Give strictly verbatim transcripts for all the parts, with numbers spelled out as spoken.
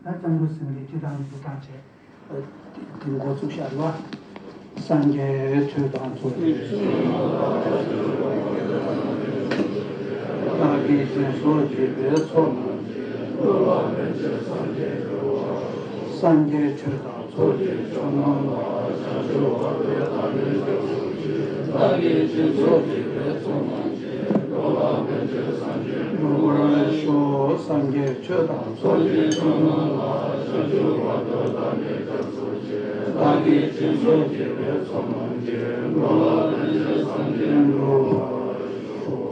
ད་སྐྱབས་མགོན་སེང་གེ་སྤྱི་དང་འདུ་དང་བཅས། དེ་འགོ་བཙུགས་ཤར་བ། སངས་རྒྱས་ཆོས་དང་ཚོགས་ཀྱི་མཆོག། བདག་གིས་སྦྱིན་སོགས་བགྱིས་པའི་ཚོགས་རྣམས་ཀྱིས། སངས་རྒྱས་ཆོས་དང་ཚོགས་ཀྱི་མཆོག་རྣམས་ལ། བདག་གིས་སྦྱིན་སོགས་བགྱིས་པའི་ཚོགས་རྣམས་ཀྱིས། འགྲོ་བར་ཤོག་སངས་རྒྱས་ཆོས་དང་ཚོགས་ཀྱི་མཆོག་རྣམས་ལ། བདག་གིས་སྦྱིན་སོགས་བགྱིས་པའི་ཚོགས་རྣམས་ཀྱིས། འགྲོ་བར་ཤོག་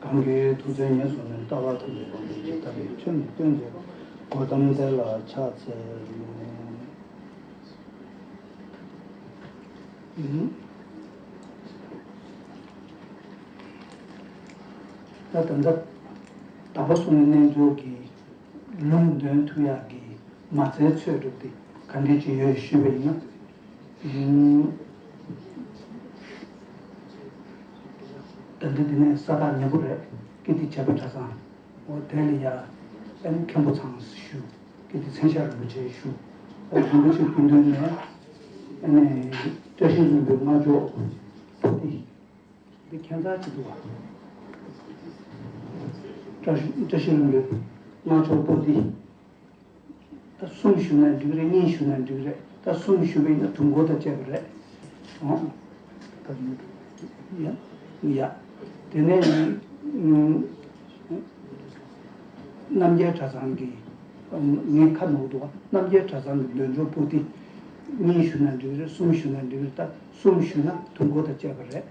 གང་གི་ཐུགས་བརྩེ་ཉེར་བཟུང་ནས། ལྟ་བ་དམ་པའི་དབང་པོ་ཇི་ལྟ་བའི། ཆོས་ནི་སྟོན་མཛད་པ། གོའུ་ཏམ་དེ་ལ་ཕྱག་འཚལ་ལོ། ད་ད་ལྟ་དག་པ་གསུམ་གྱི་རྣལ་འབྱོར་གྱི་ལུང་འདོན་ཐུབ་ཡག་གི་མ་རྩའི་ཚོད་སྒྲུབ་དེ་ག་འདྲས་ཅིག་ཡོད་ཞུས་པ་ཡིན་ན། ད་ལྟ་འདི་ནས་ས་ཐག་ཉེ་པོ་རེད། ཀིརྟི་བྱེས་པ་གྲྭ་ཚང་། འོ་དེ་ལ་ཡ་ཨ་ནི་མཁན་པོ་ཚང་ཞུ། ཀིརྟི་མཚན་ཞབས་རིན་པོ་ཆེ་ཞུ། འོ་རིན་པོ་ཆེ་སྐུ་མདུན་ནས་ཨ་ནི་བཀྲ་ཤིས་ལྷུན་པོའི་སྔགས་ཕྱོགས་པོ་ཏི། འདི་ཁྱད་མཚར་ཅིག་འདུག་བ། བཀྲ་ཤིས་བཀྲ་ཤིས་ལྷུན་པོའི་སྔགས་ཕྱོགས་པོ་ཏི། ད་གསུམ་ཞུ་ན་འགྲིག་རེད། གཉིས་ཞུ་ན་འགྲིག་རེད། ད་གསུམ་ཞུ་བ་ཡིན་ན་དུས་འཁོར་དང་བཅས་པ་རེད། ཨོ། ད་ཡ། ཡ། དེ་ནས་ཨུམ། རྣམ་རྒྱལ་གྲྭ་ཚང་གི། ངས་ཁ་ནོར་འདུག་རྣམ་རྒྱལ་གྲྭ་ཚང་གི་འདོན་ཆོག་པོ་ཏི། གཉིས་ཞུ་ན་འགྲིག་རེད། གསུམ་ཞུ་ན་འགྲིག་རེད། ད་གསུམ་ཞུ་ན་དུས་འཁོར་དང་བཅས་པ་རེད།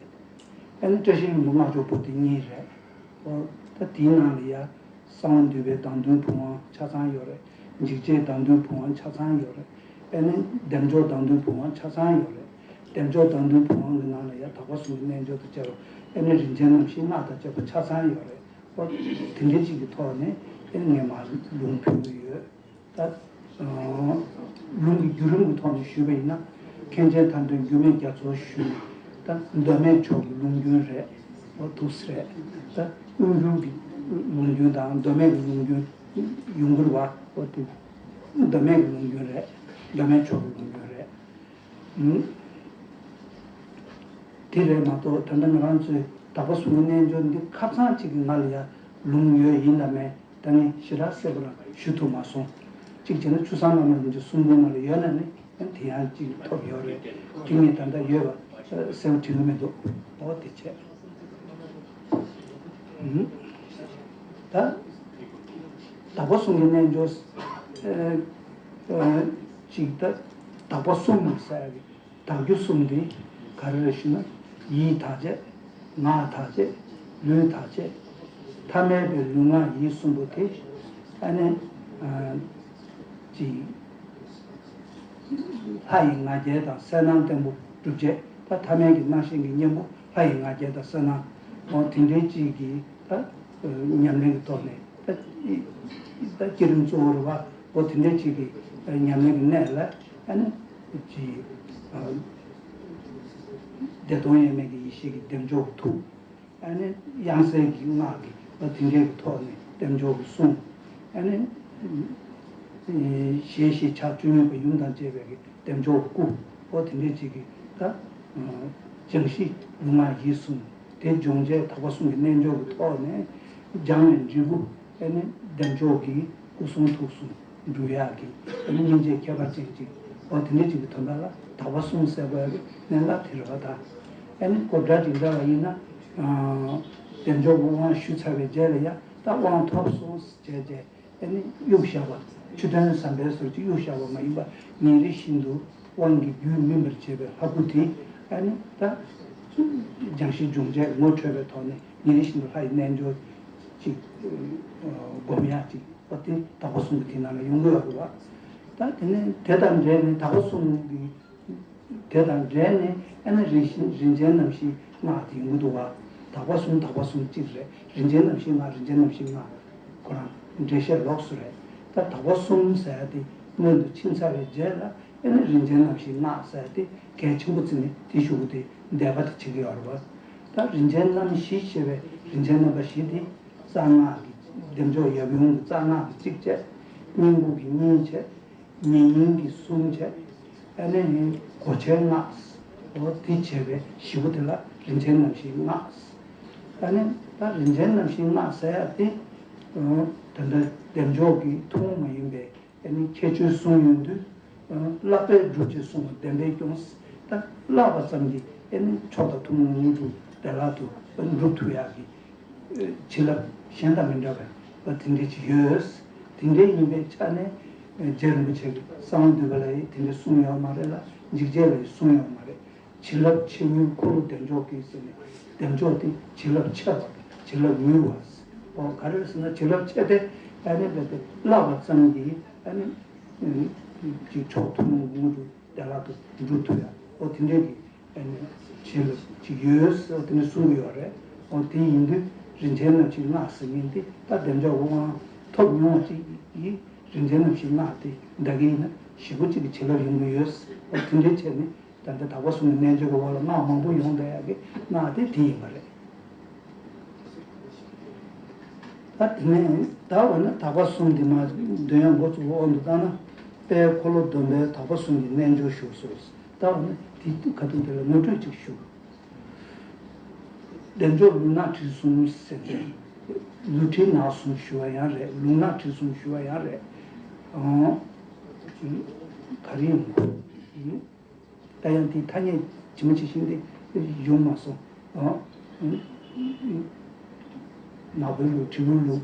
ཨ་ནི་བཀྲ་ཤིས་ལྷུན་པོ་སྔགས་ཕྱོགས་པོ་ཏི་གཉིས་རེད། ཨོ། ད་དེའི་ནང་ལ་ཡ། གསང་བ་འདུས་པའི་བདག་མདུན་བུམ་དབང་ཆ་ཚང་ཡོད་རེད། འཇིགས་བྱེད་བདག་མདུན་བུམ་དབང་ཆ་ཚང་ཡོད་རེད། ཨ་ནི་བདེ་མཆོག་བདག་མདུན་བུམ་དབང་ཆ་ཚང་ཡོད་རེད། བདེ་མཆོག་བདག་མདུན་བུམ་དབང་གི་ནང་ལ་ཡ་དག་པ་གསུམ་གྱི་རྣལ་འབྱོར་དང་བཅས་པ། ཨ་ནི་རིན་ཆེན་རྣམ་བཞིའི་སྔགས་དང་བཅས་པ་ཆ་ཚང་ཡོད་རེད། ཨོ། དེ་འདྲ་ཅིག་གི་ཐོག་ནས་ཨ་ནི་ངས་མར་ལུང་ཕུལ་གྱི་ཡོད། ད། ལུང་གི་བརྒྱུད་རིམ་གྱི་ཐོག་ནས་ཞུས་པ་ཡིན་ན། མཁན་ཆེན་ཐར་འདོན་འགྱུར་མེད་རྒྱ་མཚོ་ཞུས་ནས། ད་མདོ་སྨད་ཕྱོགས་ཀྱི་ལུང་རྒྱུན་རེད། འོ་འདུག་སེ་རེད། ད་དབུས་འགྱུར་གྱི་ལུང་རྒྱུན་དང་མདོ་སྨད་ཀྱི་ལུང་རྒྱུན་ཡོང་གི་རེད་བ། འོ་དེ་མདོ་སྨད་ཀྱི་ལུང་རྒྱུན་རེད། མདོ་སྨད་ཕྱོགས་ཀྱི་ལུང་རྒྱུན་རེད། ཨུམ། དེ་རེད་མ་གཏོགས་ད་ལྟ་ང་རང་ཚོའི་དག་པ་གསུམ་གྱི་རྣལ་འབྱོར་འདི་ཁ་སང་གཅིག་གི་ང་ལ་ཡ་ལུང་ཡོད་ཡིན་ལ་མེད། ད་ནི་ཞེ་དྲག་གསལ་པོ་ལ་ཞུ་ཐུབ་མ་སོང་། གཅིག་བྱས་ན་ཆུ་བཟང་བླ་མ་རིན་ཆེན་གསུང་འབུམ་ནང་ལ་ཡོད་ན་ནི་ཡང་དེ་ཡང་གཅིག་ཐོབ་ཡོད་རེད། དེ་ངས་ད་ལྟ་ཡོད་པ་གསལ་པོ་དྲན་གྱི་མི་འདུག་འོ་དེ་བྱས། ཨུམ། ད་དག་པ་གསུམ་གྱི་རྣལ་འབྱོར་ཨ་ཨ་གཅིག་ད་དག་པ་གསུམ་ཟེར་གི། དག་རྒྱུ་གསུམ་དེ་ག་རེ་རེད་ཞུ་ན། ཡིད་བདག་བྱེད། ངག་བདག་བྱེད། ལུས་བདག་བྱེད། ཐ་མལ་པའི་ལུས་ངག་ཡིད་གསུམ་པོ་དེ། ཨ་ནི། ཨ། ཅིག་ལྷ་ཡི་ང་རྒྱལ་དང་གསལ་སྣང་བརྟན་པོ་སྒྲུབ་བྱེད། ད་ཐ་མལ་གྱི་སྣང་ཞེན་གྱི་གཉེན་པོ་ལྷ་ཡི་ང་རྒྱལ་དང་གསལ་སྣང་། འོ་དེ་འདྲའི་ཅིག་གི་ད་ཉམས་ལེན་གྱི་ཐོག་ནས་ད་ད་བསྐྱེད་རིམ་གཙོ་བོ་རེད་བ། འོ་དེ་འདྲའི་ཅིག་གི་ཉམས་ལེན་གྱི་གནས་ལ་ཨ་ནི་ཅིག་བདེ་སྟོང་དབྱེར་མེད་ཀྱི་ཡེ་ཤེས་ཀྱི་བདེ་མཆོག་གི་ཐུགས། ཨ་ནི་དབྱངས་གསལ་གྱི་སྔགས་ཀྱི་ཨ་དེ་འདྲའི་གི་ཐོག་ནས་བདེ་མཆོག་གི་གསུང་། ཨ་ནི་ཞལ་བཞི་ཕྱག་བཅུ་གཉིས་པ་ཡུམ་དང་བཅས་པའི་གི་བདེ་མཆོག་གི་སྐུ། ཨོ་དེ་འདྲའི་ཅིག་གི་ད་སྦྱང་གཞི་ལུས་ངག་ཡིད་གསུམ་དེ་སྦྱོང་བྱེད་དག་པ་གསུམ་གྱི་རྣལ་འབྱོར་གྱི་ཐོག་ནས་སྦྱངས་ནས་འབྲས་བུ་ཨ་ནི་བདེ་མཆོག་གི་སྐུ་གསུང་ཐུགས་གསུམ་འགྲུབ་ཡག་གི་ཨ་ནི་སྙིང་རྗེ་ཁྱད་པར་ཅན་ཅིག་འོ་དེ་འདྲ་ཅིག་གི་དོན་དག་ལ་དག་པ་གསུམ་ཟེར་བ་ཡང་གནད་འགག་དེ་རེད་བ། ད་ཨ་ནི་གོ་སྒྲ་ཅིག་འདྲ་བ་ཡིན་ན། བདེ་མཆོག་གི་དབང་ཞུས་ཚར་བའི་རྗེས་ལ་ཡང་ད་དབང་ཐོབ་སོང་ཟེར་བྱས་རྗེས་ཨ་ནི་གཡུག་བཞག་པ། ཆུ་དོན་ཟམ་པའི་ཟུར་གྱིས་གཡུག་བཞག་པ་མ་ཡིན་པ། ཉིན་རེ་བཞིན་དུ་དབང་གི་རྒྱུན་སྨིན་པར་བྱེད་པའི་ལྷ་སྐུ་དེ་ཨ་ནི་ད་སྦྱང་གཞི་སྦྱོང་བྱེད་ངོ་འཕྲོད་པའི་ཐོག་ནས་ཉིན་རེ་བཞིན་དུ་ལྷ་ཡི་རྣལ་འབྱོར་ཅིག་སྒོམ་ཡག་ཅིག་འོ་དེ་དག་པ་གསུམ་གྱི་དེ་ནང་ལ་ཡོང་གི་ཡོད་རེད་བ། ད་དེ་ནས་དེ་དང་འབྲེལ་ནས་དག་པ་གསུམ་གྱི་དེ་དང་འབྲེལ་ནས་ཨ་ནི་རིན་ཆེན་རིན་ཆེན་རྣམ་བཞིའི་སྔགས་དེ་ཡོང་གི་འདུག་བ། དག་པ་གསུམ་དག་པ་གསུམ་གཅིག་རེད། རིན་ཆེན་རྣམ་བཞིའི་སྔགས་རིན་ཆེན་རྣམ་བཞིའི་སྔགས་ཁོ་རང་འགྲེལ་བཤད་ལོགས་སུ་རེད། ད་དག་པ་གསུམ་ཟེར་ཡ་དེ་སྔོན་དུ་ཕྱིན་ཚར་བའི་རྗེས་ལ་ཨ་ནི་རིན་ཆེན་རྣམ་བཞིའི་སྔགས་ཟེར་ཡ་དེ་གལ་ཆེན་པོ་བརྩིས་ནས་དེ་ཞུ་གི་དེ་འདས་པ་དེ་བྱེད་ཀྱི་ཡོད་རེད་བ། ད་རིན་ཆེན་རྣམ་བཞི་ཞེས་པའི་རིན་ཆེན་རྣམ་པ་བཞི་དེ་རྩ་སྔགས་ཀྱི་བདེ་མཆོག་ཡབ་ཡུམ་གྱི་རྩ་སྔགས་ཀྱི་གཅིག་བྱས། སྙིང་པོ་གི་གཉིས་བྱས། ཉེ་སྙིང་གི་གསུམ་བྱས། ཨ་ནི་གོ་ཆའི་ལྔ། འོ་དེ་བྱས་པའི་བཞི་པོ་དེ་ལ་རིན་ཆེན་རྣམ་བཞིའི་ལྔ། ཨ་ནི་ད་རིན་ཆེན་རྣམ་བཞིའི་ལྔ་ཟེར་ཡ་དེ། ད་ལྟ་བདེ་མཆོག་གི་ཐུན་མོང་མ་ཡིན་པའི་ཨ་ནི་ཁྱད་ཆོས་གསུངས་ཡོང་དུས། བསླབ་པས་སྒྲུབ་ཅེས་གསུངས་པ་བདེན་པས་སྐྱོང་། ད་བསླབ་པ་ཙམ་གྱིས་ཨ་ནི་མཆོག་དང་ཐུན་མོང་དངོས་གྲུབ་བདེ་བླག་ཏུ་སྒྲུབ་ཐུབ་ཡག་གི་བྱིན་རླབས་གཞན་དང་མི་འདྲ་བའི་དེ་འདྲ་ཅིག་ཡོད། དེ་འདྲ་ཡིན་པའི་ཆ་ནས་རྗེ་རིན་པོ་ཆེ་གིས་གསང་བ་འདུས་པ་ལ་ཡང་དེ་འདྲ་གསུངས་ཡོད་མ་རེད་ལ། འཇིགས་བྱེད་ལ་ཡང་གསུངས་ཡོད་མ་རེད། བྱིན་རླབས་ཆེ་མྱུར་འཁོར་ལོ་བདེ་མཆོག་གིས་ཟེར་ནས། བདེ་མཆོག་དེ་བྱིན་རླབས་ཆེ་བ། བྱིན་རླབས་མྱུར་བ། འོ་ག་རེ་ཟེར་ན་བྱིན་རླབས་ཆེ་སྟེ་ཨ་ནི་རྦད་དེ་བསླབ་པ་ཙམ་གྱིས་ཨ་ནི་ཅིག་མཆོག་ཐུན་མོང་དངོས་གྲུབ་བདེ་བླག་ཏུ་འགྲུབ་ཐུབ་ཡ། འོ་དེ་འདྲའི་གི་ཨ་ནི་བྱིན་རླབས་ཅིག་ཡོད་ཟེར་དེ་འདྲ་གསུང་གི་ཡོད་རེད། འོ་དེ་ཡིན་དུས་རིན་ཆེན་རྣམ་བཞི་ལྔ་ཟེར་མཁན་དེ་ད་བདེ་མཆོག་དབང་ཐོབ་མྱོང་བ་ཅིག་གིས་རིན་ཆེན་རྣམ་བཞི་ལྔ་དེ་འདྲ་གི་ཡིན་ན་བཞི་པོ་གཅིག་གི་བྱིན་རླབས་ཡོང་གི་ཡོད། འོ་དེ་འདྲའི་ཆ་ནས། ད་ལྟ་དག་པ་གསུམ་གྱི་རྣལ་འབྱོར་གྱི་འོག་ལ་སྔགས་མང་པོ་ཡོང་བསྡད་ཡག་གི་སྔགས་དེ་དེ་ཡིན་པ་རེད། ད་དེ་ནས་ད་འོ་ན་དག་པ་གསུམ་འདི་མ་འདོན་ཡག་འགོ་བཙུགས་པ་དབང་དུ་བཏང་ན། དཔལ་འཁོར་ལོ་སྡོམ་པའི་དག་པ་གསུམ་གྱི་རྣལ་འབྱོར་ཞུགས་སོ། ད་འོ་ན་དེ་ཁ་ཐུག་དེ་ལ་ངོ་སྤྲོད་ཅིག་ཞུ། བདེ་མཆོག་ལུས་ངག་དྲི་གསུམ་ཟེར་ཏེ། ལུས་དྲི་ནག་གསུམ་ཞུ་བ་ཡང་རེད། ལུས་ངག་དྲི་གསུམ་ཞུ་བ་ཡང་རེད། ཨང་། ག་རེ་ཡིན་ནམ། ད་ཡང་དེའི་ཐ་སྙད་ཇི་མ་ཇི་བཞིན་དེ་ཡོང་མ་སོང་། ཨང་། ནག་པོའི་ལུགས། དྲི་བའི་ལུགས།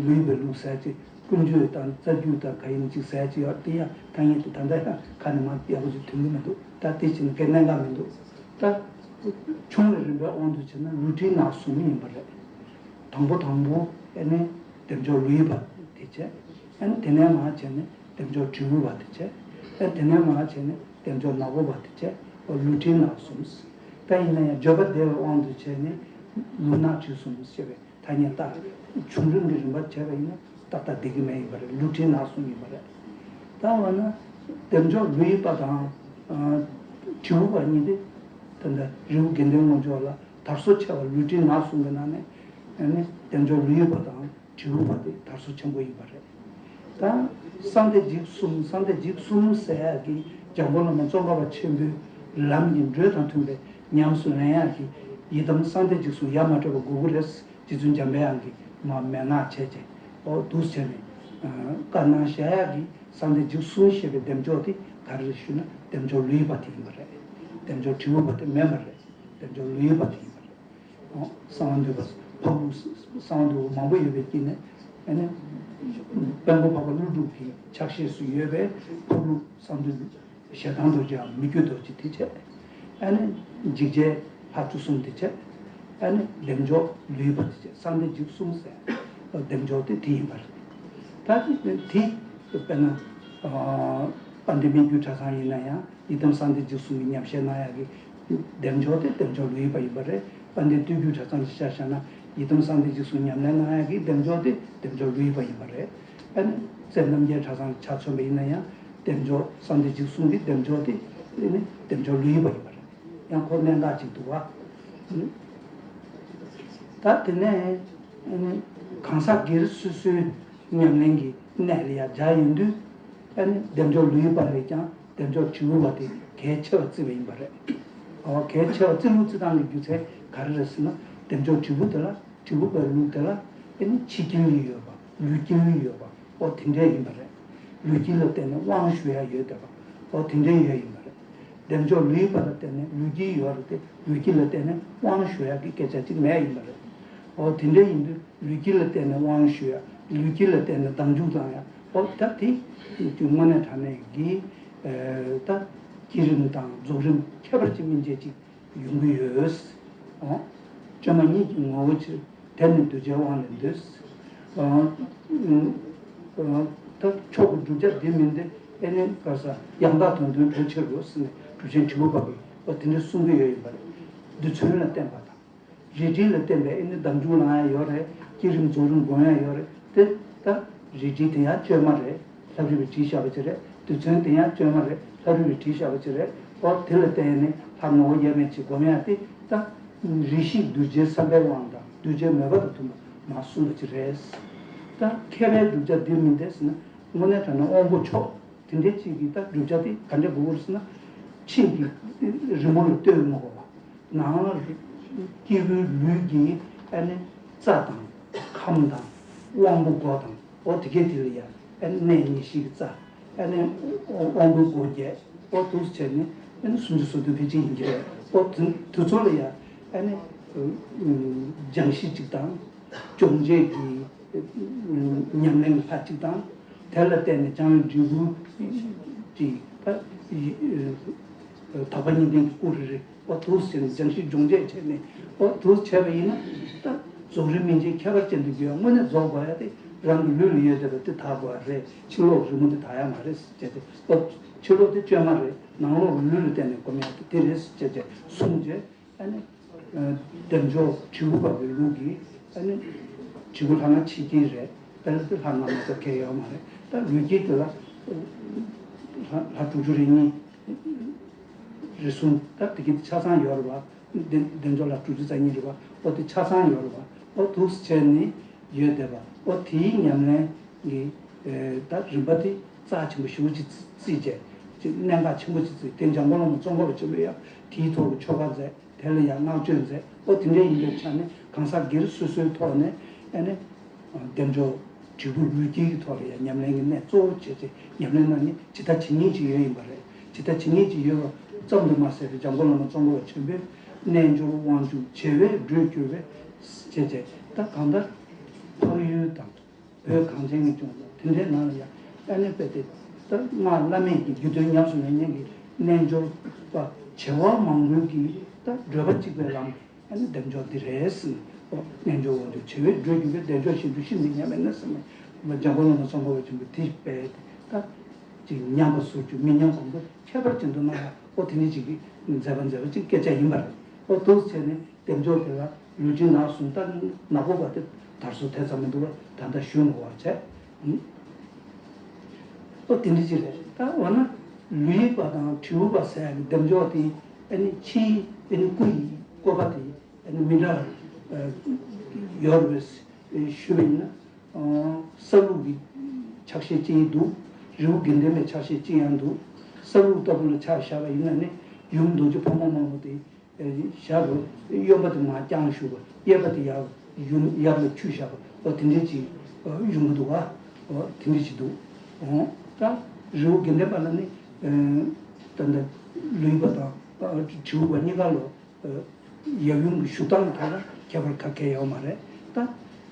ལུས་པའི་ལུགས་ཟེར་ཅིག་ཀུན་སྤྱོད་དང་རྩ་རྒྱུད་དང་ག་ཡིན་ཅིག་ཟེར་ཅིག་ཡོད་དེ། ཡང་ཐ་སྙད་དེ་ད་ལྟ་ཡང་ཁ་ནས་མར་ཡག་པོ་ཅིག་ཐོན་གྱི་མི་འདུག་ད་དེ་ཕྱིན་གྱི་གནད་འགག་མི་འདུག་ད་ཆུང་ནས་རིམ་པའི་དབང་དུ་བྱས་ན་ལུས་དྲི་ནག་གསུམ་ཡིན་པ་རེད། དང་པོ་དང་པོ་ཨ་ནི་བདེ་མཆོག་ལུས་པ་དེ་བྱས། ཨ་ནི་དེ་ནས་མར་བྱས་ནས་བདེ་མཆོག་དྲི་བུ་པ་དེ་བྱས། ཨ་དེ་ནས་མར་བྱས་ནས་བདེ་མཆོག་ནག་པོ་པ་དེ་བྱས། ཨ་ལུས་དྲི་ནག་གསུམ། ད་ཡིན་ན་ཡང་བརྗོད་པ་བདེ་བའི་དབང་དུ་བྱས་ནས་ལུས་ནག་དྲི་གསུམ་ཞེས་པའི་ཐ་སྙད་བཏགས། བྱུང་རིམ་གྱི་རིམ་པ་བྱས་པ་ཡིན་ན་ཏག་ཏག་བསྡད་ཀྱི་མེད་ཡིན་པ་རེད། ལུས་དྲི་ནག་གསུམ་ཡིན་པ་རེད། ད་འོ་ན་བདེ་མཆོག་ལུས་པ་དང་། ཨ་དྲི་བུ་པ་གཉིས་དེ། ད་ལྟ་རི་བོ་དགེ་ལྡན་ངོ་ཅོག་ལ་དར་སོ་ཆེ་བ་ལུས་དྲི་ནག་གསུམ་གྱི་ནང་ནས། ཨ་ནི་བདེ་མཆོག་ལུས་པ་དང་དྲི་བུ་པ་དེ་དར་སོ་ཆེན་པོ་ཡིན་པ་རེད། ད་གསང་བདེ་འཇིགས་གསུམ། གསང་བདེ་འཇིགས་གསུམ་ཟེར་ཡག་གི་འཇམ་མགོན་བླ་མ་ཙོང་ཁ་པ་ཆེན་པོའི་ལམ་གྱི་འགྲོས་དང་མཐུན་པའི་ཉམས་སུ་ལེན་ཡག་གི་ཡི་དམ་གསང་བདེ་འཇིགས་གསུམ་ཡ་མ་བྲལ་བ་དགོས་ཀྱི་རེད། རྗེ་བཙུན་འཇམ་པའི་དབྱངས་ཀྱིས་མར་མན་ངག་བྱས་བྱས། འོ་འདུག་བྱས་ནས་བཀའ་གནང་བཞག་ཡག་གི་གསང་བདེ་འཇིགས་གསུམ་ཞེས་པའི་བདེ་མཆོག་དེ་ག་རེ་རེད་ཞུས་ན་བདེ་མཆོག་ལུས་པ་དེ་ཡིན་པ་རེད། བདེ་མཆོག་དྲི་བུ་པ་དེ་མིན་པ་རེད། བདེ་མཆོག་ལུས་པ་དེ་ཡིན་པ་རེད། གསང་བ་འདུས་པ་འཕགས་ལུགས། གསང་བ་འདུས་པ་མང་པོ་ཡོད་པའི་དཀྱིལ་ནས་ཨ་ནི་དཔལ་མགོན་འཕགས་པ་ཀླུ་སྒྲུབ་ཀྱི་ཕྱག་བཞེས་སུ་ཡོད་པའི་འཕགས་ལུགས་གསང་འདུས་ཞེ་སྡང་རྡོ་རྗེའམ་མི་བསྐྱོད་རྡོ་རྗེ་དེ་བྱས། ཨ་ནི་འཇིགས་བྱེད་ལྷ་བཅུ་གསུམ་དེ་བྱས། ཨ་ནི་བདེ་མཆོག་ལུས་པ་དེ་བྱས། གསང་བདེ་འཇིགས་གསུམ་ཟེར་བདེ་མཆོག་དེ་དེ་ཡིན་པ་རེད། ད་དེ་དེ་དཔེར་ན་དཔལ་ལྡན་སྨད་རྒྱུད་གྲྭ་ཚང་ཡིན་ན་ཡང་། ཡི་དམ་གསང་བདེ་འཇིགས་གསུམ་གྱི་ཉམས་བཞེས་གནང་ཡག་གི་བདེ་མཆོག་དེ་བདེ་མཆོག་ལུས་པ་ཡིན་པ་རེད། དཔལ་ལྡན་སྟོད་རྒྱུད་གྲྭ་ཚང་གི་ཆ་བཞག་ན་ཡི་དམ་གསང་བདེ་འཇིགས་གསུམ་ཉམས་ལེན་གནང་ཡག་གི་བདེ་མཆོག་དེ་བདེ་མཆོག་ལུས་པ་ཡིན་པ་རེད། ཨ་ནི་རྩེ་རྣམ་རྒྱལ་གྲྭ་ཚང་གི་ཆ་མཚོན་པ་ཡིན་ན་ཡང་བདེ་མཆོག་གསང་བདེ་འཇིགས་གསུམ་གྱི་བདེ་མཆོག་དེ་ཨ་ནི་བདེ་མཆོག་ལུས་པ་ཡིན་པ་རེད། ཡང་ཁོ་གནད་འགག་ཅིག་འདུག་བ། ད་དེ་ནས་ཨ་ནི་གང་ཟག་སྒེར་སོ་སོའི་ཉམས་ལེན་གྱི་གནས་ལ་ཡང་སྦྱར་ཡོང་དུས། ཨ་ནི་བདེ་མཆོག་ལུས་པ་ལས་ཀྱང་། བདེ་མཆོག་དྲིལ་བུ་པ་དེ་གལ་ཆེ་བ་བརྩི་བ་ཡིན་པ་རེད། འོ་གལ་ཆེ་བ་བརྩི་ལུགས་བརྩི་སྟངས་ཀྱི་རྒྱུ་མཚན་ག་རེ་རེད་ཟེར་ན། བདེ་མཆོག་དྲིལ་བུ་དེ་ལ། དྲིལ་བུ་པའི་ལུགས་དེ་ལ་ཨེ་ནི་ཕྱི་དཀྱིལ་ཡོད་པ། ལུས་དཀྱིལ་ཡོད་པ། འོ་དེ་འདྲ་ཡིན་པ་རེད། ལུས་དཀྱིལ་ལ་བརྟེན་ནས་དབང་ཞུ་ཡ་ཡོད་བསྡད་པ། འོ་དེ་འདྲ་ཡོད་ཡིན་པ་རེད། བདེ་མཆོག་ལུས་པ་ལ་བརྟེན་ནས་ལུས་དཀྱིལ་ཡོད་རེད་དེ། ལུས་དཀྱིལ་ལ་བརྟེན་ནས་དབང་ཞུ་ཡ་གི་སྐད་ཆ་ཅིག་མེད་ཡིན་པ་རེད། འོ་དེ་འདྲ་ཡིན་དུས། ལུས་དཀྱིལ་ལ་བརྟེན་ནས་དབང་ཞུ་ཡ། ལུས་དཀྱིལ་ལ་བརྟེན་ནས་བདག་འཇུག་བླང་ཡ། འོ་ད་དེ་དངོས་གནས་དྲང་གནས་ཀྱི་ད་བསྐྱེད་རིམ་དང་རྫོགས་རིམ་ཁྱད་པར་ཅིག་སྨིན་བྱེད་ཅིག་ཡོང་གི་ཡོད། འོ་བཅོས་མ་གཉིས་ཀྱི་ངོ་བོ་ཕྱིར། དེར་ནི་གདུལ་བྱའི་དབང་ལས་འདོད། ད་མཆོག་གི་བསྒྲུབ་བྱ་འདི་མིན་ཏེ། ཨེ་ནི་ག་ས་ཡང་དག་དོན་སྟོན་གྲོལ་ཕྱིར་རོ་ཟེར་ནས་གྲུབ་ཆེན་དྲིལ་བུ་པ་གིས་འོ་དེ་འདྲ་གསུང་གི་ཡོད་ཡིན་པ་རེད། རྡུལ་ཚོན་ལ་བརྟེན་པ་དང་། རལ་གྲི་ལ་བརྟེན་པའི་ཨེ་ནི་བདག་འཇུག་བླང་ཡ་ཡོད་རེད། བསྐྱེད་རིམ་རྫོགས་རིམ་སྒོམ་ཡ་ཡོད་རེད་དེ། ད་རལ་གྲི་དེ་ཡང་བཅོས་མ་རེད། ལྷ་རིས་པས་བྲིས་བཞག་པ་ཅིག་རེད། རྡུལ་ཚོན་དེ་ཡང་བཅོས་མ་རེད། ལྷ་རིས་པས་བྲིས་བཞག་པ་ཅིག་རེད། འོ་དེ་ལ་བརྟེན་ནས་ལྷ་ངོ་བོ་དབྱེར་མེད་ཅིག་སྒོམ་ཡ་དེ། ད་རེ་ཞིག་གདུལ་བྱའི་བསམ་པའི་དབང་དང་གདུལ་བྱའི་མོས་པ་དང་མཐུན་པ་མར་གསུངས་པ་ཅིག་རེད། ད་མཁས་པའི་བསྒྲུབ་བྱ་འདི་མི་འདྲ་ཟེར་ན། དངོས་གནས་དྲང་གནས་དབང་པོ་མཆོག་དེ་འདྲའི་ཅིག་གི་ད་བསྒྲུབ་བྱ་དེ་ག་འདྲ་དགོས་ཀྱི་རེད་ཟེར་ན། ཕྱིས་ཀྱི་རི་མོ་ལ་ལྟོས་མ་དགོས་པ། ནང་སྐྱེས་བུའི་ལུས་ཀྱི་ཨ་ནི་རྩ་དང་ཁམས་དང་དབང་པོ་མགོ་དང་། འོ་དེ་གས་དེ་ལ་ཡ་ཨ་ནི་གནས་ཉེར་བཞི་གི་རྩ། ཨ་ནི་དབང་པོའི་སྒོ་བརྒྱད། འོ་འདུག་སེ་བྱས་ནས་ཨ་ནི་སུམ་ཅུ་སོ་བདུན་ཕལ་ཆེར་ཡིན་གྱི་རེད། འོ་དེ་དེ་ཚོ་ལ་ཡ་ཨ་ནི་སྦྱང་གཞི་གཅིག་དང་སྦྱོང་བྱེད་ཀྱི་ཉམས་ལེན་གྱི་ལྷ་གཅིག་དང་། དེ་ལ་བརྟེན་ནས་སྦྱང་བའི་འབྲས་བུ་གཅིག་ད་དག་པ་གཉིས་ལྡན་གྱི་སྐུ་རེ་རེ། འོ་འདུག་སེ་བྱས་ནས་སྦྱང་གཞི་སྦྱོང་བྱེད་བྱས་ནས། འོ་འདུག་བྱས་པ་ཡིན་ན་ད་རྫོགས་རིམ་སྨིན་བྱེད་ཁྱད་པར་ཅན་དུ་འགྱུར་བ། དངོས་གནས་རྫོགས་དགོས་ཡ་དེ་རང་གི་ལུས་ལ་ཡོད་བསྡད་པ་དེ་དག་དགོས་པ་རེད། ཕྱི་ལོགས་རི་མོ་དེ་དག་ཡ་མ་རེད་ཟེར་བྱས་ཏེ། འོ་ཕྱི་ལོགས་དེ་བཅོས་མ་རེད། ནང་ལོགས་ལུས་ལ་བརྟེན་ནས་སྒོམ་ཡ་དེ་དེ་རེད་ཟེར་བྱས་ཏེ་གསུངས་རྗེས། ཨ་ནི་བདེ་མཆོག་དྲིལ་བུ་པ་གི་ལུགས་ཀྱི་ཨ་ནི་དྲིལ་བུ་ལྷ་ང་ཆེ་རྐྱེན་རེད། དཔེར་ན་དེ་ལྷ་ང་མ་གཏོགས་གང་ཡོད་མ་རེད། ད་ལུས་དཀྱིལ་དེ་ལ་ལྷ་ལྷ་དྲུག་ཅུ་རེ་གཉིས་རེ་གསུམ། ད་དེ་གི་ཆ་ཚང་ཡོད་རེད་བ། བདེ་བདེ་མཆོག་ལྷ་དྲུག་ཅུ་རྩ་གཉིས་རེད་བ། འོ་དེ་ཆ་ཚང་ཡོད་རེད་བ། འོ་འདུག་སེ་བྱས་ནས་ཡོད་བསྡད་པ། འོ་དེའི་ཉམས་ལེན་གྱི་ད་རིམ་པ་དེ་རྩ་ཆེན་པོ་ཞེ་པོ་ཅིག་བརྩིས་བྱས། ཅིག་གནད་འགག་ཆེན་པོ་ཅིག་བརྩིས། དེ་འཇམ་མགོན་བླ་མ་ཙོང་ཁ་པ་ཆེན་པོས་ཡང་དེའི་ཐོག་གི་ཆོ་ག་མཛད། དེ་ལ་ཡང་བསྔགས་བརྗོད་མཛད། འོ་དེ་འདྲ་ཡིན་པའི་ཆ་ནས་གང་ཟག་སྒེར་སོ་སོའི་ཐོག་ནས་ཨ་ནི་བདེ་མཆོག་དྲིལ་བུ་ལུས་དཀྱིལ་གྱི་ཐོག་ལ་ཡང་ཉམས་ལེན་གྱི་གནད་གཙོ་བོ་བྱས་བྱས་ཉམས་ལེན་གནང་ནི་ཇི་ལྟ་ཇི་སྙེད་ཅིག་ཡོད་ཡིན་པ་རེད། ཇི་ལྟ་ཇི་སྙེད་ཅིག་ཡོད་པ་ཙམ་དུ་མ་ཟད་པའི་འཇམ་མགོན་བླ་མ་ཙོང་ཁ་པ་ཆེན་པོས་རྣལ་འབྱོར་དབང་ཕྱུག་བྱེ་བས་བགྲོད་གྱུར་པའི་བྱས་བྱས། ད་གང་ལྟར་འཕགས་ཡུལ་དང་། བོད་གངས་ཅན་གྱི་ལྗོངས་དང་དེ་འདྲའི་ནང་ལ་ཡང་ཨ་ནི་དཔེ་དེ་ད་སྔགས་བླ་མེད་ཀྱི་རྒྱུད་དོན་ཉམས་སུ་ལེན་མཁན་གྱི་རྣལ་འབྱོར་པ་བྱེ་བ་མང་པོའི་གི་ད་བགྲོད་པ་གཅིག་པའི་ལམ། ཨ་ནི་བདེ་མཆོག་འདི་རེད་ཟེར་ནས། ཨོ་རྣལ་འབྱོར་དབང་ཕྱུག་བྱེ་བས་བགྲོད་གྱུར་པའི་བདེ་མཆོག་ཞིག་ཏུ་ཤིན་ཏུ་མཉམ་པས་ན་ཟེར་ནས། འཇམ་མགོན་བླ་མ་ཙོང་ཁ་པ་ཆེན་པོས་དེ་དཔེ་དེ་ད་ཅིག་ཉམས་པ་སོར་ཆུད་མི་ཉམས་གོང་དུ་ཁྱད་པར་ཅན་དུ་སྣང་བ། ཨོ་དེ་ནི་ཅིག་གི་མཛད་པ་མཛད་པ་ཅིག་སྐད་ཆ་ཡིན་པ་རེད། ཨོ་འདུག་བྱས་ནས། བདེ་མཆོག་དེ་ལ་ལུས་སྦྱིན་ནག་གསུམ། ད་ནག་པོ་བ་དེ་དར་སོ་དེ་ཙམ་མི་འདུག་བ། ད་ལྟ་ཞུ་མི་དགོས་པ་བྱས། ཨོ་དེ་འདྲ་ཅིག་རེད། ད་འོ་ན་ལུས་པ་དང་དྲིལ་བུ་པ་ཟེར་ཡ་གི་བདེ་མཆོག་དེ་ཨ་ནི་ཕྱིའི་ཨ་ནི་སྐུ་ཡི་བཀོད་པ་དེ་ཨ་ནི་མི་འདྲ་བ་ཡོད་རེད་ཞུས་པ་ཡིན་ན། ས་ལུག་གི་ཕྱག་བཞེས་ཅི་ཡང་འདུག་རི་བོ་དགེ་ལྡན་པའི་ཕྱག་བཞེས་ཅི་ཡང་འདུག་ས་ལུག་ལྟ་བུ་ལ་ཆ་བཞག་པ་ཡིན་ན་ནི་ཡུམ་རྡོ་རྗེ་ཕག་མོ་དམར་མོ་དེ། ཞབས་གཡོན་པ་དེ་མར་བརྐྱངས་བཞུགས་པ། གཡས་པ་དེ་ཡར་ཡུམ་ཡབ་ལ་ཆུ་བཞག་པ། འོ་དེ་འདྲས་ཅིག་ཡོང་གི་འདུག་ག་འོ་དེ་འདྲས་ཅིག་འདུག་འོ་ད་རི་བོ་དགེ་ལྡན་པ་ལ་ནི་ད་ལྟ་ལུས་པ་དང་དྲིལ་བུ་པ་གཉིས་ཀ་ལ་ཡབ་ཡུམ་གྱི་བཞུགས་སྟངས་ཐོག་ལ་ཁྱད་པར་ག་གེ་ཡོད་མ་རེད། ད་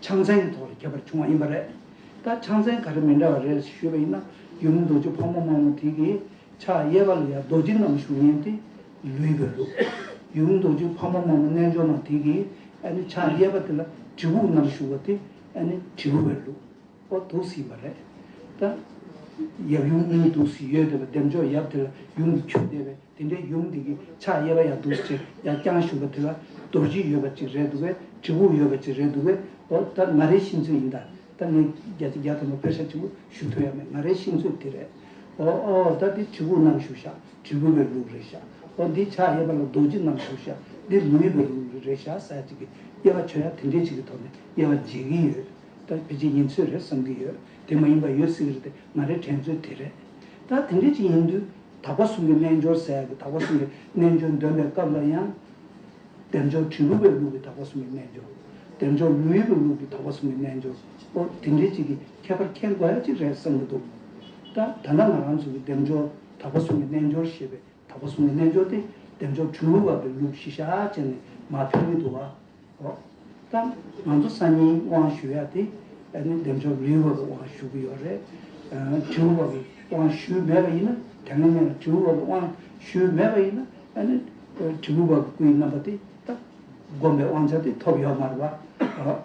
ཕྱག་མཚན་གྱི་ཐོག་ལ་ཁྱད་པར་བྱུང་བ་ཡིན་པ་རེད། ད་ཕྱག་མཚན་ག་རེ་མི་འདྲ་བ་རེད་ཞུས་པ་ཡིན་ན། ཡུམ་རྡོ་རྗེ་ཕག་མོ་དམར་མོ་དེ་གིས་ཕྱག་གཡས་པ་ལ་ཡ་རྡོ་རྗེ་བསྣམས་བཞུགས་མཁན་དེ་ལུས་པའི་ལུགས། ཡུམ་རྡོ་རྗེ་ཕག་མོ་དམར་མོ་རྣལ་འབྱོར་མ་དེ་གིས་ཨ་ནི་ཕྱག་གཡས་པ་དེ་ལ་དྲིལ་བུ་བསྣམས་བཞུགས་པ་དེ་ཨ་ནི་དྲིལ་བུ་པའི་ལུགས། ཨོ་འདུག་སེ་ཡིན་པ་རེད། ད་ཡབ་ཡུམ་གཉིས་འདུག་སེ་ཡོད་བསྡད་པ། བདེ་མཆོག་ཡབ་དེ་ལ་ཡུམ་གྱིས་འཁྱུད་བསྡད་པའི་དེ་འདྲའི་ཡུམ་དེ་གི་ཕྱག་གཡས་པ་ཡར་འདུག་སེ་ཡར་བརྐྱངས་བཞུགས་པ་དེ་ལ་རྡོ་རྗེ་ཡོད་པ་ཅིག་རེད་འདུག་པས། དྲིལ་བུ་ཡོད་པ་ཅིག་རེད་འདུག་པས། ཨོ་ད་ང་རའི་ཤེས་ཚོད་ཡིན་ད། ད་ངས་བརྒྱ་ཆ་བརྒྱ་ཐམ་པ་ཕལ་ཆེར་ཆེན་པོ་ཞུ་ཐུབ་ཡ་མེད། ང་རའི་ཤེས་ཚོད་དེ་རེད། ཨོ་ཨོ་ད་འདི་དྲིལ་བུ་བསྣམས་བཞུགས་ཤག་དྲིལ་བུ་པའི་ལུགས་རེད་ཤག་ཨོ་འདི་ཕྱག་གཡས་པ་ལ་རྡོ་རྗེ་བསྣམས་བཞུགས་ཤག་འདི་ལུས་པའི་ལུགས་རེད་ཤག་ཟེར་ཅིག་གི་དབྱེ་བ་ཕྱེ་ཡ་དེ་འདྲའི་ཅིག་གི་ཐོག་ནས་དབྱེ་བ་འབྱེད་ཀྱི་ཡོད། ད་ཕལ་ཆེར་ཡིན་ཚོད་རེད་བསམ་གྱི་ཡོད། དེ་མ་ཡིན་པ་ཡོད་སྲིད་ཀྱི་རེད་དེ། ང་རའི་དྲན་ཚོད་དེ་རེད། ད་དེ་འདྲ་ཅིག་ཡིན་དུས་དག་པ་གསུམ་གྱི་རྣལ་འབྱོར་ཟེར་ཡ་གི་དག་པ་གསུམ་གྱི་རྣལ་འབྱོར་འདོན་པའི་སྐབས་ལ་ཡང་། བདེ་མཆོག་དྲིལ་བུ་པའི་ལུགས་ཀྱི་དག་པ་གསུམ་གྱི་རྣལ་འབྱོར། བདེ་མཆོག་ལུས་པའི་ལུགས་ཀྱི་དག་པ་གསུམ་གྱི་རྣལ་འབྱོར། ཨོ་དེ་འདྲའི་ཅིག་གི་ཁྱད་པར་མཁྱེན་དགོས་ཡ་ཅིག་རེད་བསམ་གྱི་འདུག་ད་ད་ལྟ་ང་རང་ཚོ་གི་བདེ་མཆོག་དག་པ་གསུམ་གྱི་རྣལ་འབྱོར་ཞེས་པའི་དག་པ་གསུམ་གྱི་རྣལ་འབྱོར་དེ་བདེ་མཆོག་དྲིལ་བུ་པ་གི་ལུགས་གཞི་བཞག་བྱས་ནས་མར་ཕེབས་ཀྱི་འདུག་བ། ཨོ། ད་ང་ཚོ་སང་ཉིན་དབང་ཞུ་ཡ་དེ་ཨ་ནི་བདེ་མཆོག་ལུས་པ་གི་དབང་ཞུ་གི་ཡོད་རེད། ཨ་དྲིལ་བུ་པ་གི་དབང་ཞུས་མེད་པ་ཡིན་ན། དེ་སྔ་ནས་ལ་དྲིལ་བུ་པ་གི་དབང་ཞུས་མེད་པ་ཡིན་ན། ཨ་ནི་དྲིལ་བུ་པ་གི་སྐུའི་རྣམ་པ་དེ་ད་བསྒོམ་པའི་དབང་ཆ་དེ་ཐོབ་ཡོད་མ་རེད་བ། ཨ་ལྷ་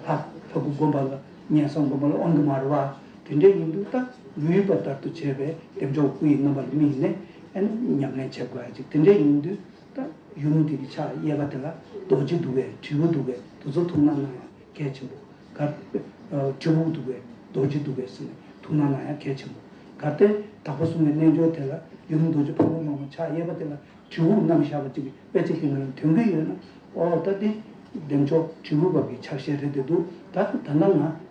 ལྷ་སྐུ་བསྒོམ་པ་ལ་ཉན་བསམ་སྒོམ་པ་ལ་དབང་གི་མ་རེད་བ། དེ་འདྲ་ཡིན་དུས་ད་ལུས་པ་ལྟར་དུ་བྱས་པའི་བདེ་མཆོག་སྐུ་ཡི་རྣམ་པ་ལ་དམིགས་ནས་ཨ་ནི་ཉམས་ལེན་བྱེད་དགོས་ཡ་ཅིག་དེ་འདྲ་ཡིན་དུས། ད་ཡུམ་དེ་གི་ཕྱག་གཡས་པ་དེ་ལ་རྡོ་རྗེ་འདུག་གས། དྲིལ་བུ་འདུག་གས། དེ་ཚོ་ཐུགས་སྣང་གནང་ཡ་གལ་ཆེན་པོ། གར་ཨ་དྲིལ་བུ་འདུག་གས། རྡོ་རྗེ་འདུག་གས་ཟེར་ནས་ཐུགས་སྣང་གནང་ཡ་གལ་ཆེན་པོ། གལ་ཏེ་དག་པ་གསུམ་གྱི་རྣལ་འབྱོར་དེ་ལ་ཡུམ་རྡོ་རྗེ་ཕག་མོ་དམར་མོ་ཕྱག་གཡས་པ་དེ་ལ་དྲིལ་བུ་བསྣམས་བཞག་པ་ཅིག་གི་དཔེ་ཆ་དེ་ང་ལ་ཐོན་གྱི་ཡོད་ན། ཨོ་ད་དེ་ བདེ་མཆོག་དྲིལ་བུ་པ་གི་ཕྱག་བཞེས་རེད་དེ་འདུག་ད་ད་ལྟ་ང་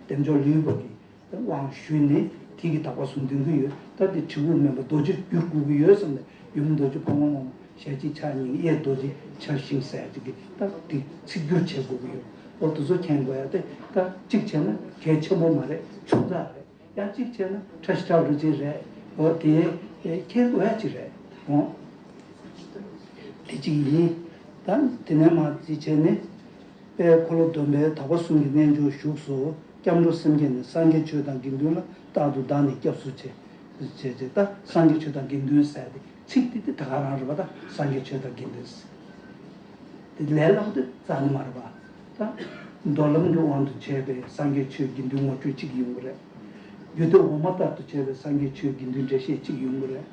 བདེ་མཆོག་ལི་བུ་པ་གི་དབང་ཞུས་ནས་དེ་གི་དག་པ་གསུམ་འདོན་གི་ཡོད། ད་དེ་དྲིལ་བུ་མིན་པ་རྡོ་རྗེར་བསྒྱུར་དགོས་ཀྱི་ཡོད་བསམ་ནས་ཡུམ་རྡོ་རྗེ་ཕག་མོ་མ་མོ་ཞལ་གཅིག་ཕྱག་གཉིས་གཡས་རྡོ་རྗེ་ཕྱག་བཞི་ཟེར་ཅིག་གི་ད་དེ་ཚིག་སྒྱུར་བྱེད་དགོས་ཀྱི་ཡོད། འོ་དེ་ཚོ་མཁྱེན་དགོས་ཡ་དེ་ད་གཅིག་བྱས་ན་གལ་ཆེན་པོ་མ་རེད། ཆུང་ཙག་རེད། ཡང་གཅིག་བྱས་ན་ཁྲ་ཤི་ཁྲ་རུ་ཅིག་རེད། འོ་དེ་མཁྱེན་དགོས་ཡ་ཅིག་རེད། འོ་དེ་གཅིག་ཡིན། ད་དེ་ནས་མ་ཅིག་བྱས་ནས་དཔལ་འཁོར་ལོ་སྡོམ་པའི་དག་པ་གསུམ་གྱི་རྣལ་འབྱོར་བཞུགས་སོ། སྐྱབས་འགྲོ་སེམས་བསྐྱེད་ནི་སངས་རྒྱས་ཆོས་དང་དགེ་འདུན་ལ་རྟག་ཏུ་བདག་ནི་སྐྱབས་སུ་མཆི། བྱས་བྱས་ད་སངས་རྒྱས་ཆོས་དང་དགེ་འདུན་ཟེར་ཏེ་ཚིག་དེ་དེ་ད་ག་རང་རེད་པ། ད་སངས་རྒྱས་ཆོས་དང་དགེ་འདུན་ཟེར་དེ་ལས་སླ་པོ་དེ་རྩ་ནས་མ་རེད་པ། ད་མདོ་ལམ་གྱི་དབང་དུ་བྱས་པའི་སངས་རྒྱས་ཆོས་དགེ་འདུན་ངོ་སྤྲོད་གཅིག་ཡོང་གི་རེད། རྒྱུད་སྡེ་འོག་མ་ལྟར་དུ་བྱས་པའི་སངས་རྒྱས་ཆོས་དགེ་འདུན་འགྲེལ་བཤད་གཅིག་ཡོང་གི་རེད།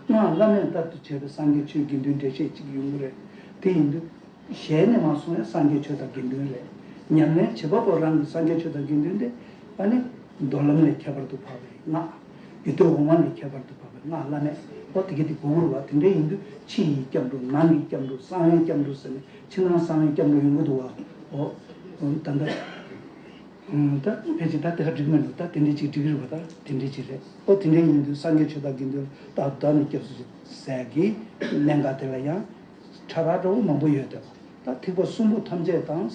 སྔགས་བླ་མེད་ལྟར་དུ་བྱས་པའི་སངས་རྒྱས་ཆོས་དགེ་འདུན་འགྲེལ་བཤད་གཅིག་ཡོང་གི་རེད། དེ་ཡིན་དུས། ཞལ་ནས་མ་གསུངས་ཡང་སངས་རྒྱས་ཆོས་དང་དགེ་འདུན་རེད། ཉམས་ལེན་བྱེད་པ་པོ་རང་གི་སངས་རྒྱས་ཆོས་དང་དགེ་འདུན་དེ་ཨ་ནི་མདོ་ལམ་ལས་ཁྱད་པར་དུ་འཕགས་པའི་སྔགས། རྒྱུད་སྡེ་འོག་མ་ལས་ཁྱད་པར་དུ་འཕགས་པའི་སྔགས་བླ་མེད་པོ་དེ་གི་དེ་གོ་དགོས་རེད་བ། དེ་འདྲ་ཡིན་དུས་ཕྱི་ཡི་སྐྱབས་འགྲོ་ནང་གི་སྐྱབས་འགྲོ་གསང་བའི་སྐྱབས་འགྲོ་ཟེར་ནས་ཕྱི་ནང་གསང་བའི་སྐྱབས་འགྲོ་ཡོང་གི་འདུག་བ། འོ་ད་ལྟ་ད་ཕལ་ཆེར་ད་དེ་ག་འགྲིག་མེད་འགྲོ། ད་དེ་འདྲ་ཅིག་འགྲིག་གི་རེད་བ། ད་དེ་འདྲ་ཅིག་རེད། འོ་དེ་འདྲ་ཡིན་དུས་སངས་རྒྱས་ཆོས་དང་དགེ་འདུན་ལ་རྟག་ཏུ་བདག་ནི་སྐྱབས་སུ་མཆི་ཟེར་གི་གནད་འགག་དེ་ལ་ཡང་། ཕྲ་རགས་འདྲ་བོ་མང་པོ་ཡོད་དེ། ད་ཐེག་པ་གསུམ་པོ་ཐམས་ཅད་དང་།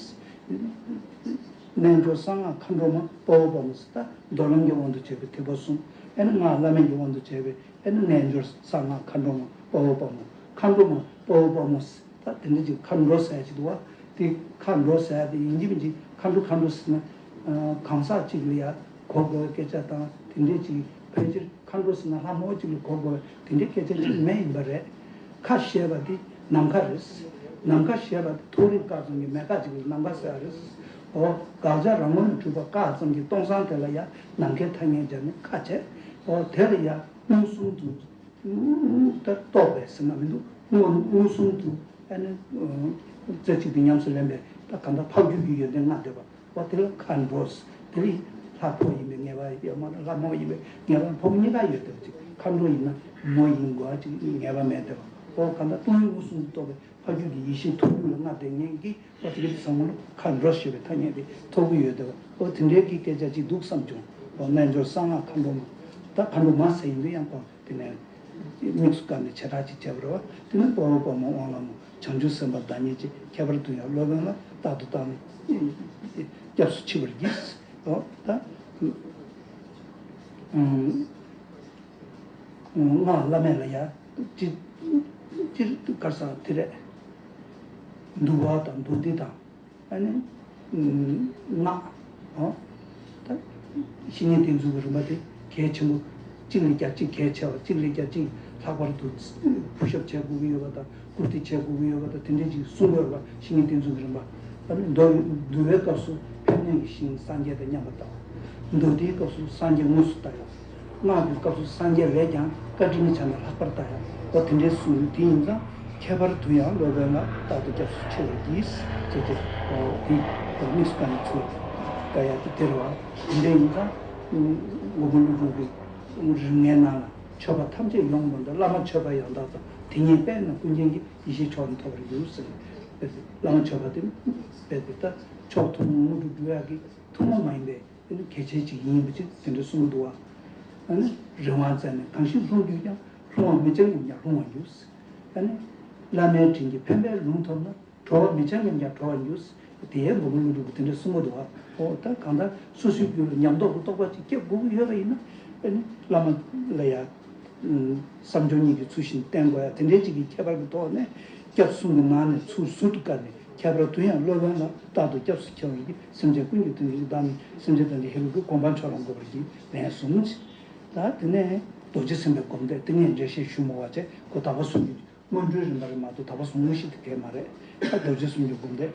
རྣལ་འབྱོར་གསང་སྔགས་མཁའ་འགྲོ་མ་དཔའ་བོ་དཔའ་མོ་ཟེར། ད་མདོ་ལམ་གྱི་དབང་དུ་བྱས་པའི་ཐེག་པ་གསུམ། ཨེ་ནི་སྔགས་བླ་མེད་ཀྱི་དབང་དུ་བྱས་པའི་ཨེ་ནི་རྣལ་འབྱོར་གསང་སྔགས་མཁའ་འགྲོ་མ་དཔའ་བོ་དཔའ་མོ། མཁའ་འགྲོ་མ་དཔའ་བོ་དཔའ་མོ་ཟེར། ད་དེ་འདྲ་ཅིག་མཁའ་འགྲོ་ཟེར་ཅིག་འདུག་བ། དེ་མཁའ་འགྲོ་ཟེར་དེ་ཡིན་གཅིག་མིན་གཅིག་མཁའ་འགྲོ་མཁའ་འགྲོ་ཟེར་ན། གང་ཟག་ཅིག་ལ་ཡ་གོ་དགོས་སྐད་ཆ་དང་དེ་འདྲ་ཅིག་ཕལ་ཆེར། མཁའ་འགྲོ་ཟེར་ན་ལྷ་མོ་གཅིག་ལ་གོ་དགོས་དེ་འདྲའི་སྐད་ཆ་གཅིག་མེད་ཡིན་པ་རེད། མཁའ་ཞེས་པ་དེ་ནམ་མཁའ་རེད། ནམ་མཁའ་ཞེས་པ་དེ་མཐོ་རིས་སྐར་ཚོགས་ཀྱི་མེ་སྐར་གཅིག་ལ་ནམ་མཁའ་ཟེར་བ་རེད། འོ་དགག་བྱ་རང་ངོས་ནས་གྲུབ་པ་སྐར་ཙམ་གྱི་སྟོང་སང་དེ་ལ་ཡང་ནམ་མཁའི་ཐ་སྙད་སྦྱར་ནས་མཁའ་བྱས། འོ་དེ་ལ་ཡང་མངོན་སུམ་དུ་ད་རྟོགས་པས་ཟེར་ན་མི་འདུག་མངོན་མངོན་སུམ་དུ་ཨ་ནི་རྩེ་གཅིག་ཏུ་ཉམས་སུ་ལེན་པའི་ད་གང་ལྟར་འཕགས་རྒྱུད་ཀྱི་ཡོན་ཏན་ལྔ་འདོད་པ། འོ་དེ་ལ་མཁའ་འགྲོ་ཟེར། དེ་ལ་ལྷ་ཕོ་ཡིན་པའི་ངེས་པ་ཡོད་མ་རེད། ལྷ་མོ་ཡིན་པའི་ངེས་པ་ཕོ་མོ་གཉིས་ཀ་ཡོད་དེ་བ་ཅིག་མཁའ་འགྲོ་ཡིན་ན་མོ་ཡིན་དགོས་ཅིག་ངེས་པ་མེད་དེ་བ། འོ་གང་ལྟར་སྟོང་ཉིད་མངོན་སུམ་དུ་རྟོགས་པའི་འཕགས་རྒྱུད་ཀྱི་ཡེ་ཤེས་ཐོབ་རྒྱུ་ལ་ལྔ་ལྡན་ངེས་ཀྱི་འོ་དེ་ག་དེ་བཟང་མོ་ལ་མཁའ་འགྲོ་ཞེས་པའི་ཐ་སྙད་དེ་ཐོབ་ཀྱི་ཡོད་དེ་བ། འོ་དེ་འདྲའི་གི་སྐད་ཆ་ཅིག་འདུག་བསམ་བྱུང་། འོ་རྣལ་འབྱོར་གསང་སྔགས་མཁའ་འགྲོ་མ། ད་མཁའ་འགྲོ་མ་ཟེར་ཡིན་དུས་ཡང་ཁོང་དེ་ནས་དམིགས་སུ་བཀར་ནས་བྱེ་བྲག་ཅིག་བྱས་པ་རེད་བ། དེ་ནི་དཔའ་བོ་དཔའ་མོ་དབང་ལ་མོ། བྱང་ཆུབ་སེམས་དཔའ་བདག་ཉིད་ཀྱི། ཁྱད་པར་དུ་ཡང་སློབ་དཔོན་ལ། རྟག་ཏུ་བདག་ནི་སྐྱབས་སུ་མཆི་བར་བགྱི། འོ་ད་སྔགས་བླ་མེད་ལ་ཡང་སྤྱིར་སྤྱིར་དཀར་ས་དེ་རེད། འདུལ་བ་དང་མདོ་སྡེ་དང་། ཨ་ནི། སྔགས། ཨོ། ད། བཤེས་གཉེན་བསྟེན་ཚུལ་གྱི་རིམ་པ་དེ་གལ་ཆེན་པོ། གཅིག་ལས་ཀྱང་གཅིག་གལ་ཆེ་བ། གཅིག་ལས་ཀྱང་གཅིག་ལྷག་པར་དུ་ཕུལ་ཞབས་བྱེད་དགོས་ཀྱི་ཡོད་པ་དང་། བཀུར་སྟི་བྱེད་དགོས་ཀྱི་ཡོད་པ་དང་། དེ་འདྲ་ཅིག་གསུང་དགོས་པ། བཤེས་གཉེན་བསྟེན་ཚུལ་གྱི་རིམ་པ། ཨ་ནི་མདོ། འདུལ་བའི་སྐབས་སུ་ཕན་གནོད་ཀྱི་ཞིང་སངས་རྒྱས་དང་མཉམ་པར་ལྟ་བ། མདོ་སྡེའི་སྐབས་སུ་སངས་རྒྱས་དངོས་སུ་ལྟ་ཡག་སྔགས་ཀྱི་སྐབས་སུ་སངས་རྒྱས་ལས་ཀྱང་བཀའ་དྲིན་གྱི་ཆ་ནས་ལྷག་པར་ལྟ་ཡག་འོ་དེ་འདྲའི་གསུང་ཡུལ་དེ་ཡིན་ཙང་། ཁྱད་པར་དུ་ཡང་སློབ་དཔོན་ལ་རྟག་ཏུ་སྐྱབས་སུ་མཆི་བར་བགྱི། ཅེས་ཏེ། འོ་དེ་དམིགས་སུ་བཀར་ནས་ཚུར་བཀར་ཡག་དེ་དེ་རེད་བ། དེ་འདྲ་ཡིན་ཙང་། མགོན་པོ་ཀླུ་སྒྲུབ་ཀྱི་རིམ་ལྔའི་ནང་ལ་མཆོད་པ་ཐམས་ཅད་ཡོངས་སུ་རྫོགས། བླ་མ་མཆོད་པ་ཡང་དག་ཙམ། དེ་ཉིད་དཔལ་རྣམས་ཀུན་མཁྱེན་གྱི། ཡེ་ཤེས་མཆོག་ནི་ཐོབ་པར་འགྱུར་ཟེར། བླ་མ་མཆོད་པ་དེ་དཔེ་དེ་ལྟར་མཆོག་ཐུན་མོང་དངོས་གྲུབ་འབྱུང་ཡག་གི་ཐུན་མོང་མ་ཡིན་པའི། དེ་ནི་གལ་ཆེན་ཅིག་ཡིན་པ་ཅིག་དེ་འདྲ་གསུངས་འདུག་བ། ཨ་ནི་རིང་བ་བཙལ་ནས་གང་ཞིག་ལྷུང་དུས་ཀྱང་། ལྷུང་བ་མི་བྱ་ངེས་ཀྱང་ལྷུང་བར་འགྱུར། ཨ་ནི་བླ་མའི་དྲིན་གྱིས་ཕན་པའི་ལུང་ཐོབ་ན། གྲོལ་བ་མི་བྱ་ངེས་ཀྱང་གྲོལ་བར་འགྱུར། དེའི་མགོན་པོ་ཀླུ་སྒྲུབ་ཀྱིས་དེ་འདྲ་གསུངས་འདུག་བ། འོ་ད་གང་ལྟར་སོ་སོའི་རྒྱུད་ལ་ཉམས་རྟོགས་ཀྱི་རྟོགས་པ་ཅིག་སྐྱེ་དགོས་ཀྱི་ཡོད་པ་ཡིན་ན། ཨ་ནི་བླ་མ་ལ་ཡ། བསམ་སྦྱོར་གཉིས་ཀྱིས་ཚུལ་བཞིན་བསྟེན་དགོས་ཡ། དེ་འདྲའི་ཅིག་གི་ཁྱད་པར་གྱི་ཐོག་ནས་སྐྱབས་གསུམ་གྱི་ནང་ནས་ཚུར་ཟུར་དུ་བཀར་ནས། ཁྱད་པར་དུ་ཡང་སློབ་དཔོན་ལ་རྟག་ཏུ་སྐྱབས་སུ་མཆི་བར་བགྱི། སེམས་ཅན་ཀུན་གྱི་དོན་བྱེད་ཅིང་། བདག་ནི་སེམས་ཅན་དོན་བྱེད་ཀྱི། གོ་འཕང་མཆོག་ལ་འགོད་པར་བགྱི། ལན་གསུམ་བྱས། ད་དེ་ནས་རྡོ་རྗེ་སེམས་དཔའི་སྒོམ་བཟླས་དེ་ངས་འགྲེལ་བཤད་ཞུ་མི་དགོས་པ་བྱས། ཁོ་དག་པ་གསུམ་གྱི་སྔོན་འགྲོའི་རིམ་པ་རེད་མ་གཏོགས། དག་པ་གསུམ་དངོས་གཞི་དེ་གས་མ་རེད། ད་རྡོ་རྗེ་སེམས་དཔའི་སྒོམ་བཟླས།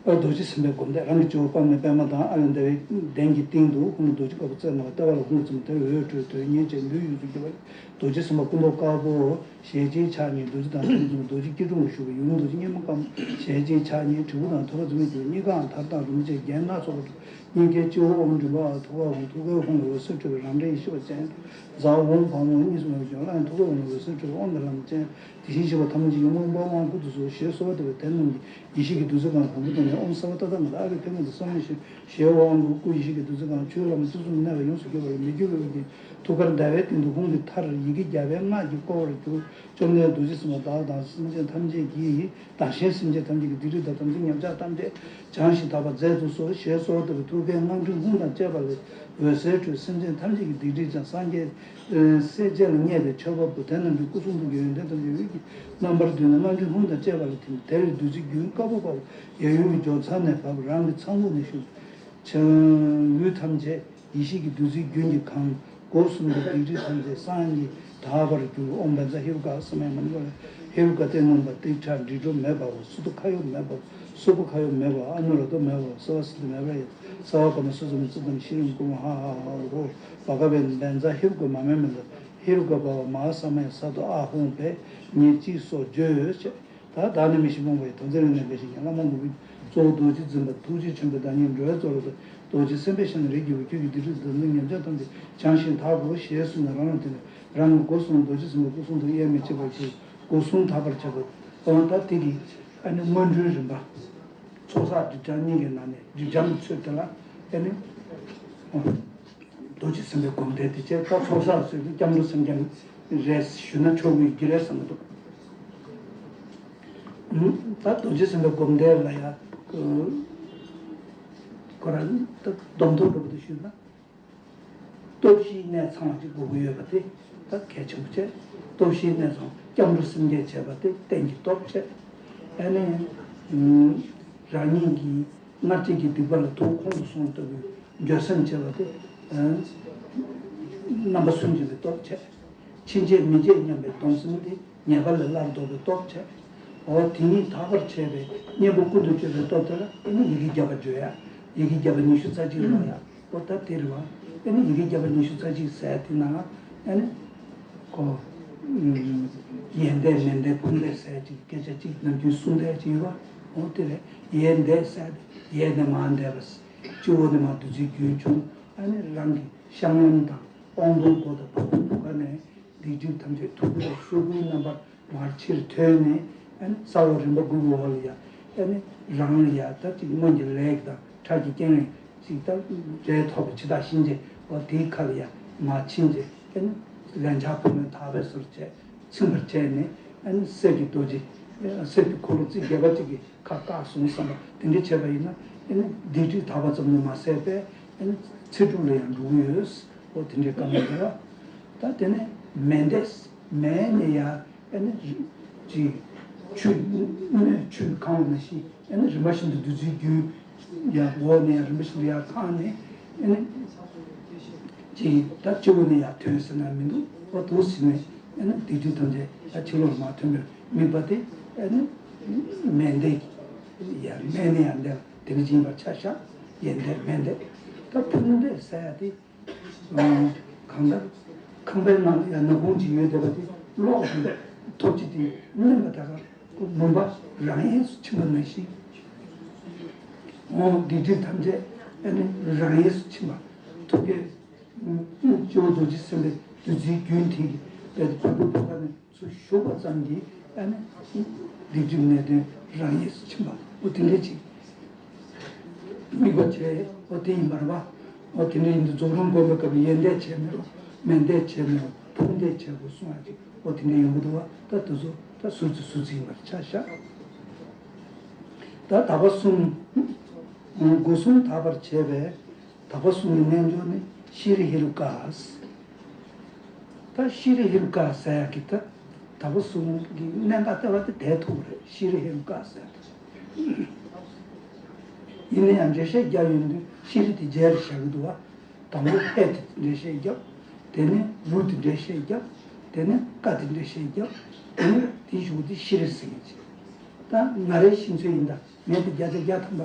ཨ། རྡོ་རྗེ་སེམས་དཔའི་སྒོམ་བཟླས། རང་གི་སྤྱི་བོ་པདྨའི་པདྨ་དང་། ཨ་ལས་འདས་པའི་གདན་གྱི་སྟེང་དུ་ཧཱུྃ་རྡོ་རྗེ་དཀར་པོ་རྩེ་ལྔ་པ་ལྟེ་བ་ལ་ཧཱུྃ་ཙམ། དེར་འོད་འཕྲོས་ཏེ་ཉིན་བྱེད་ལུས་ཡོངས་སུ་གྱུར་པ། རྡོ་རྗེ་སེམས་དཔའ་སྐུ་མདོག་དཀར་པོ། ཞལ་གཅིག་ཕྱག་གཉིས་རྡོ་རྗེ་དང་ཐུགས་འཛིན་རྡོ་རྗེ་སྐྱིལ་ཀྲུང་ལ་བཞུགས་པའི་ཡུམ་རྡོ་རྗེ་སྙེ་མོ་དཀར་མོ། ཞལ་གཅིག་ཕྱག་གཉིས་དྲིལ་བུ་དང་ཐོད་པ་འཛིན་མའི་རྒྱུད། གཉིས་ཀའང་དར་དང་རིན་པོ་ཆེ་རྒྱན་སྣ་ཚོགས་པ་དྲུག། སྙིང་གའི་སྤྱི་བོར་ཨོཾ་མགྲིན་པ་ཐུགས་ཀར་ཧཱུྃ། ཐུགས་ཀའི་ཧཱུྃ་ལས་འོད་ཟེར་འཕྲོས་པའི་རང་འདྲ་ཡེ་ཤེས་པ་ཅན། རྩ་བ་ཨོཾ་བྷ་མོ་གཉིས་སུ་མེད་པ་ཀྱང་། སླར་ཡང་ཐུགས་ཀའི་ཧཱུྃ་ལས་འོད་ཟེར་འཕྲོས་པའི་ཨོཾ་དང་ལྷ་མོ་ཅན། དེ་བཞིན་གཤེགས་པ་ཐམས་ཅད་ཀྱི་ཡུམ་ཨོཾ་པ་དབང་བསྐུར་དུ་གསོལ། ཞེས་གསོལ་བ་བཏབ་པས། དེ་རྣམས་ཀྱི་ཡེ་ཤེས་ཀྱི་བདུད་རྩི་གང་བུམ་པ་བཏབ་ནས། ཨོཾ་སརྦ་ཏ་ཐཱ་ག་ཏ་ཨཱ་རི་ཕཻ་ཁུང་དུ་བསམ་བློ་བཞིན། ཞེས་དབང་བསྐུར། སྐུ་ཡེ་ཤེས་ཀྱི་བདུད་རྩི་གང་། ཆོས་ལྷ་མོ་ཚུལ་གསུམ་གནས་པ་ཡོངས་སུ་གྱུར་པ་ལ། མི་འགྱུར་བའི་དབུགས་ཀྱི་ཐུགས་ཀར་ཟླ་བའི་སྟེང་དུ་ཧཱུྃ་གི་མཐར་ཡི་གེ་བརྒྱ་པའི་སྔགས་ཀྱིས་བསྐོར་བར་གྱུར། བཅོམ་ལྡན་རྡོ་རྗེ་སེམས་དཔའ་བདག་དང་སེམས་ཅན་ཐམས་ཅད་ཀྱི། བདག་གཞན་སེམས་ཅན་ཐམས་ཅད་ཀྱི་སྡིག་སྒྲིབ་དང་དམ་ཚིག་ཉམས་ཆག་ཐམས་ཅད་བྱང་ཞིང་དག་པར་མཛད་དུ་གསོལ། ཞེས་གསོལ་བ་བཏབ་པས། ཐུགས་ཀའི་རྔམ་འཕྲུལ་ཧཱུྃ་དང་བཅས་པ་ལས་འོད་ཟེར་འཕྲོས། སེམས་ཅན་ཐམས་ཅད་ཀྱི་སྡིག་སྒྲིབ་བྱང་། སངས་རྒྱས་སྲས་བཅས་ལ་བརྙས་པའི་མཆོད་པ་འབུལ། དེ་རྣམས་ཀྱི་སྐུ་གསུང་ཐུགས་ཀྱི་ཡོན་ཏན་ཐམས་ཅད་འོད་ཀྱི་རྣམ་པར་བསྡུས་ནས་རྔམ་འཕྲུལ་ཧཱུྃ་དང་བཅས་པ་ལ་ཐིམ། དེར་བདུད་རྩི་རྒྱུན་དཀར་པོ་འབར་བ་ཡབ་ཡུམ་གྱི་སྦྱོར་ཚང་ནས་བབས། རང་གི་ཚངས་བུག་ནས་ཞུགས། ལུས་ཐམས་ཅད་ཡེ་ཤེས་ཀྱི་བདུད་རྩིའི་རྒྱུན་གྱིས་གང་། སྒོ་གསུམ་གྱི་སྡིག་སྒྲིབ་ཐམས་ཅད་སངས་ཀྱིས་དག་པར་གྱུར། ཨོཾ་བཛྲ་ཧེ་རུ་ཀ་ཟེར་མཁན་ནམ་མཁའ་ལ་ཧེ་རུ་ཀ་སྟེ་རྣམ་པར་ཏིག་ཕྲ་འབྲིང་གྲོ་མེ་འབར་བ། སུ་ཏུ་ཁ་ཡོག་མེ་འབར་བ། སུ་པུ་ཁ་ཡོག་མེ་འབར་བ། ཨ་ནུ་ར་ཏོ་མེ་འབར་བ། སེ་བ་སི་ཏུ་མེ་འབར་ཡ། སེ་བ་ཀ་མ་སུ་ཙ་མ་ཙུ་ཏམ་ཤྲཱི་ཀུ་མ་ཧ་ཧ་ཧ་རོ། བ་ག་བེ་བཛྲ་ཧེ་རུ་ཀ་མ་མེ་མེ་ཛ། ཧེ་རུ་ཀ་བྷ་བ་མ་ཧཱ་ས་མ་ཡ། ས་ཏོ་ཨཱཿཧཱུྃ་ཕཊ་ཉེར་གཅིག་སོགས་བརྗོད་ཅེས། ད་བདག་ནི་མི་ཤེས་རྨོངས་པ་ཡི། དོན་མཛད་རིག་གནས་འགའ་ཞིག་ཀྱང་། བླ་མ་མགོན་པོས་གཙོ་བོ་རྡོ་རྗེ་འཛིན་པ་ཐུགས་རྗེ་ཆེན་པོའི་བདག་ཉིད་འགྲོ་བའི་གཙོ་བོ་དང་། རྡོ་རྗེ་སེམས་དཔའི་ཞལ་ནས་རིགས་བརྒྱུད་པའི་ཁྱོད་ཀྱི་སྡིག་སྒྲིབ་དང་དམ་ཚིག་ཉམས་ཆག་ཐམས་ཅད་བྱང་ཞིང་དག་གོ་ཞེས་གསུངས་ནས། རང་ལ་སྒོ་གསུམ་རྡོ་རྗེ་སེམས་དཔའི་སྐུ་གསུང་ཐུགས་དབྱེར་མི་ཕྱེད་པར་གྱུར། སྒོ་གསུམ་དག་པར་བྱེད་པ། འོ་ད་དེ་གི་ཨ་ནི་སྔོན་འགྲོའི་རིམ་པ། ཚོགས་བསགས་སྒྲིབ་སྦྱང་གཉིས་ཀྱི་ནང་ནས་སྒྲིབ་སྦྱང་གི་ཚུལ་དེ་ལ་ཨ་ནི། འོ། རྡོ་རྗེ་སེམས་དཔའི་སྒོམ་བཟླས་དེ་བྱས། ད་ཚོགས་བསགས་ཟེར་དུས་སྐྱབས་འགྲོ་སེམས་བསྐྱེད་རེད་ཞུ་ན་ཆོག་གི་རྒྱུ་རེད་བསམ་གྱི་འདུག་ད་རྡོ་རྗེ་སེམས་དཔའི་སྒོམ་བཟླས་ལ་ཡ། ཁོ་རང་ད་སྡོམ་ཐོབ་འདྲ་པོ་དེ་ཞུས་ན། སྟོབས་བཞིའི་གནད་ཚང་བ་ཅིག་དགོས་ཀྱི་ཡོད་པ་དེ་ད་གལ་ཆེན་པོ་བྱས། སྟོབས་བཞིའི་གནད་ཚང་སྐྱབས་འགྲོ་སེམས་བསྐྱེད་བྱས་པ་དེ་རྟེན་གྱི་སྟོབས་བྱས། ཨ་ནི། རང་ཉིད་ཀྱི་སྔར་བྱས་ཀྱི་སྡིག་པ་ལ་དོ་ཁོང་དུ་སོང་ལྟ་བུའི་འགྱོད་སེམས་བྱེད་པ་དེ། རྣམ་པ་སུན་འབྱིན་པའི་སྟོབས་བྱས། ཕྱིན་ཆད་མི་བྱེད་སྙམ་པའི་སྡོམ་སེམས་དེ་ཉེས་པ་ལས་སླར་ལྡོག་པའི་སྟོབས་བྱས། འོ་དེ་ཉིད་དག་པར་བྱས་པའི་གཉེན་པོ་ཀུན་ཏུ་སྤྱོད་པའི་སྟོབས་དེ་ལ་ཨ་ནི་ཡི་གེ་བརྒྱ་པ་བརྗོད་ཡ། ཡི་གེ་བརྒྱ་པ་ཉི་ཤུ་རྩ་གཅིག་ཀློག་ཡ། འོ་ད་དེ་རེད་བ། ཨ་ནི་ཡི་གེ་བརྒྱ་པ་ཉི་ཤུ་རྩ་གཅིག་ཟེར་དེ་ནང་ཨ་ནི། ཁོ། ཡས་འདེབས་མས་འདེབས་ཕུང་འདེབས་ཟེར་ཅིག་སྐད་ཆ་གཅིག་ནམ་རྒྱུན་གསུང་བསྡད་ཅིག་ཡོད་པ། འོ་དེ་རེད། ཡས་འདེབས་ཟེར་ཏེ་ཡས་ནས་མར་འདེབས་པ། སྤྱི་བོ་ནས་མར་བདུད་རྩིའི་རྒྱུན་བྱུང་། ཨ་ནི་རང་གི་བཤང་ལམ་དང་དབང་པོའི་སྒོ་དང་བ་སྤུའི་བུ་ག་ནས་སྡིག་སྒྲིབ་ཐམས་ཅད་ཐུར་དུ་ཤོག་བུའི་རྣམ་པར་མར་ཕྱིར་ཐོན་ནས། ཨ་ནི་ས་འོག་རིམ་པ་དགུ་གི་འོག་ལ་ཡ། ཨ་ནི་རང་ལ་ཡ་ད་ཅིག་སྔོན་གྱི་ལས་དང་ཁྲག་གི་རྐྱེན་ལས་ཅིག་ད་འབྲས་ཐོབ་པའི་ཕྱི་ཐག་ཤིན་ཏེ་འོ་དེའི་ཁ་ལ་ཡ་མར་ཕྱིན་ཏེ། ཨ་ནི་ལན་ཆགས་ཕུང་པོའི་ཐག་པས་སོར་བྱས། ཚིམ་པར་བྱས་ནས། ཨ་ནི་གསེར་གྱི་རྡོ་རྗེ། གསེར་གྱི་འཁོར་ལོ་རྩིབས་བརྒྱད་པ་གཅིག་གི་ཁ་བཀག་སོང་བསམ་པ་དེ་འདྲ་བྱས་པ་ཡིན་ན། ཨ་ནི་སྡིག་སྒྲིབ་དག་པ་ཙམ་དུ་མ་ཟད་པས། ཨ་ནི་ཚེ་སྒྲུབ་ལ་ཡང་འགྲོ་གི་ཡོད། འོ་དེ་འདྲའི་བཀའ་མོལ་འདུག་བ། ད་དེ་ནས་མས་འདེབས། མས་ནས་ཡར་ཨ་ནི་ཅིག་ཆུ་སྣོད་ཆུས་གང་བ་ནང་བཞིན། ཨ་ནི་རིམ་པ་བཞིན་དུ་བདུད་རྩིའི་རྒྱུན་ཡར་འོག་ནས་ཡར་རིམ་པ་བཞིན་དུ་ཡར་གང་ནས། ཨ་ནི་ཅིག་ད་སྤྱི་བོ་ནས་ཡར་ཐོན་ཟེར་ན་མི་འདུག་འོ་འདུག་ཟེར་ནས། ཨ་ནི་སྡིག་སྒྲིབ་ཐམས་ཅད་ཡར་ཕྱི་ལོགས་ལ་མར་ཐོན་པའི་དམིགས་པ་དེ། ཨ་ནི་མས་འདེབས། ཡར་མས་ནས་ཡར་འདེབས་དེ་འདྲ་ཅིག་ཡིན་པར་ཆ་བཞག་ཡས་འདེབས་མས་འདེབས། ད་ཕུང་འདེབས་ཟེར་ཡ་དེ། གང་ལྟར་ཁང་པའི་ནང་ལ་ཡང་ནག་ཁུང་ཅིག་ཡོད་བསྡད་པ་དེ་གློག་གིས་ཐོབ་ཅིག་དེ་མནན་པ་ད་ག་མུན་པ་རང་ཡལ་དུ་ཕྱིན་པ་ནང་བཞིན། འོ་སྡིག་སྒྲིབ་ཐམས་ཅད་ཨ་ནི་རང་ཡལ་དུ་ཕྱིན་པ། ཐུགས་ཀའི་སྤྱི་བོ་རྡོ་རྗེ་སེམས་དཔའི་བདུད་རྩིའི་རྒྱུན་དེ་གིས་དཔལ་དུ་བ་སྤུའི་བུ་ག་ནས། ཚུར་ཞུགས་པ་ཙམ་གྱིས་ཨ་ནི་སྡིག་སྒྲིབ་ནད་གདོན་རང་ཡལ་དུ་ཕྱིན་པ། འོ་དེ་འདྲ་ཅིག་དམིགས་པ་བྱས། འོ་དེ་ཡིན་པར་བ། འོ་དེ་འདྲ་ཡིན་དུས་རྫོགས་རིམ་སྒོམ་པའི་སྐབས་ལ་ཡས་འདེབས་བྱས་མི་རུང་། མས་འདེབས་བྱས་མི་རུང་། ཕུང་འདེབས་བྱས་དགོས་གསུང་ཡ་ཅིག་འོ་དེ་འདྲ་ཡོང་གི་འདུག་བ། ད་དེ་ཚོ་ད་ཟུར་ཙམ་ཟུར་ཙམ་ཡིན་པར་ཆ་བཞག་ད་དག་པ་གསུམ། སྒོ་གསུམ་དག་པར་བྱས་པས། དག་པ་གསུམ་གྱི་རྣལ་འབྱོར་ནི་ཤྲཱི་ཧེ་རུ་ཀ། ད་ཤྲཱི་ཧེ་རུ་ཀ་ཟེར་ཡག་གི་ད་དག་པ་གསུམ་གྱི་གནད་འགག་ལྟ་བ་དེ་དེར་ཐུག་རེད། ཤྲཱི་ཧེ་རུ་ཀ་ཟེར་ཡག་དེ། ཡིན་ན་ཡང་འགྲེལ་བཤད་རྒྱབ་ཡོང་དུས་ཤྲཱི་དེ་རྗེས་ལ་བཞག་གི་འདུག་བ། དང་པོ་ཧེ་དེ་འགྲེལ་བཤད་རྒྱབ། དེ་ནས་རུ་དེ་འགྲེལ་བཤད་རྒྱབ། དེ་ནས་ཀ་དེ་འགྲེལ་བཤད་རྒྱབ། དེ་ནས་དེའི་གཞུག་གུ་དེ་ཤྲཱི་ཟེར་གྱི་ཅིག་ད་ང་རའི་ཤེས་ཚོད་ཡིན་ད། ངས་དེ་བརྒྱ་ཆ་བརྒྱ་ཐམ་པ་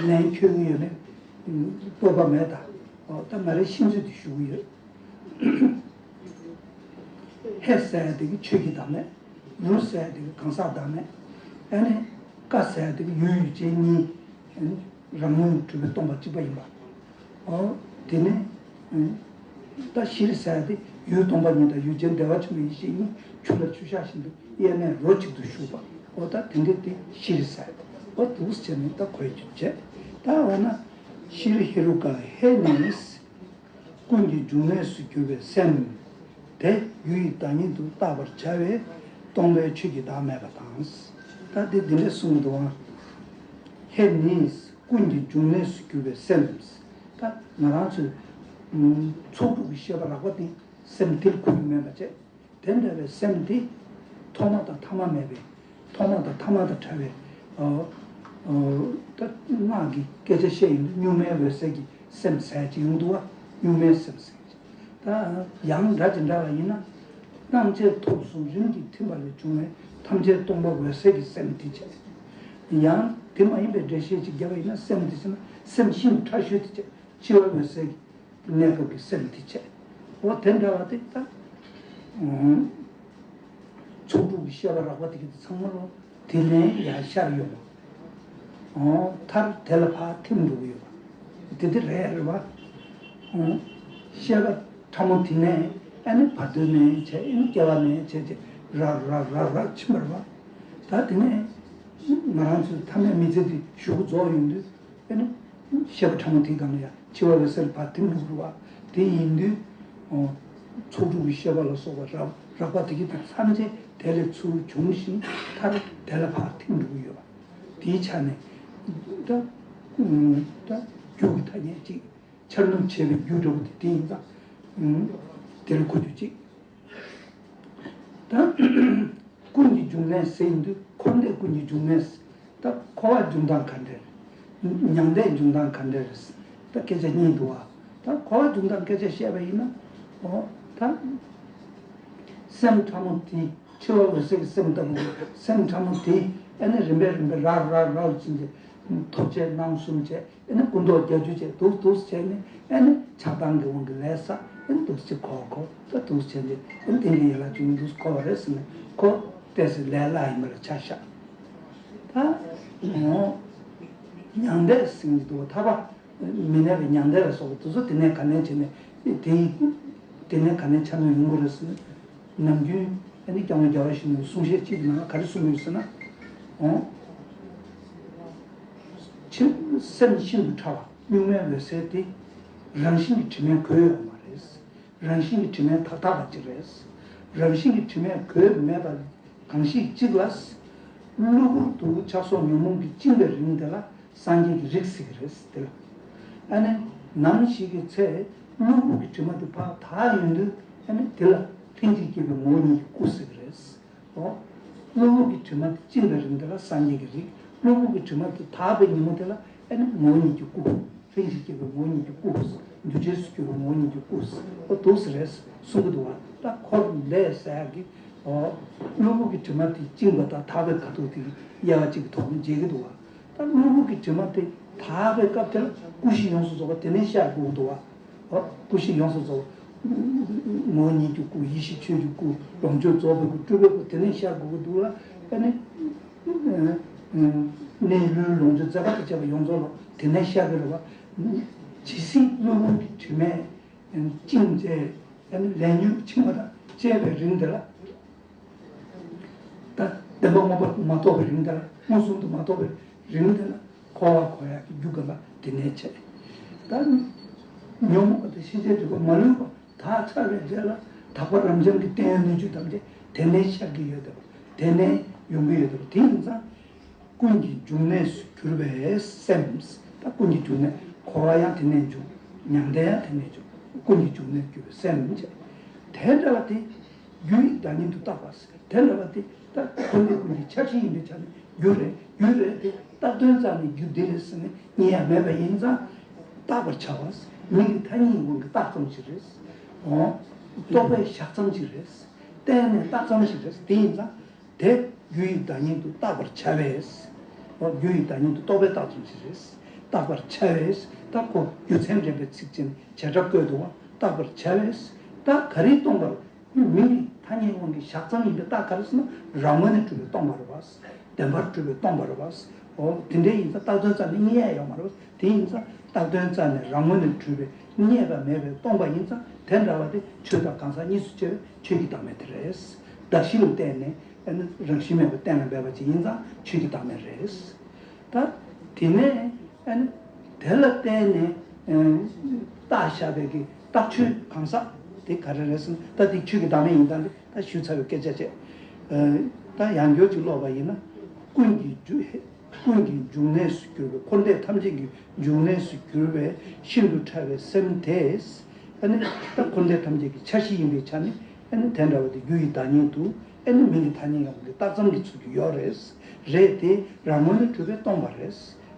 ལན་འཁྱོལ་གྱི་ཡོད་མེད་སྤོབས་པ་མེད་ད། འོ་ད་ང་རའི་ཤེས་ཚོད་དེ་ཞུ་གི་ཡོད། ཧེ་ཟེར་ཡ་དེ་གི་ཆོས་ཀྱི་བདག་མེད། རུ་ཟེར་ཡ་དེ་གི་གང་ཟག་བདག་མེད། ཨ་ནི་ཀ་ཟེར་ཡ་དེ་གི་ཡུལ་ཡུལ་ཅན་གཉིས། ཨ་ནི་རང་ངོས་གྲུབ་པའི་སྟོང་པ་གཅིག་པ་ཡིན་པ། ཨོ། དེ་ནས་ཨ་ད་ཤྲཱི་ཟེར་ཡ་དེ་ཡུལ་སྟོང་པ་ཉིད་དང་ཡུལ་ཅན་བདེ་བ་ཆེན་པོའི་ཡེ་ཤེས་གཉིས་ཆུ་ལ་ཆུ་བཞག་བཞིན་དུ་དབྱེར་མེད་རོ་གཅིག་ཏུ་བཞུགས་པ། ཨོ་ད་དེ་འདྲ་དེ་ཤྲཱི་ཟེར་ཡ་དེ། ཨོ་འདུག་སེ་བྱས་ནས་ད་གོ་རྒྱུ་བྱས། ད་འོ་ན་ཤྲཱི་ཧེ་རུ་ཀ་ཧེ་ནི། ཀུན་གྱི་འབྱུང་གནས་སུ་གྱུར་པའི་སེམས། དེ་ཡུལ་ཡུལ་བདག་ཉིད་དུ་བརྟག་པར་བྱ་བས་སྟོང་པའི་ཆོས་ཀྱི་བདག་མེད་པ་དང་། ད་དེ་འདི་འདྲ་གསུངས་འདུག་ཨང་། ཧེ་ནི་ཀུན་གྱི་འབྱུང་གནས་སུ་གྱུར་པའི་སེམས། ད་ང་རང་ཚོའི་ཚོགས་དྲུག་གི་ཤེས་པ་རགས་པ་དེ་སེམས་དེར་གོ་རྒྱུ་མེད་པ་བྱས། དེ་འདྲ་བའི་སེམས་དེ་ཐོག་མ་དང་ཐ་མ་མེད་པའི། ཐོག་མ་དང་ཐ་མ་དང་བྲལ་བའི། ཨ་ཨ་ད་སྔགས་ཀྱི་སྐད་ཆ་བཤད་ཡོང་དུས་གཉུག་མའི་འོད་གསལ་གྱི་སེམས་ཟེར་གྱི་ཡོང་འདུག་བ། གཉུག་མའི་སེམས་ཟེར་གྱི། ད་ཡང་སྒྲ་ཇི་འདྲ་བ་ཡིན་ན། སྣང་མཆེད་ཐོབ་གསུམ་རིམ་གྱིས་ཐིམ་པ་ལས་བྱུང་བའི་ཐམས་ཅད་སྟོང་པ་འོད་གསལ་གྱི་སེམས་དེ་བྱས། ཡང་དེ་མ་ཡིན་པའི་འགྲེལ་བཤད་ཅིག་བརྒྱབ་པ་ཡིན་ན་སེམས་དེ་བྱས་ན་སེམས་ཤིན་ཏུ་ཕྲ་ཤོས་དེ་བྱས། འཆི་བ་འོད་གསལ་གྱི་གནས་སྐབས་ཀྱི་སེམས་དེ་བྱས། འོ་དེ་འདྲ་བ་དེ་ད། ཨང་། ཚོགས་དྲུག་གི་ཤེས་པ་རགས་པ་དེ་གི་ཚང་མ་ལོ། དེ་ནས་ཡར་ཤར་ཡོང་བ། ཨོ་མཐར་དེ་ལ་ཕར་ཐིམ་འགྲོ་གི་ཡོད་པ། དེ་དེ་རེད་རེད་བ། ཨོ། ཤེས་པ་ཕྲ་མོ་དེ་ནས་ཨ་ནི་བར་དོ་ནས་བྱས་ཨ་ནི་སྐྱེ་བ་ནས་བྱས་བྱས་རག་རག་རག་རག་ཕྱིན་པ་རེད་བ། ད་དེ་ནས་ང་རང་ཚོའི་ཐ་མའི་མི་ཚེ་འདི་གཞུག་གུ་རྫོགས་ཡོང་དུས། ཨ་ནི། ཤེས་པ་ཕྲ་མོ་དེའི་སྒང་ལ་ཡང་འཆི་བ་འོད་གསལ་ལ་ཕར་ཐིམ་འགྲོ་གི་རེད་བ། དེ་ཡིན་དུས། ཨོ། ཚོགས་དྲུག་གི་ཤེས་པ་ལ་སོགས་པ་རགས་རགས་པ་དེ་གི་དེ་ཐམས་ཅད་དེ་ལས་ཚུར་བྱུང་ཞིང་མཐར་དེ་ལ་ཕར་ཐིམ་འགྲོ་གི་ཡོད་པ། དེའི་ཆ་ནས། ད། ད། རྒྱུ་གི་ཐ་སྙད་ཅིག་འཆར་ནུབ་བྱས་པའི་རྒྱུ་འདྲ་བོ་དེ་དེ་ཡིན་ཙང་། དེ་ལ་གོ་རྒྱུ་གཅིག་ད། ཀུན་གྱི་འབྱུང་གནས་ཟེར་ཡིན་དུས་འཁོར་འདས་ཀུན་གྱི་འབྱུང་གནས། ད་འཁོར་བ་འབྱུང་སྟངས་ག་འདྲ་རེད། མྱང་འདས་འབྱུང་སྟངས་ག་འདྲ་རེད། ད་སྐད་ཆ་གཉིས་འདུག་བ། ད་འཁོར་བ་འབྱུང་སྟངས་སྐད་ཆ་བཤད་པ་ཡིན་ན། འོ། ད། སེམས་ཕྲ་མོ་དེ་འཆི་བ་འོད་གསལ་གྱི་སེམས་ལྟ་བུ། སེམས་ཕྲ་མོ་དེ་ཨ་ནི་རིམ་པས་རིམ་པས་རག་རག་རག་ཕྱིན་ཏེ། ཐོབ་བྱེད་རྣམ་གསུམ་བྱས། ཨ་ནི་སྐུ་མདོག་རྒྱ་རྒྱུ་བྱས་འདུག་འདུག་བྱས་ནས་ཨ་ནི་ཆགས་སྡང་གི་དབང་གིས་ལས་བསགས། ཨ་ནི་འདུག་ཅིག་གོ་གོ་ད་འདུག་བྱས་ནས་ཨ་ནི་དེ་འདྲའི་ཡན་ལག་བཅུ་གཉིས་འདུག་གོ་བ་རེད་ཟེར་ནས་ཁོ་ཏོག་ཙམ་ལས་སླ་ཡིན་པ་ལ་ཆ་བཞག་ད། འོ། མྱང་འདས་ཟེར་གྱི་འདུག་ཐར་པ་མི་གནས་པའི་མྱང་འདས་ལ་སོགས་པ་དེ་ཚོ་དེ་ནས་ག་ནས་བྱས་ནས་དེ་དེ་ནས་ག་ནས་ཆ་མེད་ཡོང་གི་རེད་ཟེར་ནས། ནམ་རྒྱུན་ཨ་ནི་སྐྱབས་མགོན་རྒྱལ་བ་ཡིད་བཞིན་ནོར་བུའི་གསུང་བཤད་གཅིག་གི་ནང་ལ་ག་རེ་གསུངས་ཡོད་ཟེར་ན། འོ། ཕྱིར་སེམས་ཤིན་ཏུ་ཕྲ་བ་གཉུག་མའི་འོད་གསལ་དེ། རང་བཞིན་གྱིས་དྲི་མས་གོས་ཡོད་མ་རེད། རང་བཞིན་གྱིས་དྲི་མས་དག་དག་པ་ཅིག་རེད། རང་བཞིན་གྱིས་དྲི་མས་གོས་མེད་པ་གང་ཞིག་ཅིག་ལ། གློ་བུར་དུ་ཆགས་སོགས་ཉོན་མོངས་ཀྱིས་བཅིངས་པའི་རིང་དེ་ལ་སངས་རྒྱས་ཀྱི་རིགས་ཟེར་གྱི་རེད་དེ་ལ། ཨ་ནི་ནམ་ཞིག་གི་ཚེ་གློ་བུར་གྱི་དྲི་མ་དེ་ཕར་དག་ཡོང་དུས་ཨ་ནི་དེ་ལ་ལྷན་ཅིག་སྐྱེས་པའི་ངོ་བོ་ཉིད་ཀྱི་སྐུ་ཟེར་གྱི་རེད། འོ། གློ་བུར་གྱི་དྲི་མ་དེ་བཅིངས་པའི་རིང་དེ་ལ་སངས་རྒྱས་ཀྱི་རིགས། གློ་བུར་གྱི་དྲི་མ་དེ་དག་པའི་ཉིན་མོ་དེ་ལ་ཨ་ནི་ངོ་བོ་ཉིད་ཀྱི་སྐུ། ལྷན་ཅིག་སྐྱེས་པའི་ངོ་བོ་ཉིད་ཀྱི་སྐུ། འདུ་བྱེད་སུ་གྱུར་པའི་ངོ་བོ་ཉིད་ཀྱི་སྐུ། འོ་འདུག་སེ་རེད་གསུང་གི་འདུག་བ། ད་འཁོར་འདས་ཟེར་ཡག་གི། འོ། གློ་བུར་གྱི་དྲི་མ་དེ་བཅིངས་པ་དང་དག་པའི་ཁ་ཐུག་དེ་དབྱེ་བ་གཅིག་གི་ཐོག་ནས་འབྱེད་ཀྱི་འདུག་བ། ད་གློ་བུར་གྱི་དྲི་མ་དེ་དག་པའི་སྐབས་དེ་ལ་སྐུ་བཞི་ཡོངས་སུ་རྫོགས་པ་དེ་ནས་ཤར་དགོས་ཀྱི་འདུག་བ། འོ། སྐུ་བཞི་ཡོངས་སུ་རྫོགས། ངོ་བོ་ཉིད་ཀྱི་སྐུ། ཡེ་ཤེས་ཆོས་ཀྱི་སྐུ། ལོངས་སྤྱོད་རྫོགས་པའི་སྐུ། སྤྲུལ་པའི་སྐུ། དེ་ནས་ཤར་དགོས་ཀྱི་འདུག་ལ། ཨ་ནི། གནས་ལུས་ལོངས་སྤྱོད་མཛད་པ་དང་བཅས་པ་ཡོངས་རྫོགས་ལ་དེ་ནས་ཤར་གྱི་རེད་བ། ཇི་སྲིད་གློ་བུར་གྱི་དྲི་མས་བཅིངས་བྱས། ཨ་ནི་ལས་ཉོན་འཆིང་བ་དང་བཅས་པའི་རིང་དེ་ལ། ད་བདེན་པ་མངོན་པར་མ་རྟོགས་པའི་རིང་དེ་ལ། མངོན་སུམ་དུ་མ་རྟོགས་པའི་རིང་དེ་ལ་འཁོར་བ་འཁོར་ཡག་གི་རྒྱུ་ག་ལ་དེ་ནས་བྱས། ད་ཉོན་མོངས་པ་དང་ཤེས་བྱའི་སྒྲིབ་པ་མ་ལུས་པ་དག་ཚར་བའི་རྗེས་ལ་དག་པ་རབ་འབྱམས་ཀྱི་བརྟན་གཡོ་སྣོད་བཅུད་ཐམས་ཅད་དེ་ནས་ཤར་གྱི་ཡོད་དེ། དེ་ནས་ཡོང་གི་ཡོད་དེ། དེ་ཡིན་ཙང་ཀུན་གྱི་འབྱུང་གནས་སུ་གྱུར་པའི་སེམས། ད་ཀུན་གྱི་འབྱུང་གནས་འཁོར་བ་ཡང་དེ་ནས་འབྱུང་། མྱང་འདས་ཡང་དེ་ནས་འབྱུང་། ཀུན་གྱི་འབྱུང་གནས་གྱུར་པའི་སེམས་བྱས། དེ་འདྲ་བ་དེ། རྒྱུ་ཡི་བདག་ཉིད་དུ་བཏགས་པ་ཟེར། དེ་ལ་བ་དེ་ད་འཁོར་འདས་ཀུན་གྱི་ཆ་ཤས་ཡིན་པའི་ཆ་ནས་རྒྱུ་རེད། རྒྱུ་རེད་དེ་བཏགས་དོན་རྩ་ནས་རྒྱུ་འདི་རེད་ཟེར་ནས་རྙེད་ཡ་མེད་པ་ཡིན་ཙང་། བཏགས་པར་བྱ་བ་ཟེར། མིང་གི་ཐ་སྙད་ཡིན་དབང་གིས་བཏགས་ཙམ་ཞིག་རེད། འོ། རྟོག་པས་བཞག་ཙམ་ཞིག་རེད། བརྟེན་ནས་བཏགས་ཙམ་ཞིག་རེད། དེ་ཡིན་ཙང་། དེ་རྒྱུ་ཡི་བདག་ཉིད་དུ་བཏགས་པར་བྱ་བས། འོ། རྒྱུ་ཡི་བདག་ཉིད་དུ་རྟོག་པས་བཏགས་ཙམ་ཞིག་རེད། བཏགས་པར་བྱ་བས། ད་ཁོ་རྒྱུ་མཚན་འདྲེན་པའི་ཚིག་ཅན་བྱེ་བྲག་བཀོད་འདུག་བ། བཏགས་པར་བྱ་བས། ད་ག་རེ་སྟོན་པར། མིང་གི་ ཐ་སྙད་དབང་གིས་བཞག་ཙམ་ཡིན་པའི་རྟགས་ག་རེ་ཟེར་ན། རང་ངོས་ནས་གྲུབ་པའི་སྟོང་པ་རེད་པ། བདེན་པར་གྲུབ་པའི་སྟོང་པ་རེད་པ། འོ་དེ་འདྲ་ཡིན་ཙང་རྟགས་དོན་རྩ་ནས་རྙེད་ཡ་ཡོད་མ་རེད་པ། དེ་ཡིན་ཙང་རྟགས་དོན་རྩ་ནས་རང་ངོས་ནས་གྲུབ་པའི་རྙེད་པ་མེད་པའི་སྟོང་པ་ཡིན་ཙང་། དེ་འདྲ་བ་དེ་ཆོས་དང་གང་ཟག་གཉིས་སུ་ཕྱེ་བའི་ཆོས་ཀྱི་བདག་མེད་དེ་རེད། གདགས་གཞི་ལ་བརྟེན་ནས་ཨ་ནི་རང་བཞིན་མེད་པ་གཏན་ལ་འབེབས་པ་ཅིག་ཡིན་ཙང་ཆོས་ཀྱི་བདག་མེད་རེད། ད་དེ་ནས་ཨ་ནི་དེ་ལ་བརྟེན་ནས་ཨ་བཏགས་བཞག་པའི་གི་རྟགས་ཆོས་གང་ཟག་དེ་ག་རེ་རེད་ཟེར་ན། ད་དེ་ཆོས་ཀྱི་བདག་མེད་ཡིན་སྟངས་དེ་ད་ཞུས་ཚར་བའི་སྐད་ཆ་བྱས། ཨ་ད་ཡང་བསྐྱར་ཅིག་ཀློག་པ་ཡིན་ན། ཀུན་གྱི་རྒྱུ་ཀུན་གྱི་འབྱུང་གནས་སུ་གྱུར་པའི། འཁོར་འདས་ཐམས་ཅད་ཀྱི་འབྱུང་གནས་སུ་གྱུར་པའི་ཤིན་ཏུ་ཕྲ་བའི་སེམས་དེས། ཨ་ནི་ད་འཁོར་འདས་ཐམས་ཅད་ཀྱི་འཆར་གཞི་ཡིན་པའི་ཆ་ནས། ཨ་ནི་དེ་འདྲ་བ་དེ་རྒྱུ་ཡི་བདག་ཉིད་དུ། ཨ་ནི་མིང་གི་ཐ་སྙད་ཡང་གི་རྟགས་ཙམ་གྱི་ཚུལ་གྱིས་ཡོད་རེད། རེད་དེ། རང་ངོས་ནས་གྲུབ་པའི་སྟོང་པ་རེད།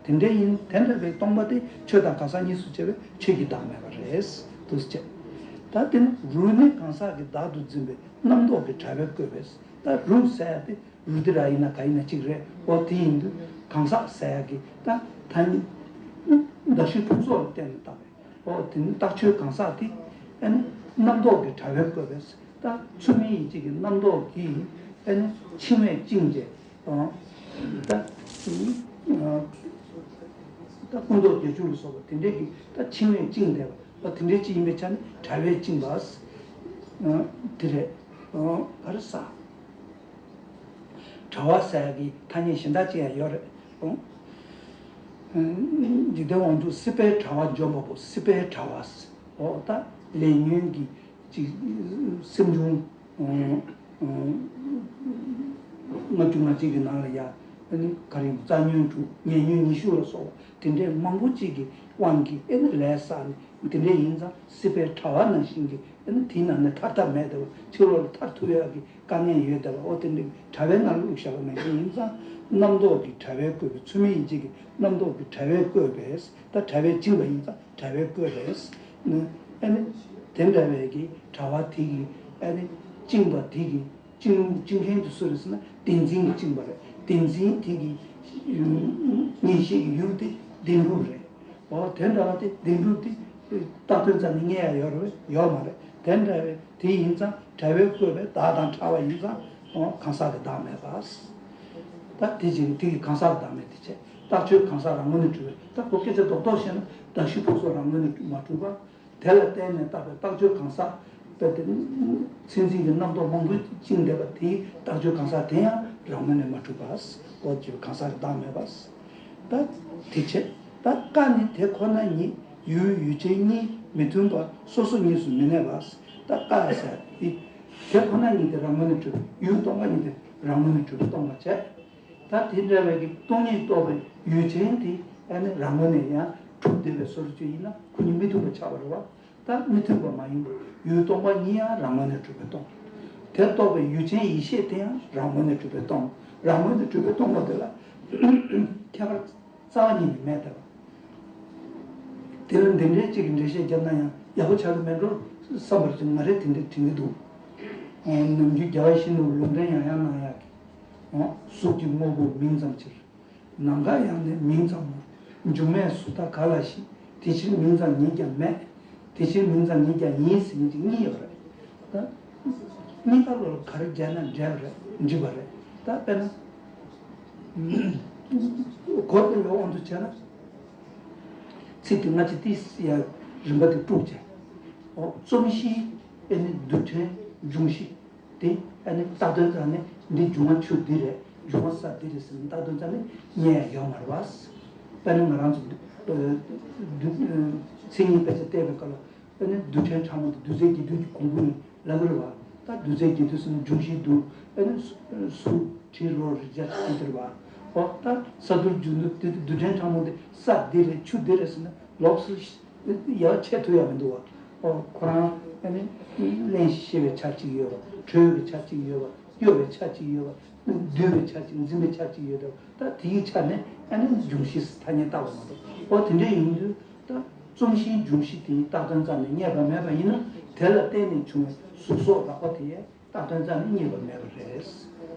དེ་འདྲ་ཡིན། དེ་འདྲ་བའི་སྟོང་པ་དེ་ཆོས་དང་གང་ཟག་གཉིས་སུ་ཕྱེ་བའི་ཆོས་ཀྱི་བདག་མེད་པ་རེད། འདུག་སེ་བྱས། ད་དེ་ནི་རུས་ནི་གང་ཟག་གི་བདག་ཏུ་འཛིན་པའི་རྣམ་རྟོག་གི་དྲ་བས་བཀོད་པས། ད་རུས་ཟེར་ཡ་དེ་རུས་དེ་ར་ཡིན་ན་ག་ཡིན་ན་གཅིག་རེད། འོ་དེ་ཡིན་དུས་གང་ཟག་ཟེར་ཡ་གི་ད་ཐ་སྙད་གདགས་གཞི་ཕུང་ཚོགས་ལ་བརྟེན་ནས་བཏགས་པའི། འོ་དེ་ནི་རྟགས་ཆོས་གང་ཟག་དེ་ཨ་ནི་རྣམ་རྟོག་གི་དྲ་བས་བཀོད་པས། ད་མཚན་མའི་ཡིད་ཀྱི་རྣམ་རྟོག་གིས་ཨ་ནི་འཆིང་བས་བཅིངས་ཏེ། ཨོ། ད་ཨ་ད་སྐུ་མདོག་བརྒྱད་ཅུ་ལ་སོགས་པ་དེ་འདྲས་ཀྱིས་ད་འཆིང་བས་བཅིངས་བསྡད་པ། ཨོ་དེ་འདྲས་ཅིག་ཡིན་པའི་ཆ་ནས་དྲ་བས་བཅིངས་པ། ཨ་དེ་རེད། ཨོ་ག་རེ་ཟ། དྲ་བ་ཟེར་ཡ་གི་ཐ་སྙད་གཞན་དག་ཅིག་ཡང་ཡོད་རེད། ཨོ། འཇིག་རྟེན་དབང་ཕྱུག་སྲིད་པའི་དྲ་བ་འཇོམས་པ་པོ། སྲིད་པའི་དྲ་བ་ཟེར། ཨོ་ད་ལས་ཉོན་གྱི་ཅིག་སེམས་བྱུང་། ལྔ་བཅུ་ང་གཅིག་གི་ནང་ལ་ཡ། ཨ་ནི་ག་རེ་ཡིན། རྩ་ཉོན་དྲུག་ཉེ་ཉོན་ཉི་ཤུ་ལ་སོགས་པ་དེ་འདྲའི་མང་པོ་ཅིག་གི་དབང་གིས་ཨ་ནི་ལས་བསགས་ནས་དེ་འདྲ་ཡིན་ཙང་། སྲིད་པའི་དྲ་བ་ནང་བཞིན་གྱི་ཨ་ནི་དེའི་ནང་ནས་ཐར་ཐབས་མེད་དེ་བ། ཕྱི་ལོགས་ལ་ཐར་ཐུབ་ཡག་གི་དཀའ་ངལ་ཡོད་དེ་བ། ཨོ་དེ་འདྲའི་དྲ་བའི་ནང་བླུགས་བཞག་པ་ནང་བཞིན་ཡིན་ཙང་། རྣམ་རྟོག་གི་དྲ་བས་བཀོད་པའི། མཚན་མའི་ཡིད་ཀྱི་རྣམ་རྟོག་གི་དྲ་བས་བཀོད་པས། ད་དྲ་བས་བཅིངས་པ་ཡིན་ཙང་དྲ་བས་བཀོད་པས། ཨ་ནི་དེ་འདྲ་བའི་གི་དྲ་བ་དེ་གིས་ཨ་ནི་བཅིངས་པ་དེ་གིས། བཅིངས་བཅིངས་མཁན་དེ་སུ་རེད་ཟེར་ན། བདེན་འཛིན་གྱིས་བཅིངས་པ་རེད། བདེན་འཛིན་དེ་གི་ཡུལ་ངེས་ཤེས་ཀྱི་ཡུལ་དེ་བདེན་གྲུབ་རེད། འོ་དེ་འདྲ་བ་དེ་བདེན་གྲུབ་དེ་རྟགས་དོན་རྩ་ནས་རྙེད་ཡ་ཡོད་རེད། ཡོད་མ་རེད། དེ་འདྲ་བའི་དེ་ཡིན་ཙང་དྲ་བས་བཀོད་པའི་བདག་དང་ཕྲ་བ་ཡིན་ཙང་། འོ་གང་ཟག་གི་བདག་མེད་པ། ད་དེ་བྱས་ནས་དེ་གི་གང་ཟག་གི་བདག་མེད་དེ་བྱས། རྟགས་ཆོས་གང་ཟག་རང་ངོས་ནས་གྲུབ་པའི། ད་ཁོ་སྐད་ཆ་རྡོག་རྡོག་བཤད་ན། གདགས་གཞི་ཕུང་ཚོགས་རང་ངོས་ནས་མ་གྲུབ་པ། དེ་ལ་བརྟེན་ནས་བཏགས་པའི་རྟགས་ཆོས་གང་ཟག་དཔེ་དེ། མཚན་འཛིན་གྱི་རྣམ་རྟོག་མང་པོས་བཅིངས་བསྡད་པ་དེའི་རྟགས་ཆོས་གང་ཟག་དེ་ཡང་རང་ངོས་ནས་མ་གྲུབ་པ། འོ་ཅེས་པའི་གང་ཟག་གི་བདག་མེད་པ། ད་དེ་བྱས། ད་ཀ་ནི་དེ་ཁོ་ན་ཉིད་ཡུལ་ཡུལ་ཅན་གཉིས་མི་མཐུན་པ་སོ་སོ་གཉིས་སུ་མི་གནས་པ། ད་ཀ་ཟེར་དེ་དེ་ཁོ་ན་ཉིད་དེ་རང་ངོས་ནས་གྲུབ། ཡུལ་སྟོང་པ་ཉིད་དེ་རང་ངོས་ནས་གྲུབ་པ་སྟོང་པ་བྱས། ད་དེ་འདྲ་བའི་གི་སྟོང་ཉིད་རྟོགས་པའི་ཡུལ་ཅན་དེ་ཨ་ནི་རང་ངོས་ནས་ཡང་གྲུབ་བསྡད་པའི་བཟོ་འདྲ་ཅིག་ཡིན་ན། ཁོ་གཉིས་མི་མཐུན་པ་ཆགས་པ་རེད་བ། ད་མི་མཐུན་པ་མ་ཡིན་པར་ཡུལ་སྟོང་པ་ཉིད་ཡང་རང་ངོས་ནས་གྲུབ་པས་སྟོང་། དེ་རྟོགས་པའི་ཡུལ་ཅན་ཡིད་ཤེས་དེ་ཡང་རང་ངོས་ནས་གྲུབ་པས་སྟོང་། རང་ངོས་ནས་གྲུབ་པས་སྟོང་པ་དེ་ལ་ཁྱད་པར་རྩ་བ་ཉིད་ནས་མེད་དེ། དེ་ལ་འདི་འདྲའི་གཅིག་གི་འགྲེལ་བཤད་བརྒྱབ་ན་ཡང་ཡག་པོ་ཆགས་ཀྱི་མེད་འགྲོ་བསམ་པར་ང་རེ་དེ་འདྲ་དྲན་གྱི་འདུག། ནམ་རྒྱུན་རྒྱལ་བ་ཡིད་བཞིན་ནོར་བུས་ལུང་འདྲེན་ཡང་ཡང་གནང་ཡག་གི། གཟུགས་ཀྱི་དངོས་པོ་མིང་ཙམ་ཕྱིར། ནམ་མཁའ་ཡང་ནི་མིང་ཙམ་མོ། འབྱུང་གནས་གཟུགས་དག་ག་ལ་ཞིག། དེ་ཕྱིར་མིང་ཙམ་ཉིད་ཀྱང་མེད། དེ་ཕྱིར་མིང་ཙམ་ཉིད་ཀྱང་ཡིན་ཟེར་མཁན་ཅིག་གཉིས་ཡོད་རེད། ད་གཉིས་ཀ་ལོ་ལ་ག་རེ་སྦྱར་ན་འགྲིག་པ་རེད། འགྲིག་པ་རེད། ད་དཔེར་ན། གོ་བདེ་བའི་དབང་དུ་བྱས་ན། ཚིག་དེ་སྔ་ཕྱི་ཏོག་ཙམ་ཡར་རིམ་པ་དེ་དཀྲུགས་བྱས། འོ་རྩོམ་གཞི་ཨེ་ནི་རྡུལ་ཕྲན་འབྱུང་གཞི། དེ་ཨ་ནི་རྟགས་དོན་རྩ་ནས་འདི་འབྱུང་བ་ཆུ་འདི་རེད། འབྱུང་བ་ས་འདི་རེད་ཟེར་ནས་རྟགས་དོན་རྩ་ནས་རྙེད་ཡ་ཡོད་མ་རེད་བ། དཔེར་ན་ང་རང་ཚོ་མཚན་ཉིད་དཔེ་ཆ་བལྟས་པའི་སྐབས་ལ། ཨ་ནི་རྡུལ་ཕྲན་ཕྲ་མོ་དེ་རྡུལ་རྫས་ཀྱི་རྡུལ་གྱི་གོང་བུ་ཡིན་ལབ་ཀྱི་རེད་བ། ད་རྡུལ་རྫས་ཀྱི་རྡུལ་ཟེར་ན་འབྱུང་བཞིའི་རྡུལ། ཨ་ནི་གཟུགས་དྲི་རོ་རེག་བྱ་ཆུ་དེ་རེད་བ། འོ་ད་ས་རྡུལ་འབྱུང་རྡུལ་དེ་རྡུལ་ཕྲན་ཕྲ་མོ་དེ་ས་འདི་རེད། ཆུ་འདི་རེད་ཟེར་ན་ལོགས་སུ། ཡར་ཆད་ཐུབ་ཡ་མི་འདུག་བ། ཨོ་ཁོ་རང་ཨ་ནི་གླེང་ཤེས་པའི་ཆ་གཅིག་ཡོད་པ། གྲོལ་བའི་ཆ་གཅིག་ཡོད་པ། གཡོ་བའི་ཆ་གཅིག་ཡོད་པ། འདུལ་བའི་ཆ་གཅིག་འཛིན་པའི་ཆ་གཅིག་ཡོད་དོ། ད་དེའི་ཆ་ནས་ཨ་ནི་འབྱུང་གཞི་ཐ་སྙད་བཏགས་པ་མ་གཏོགས། ཨོ་དེ་འདྲ་ཡིན་དུས་ད་རྩོམ་གཞིའི་འབྱུང་གཞི་དེའི་རྟགས་དོན་རྩ་ནས་རྙེད་པ་མེད་པ་ཡིན་ན། དེ་ལ་བརྟེན་ནས་བྱུང་བའི་གཟུགས་སོགས་རགས་པ་དེ། རྟགས་དོན་རྩ་ནས་རྙེད་པ་མེད་པ་རེད།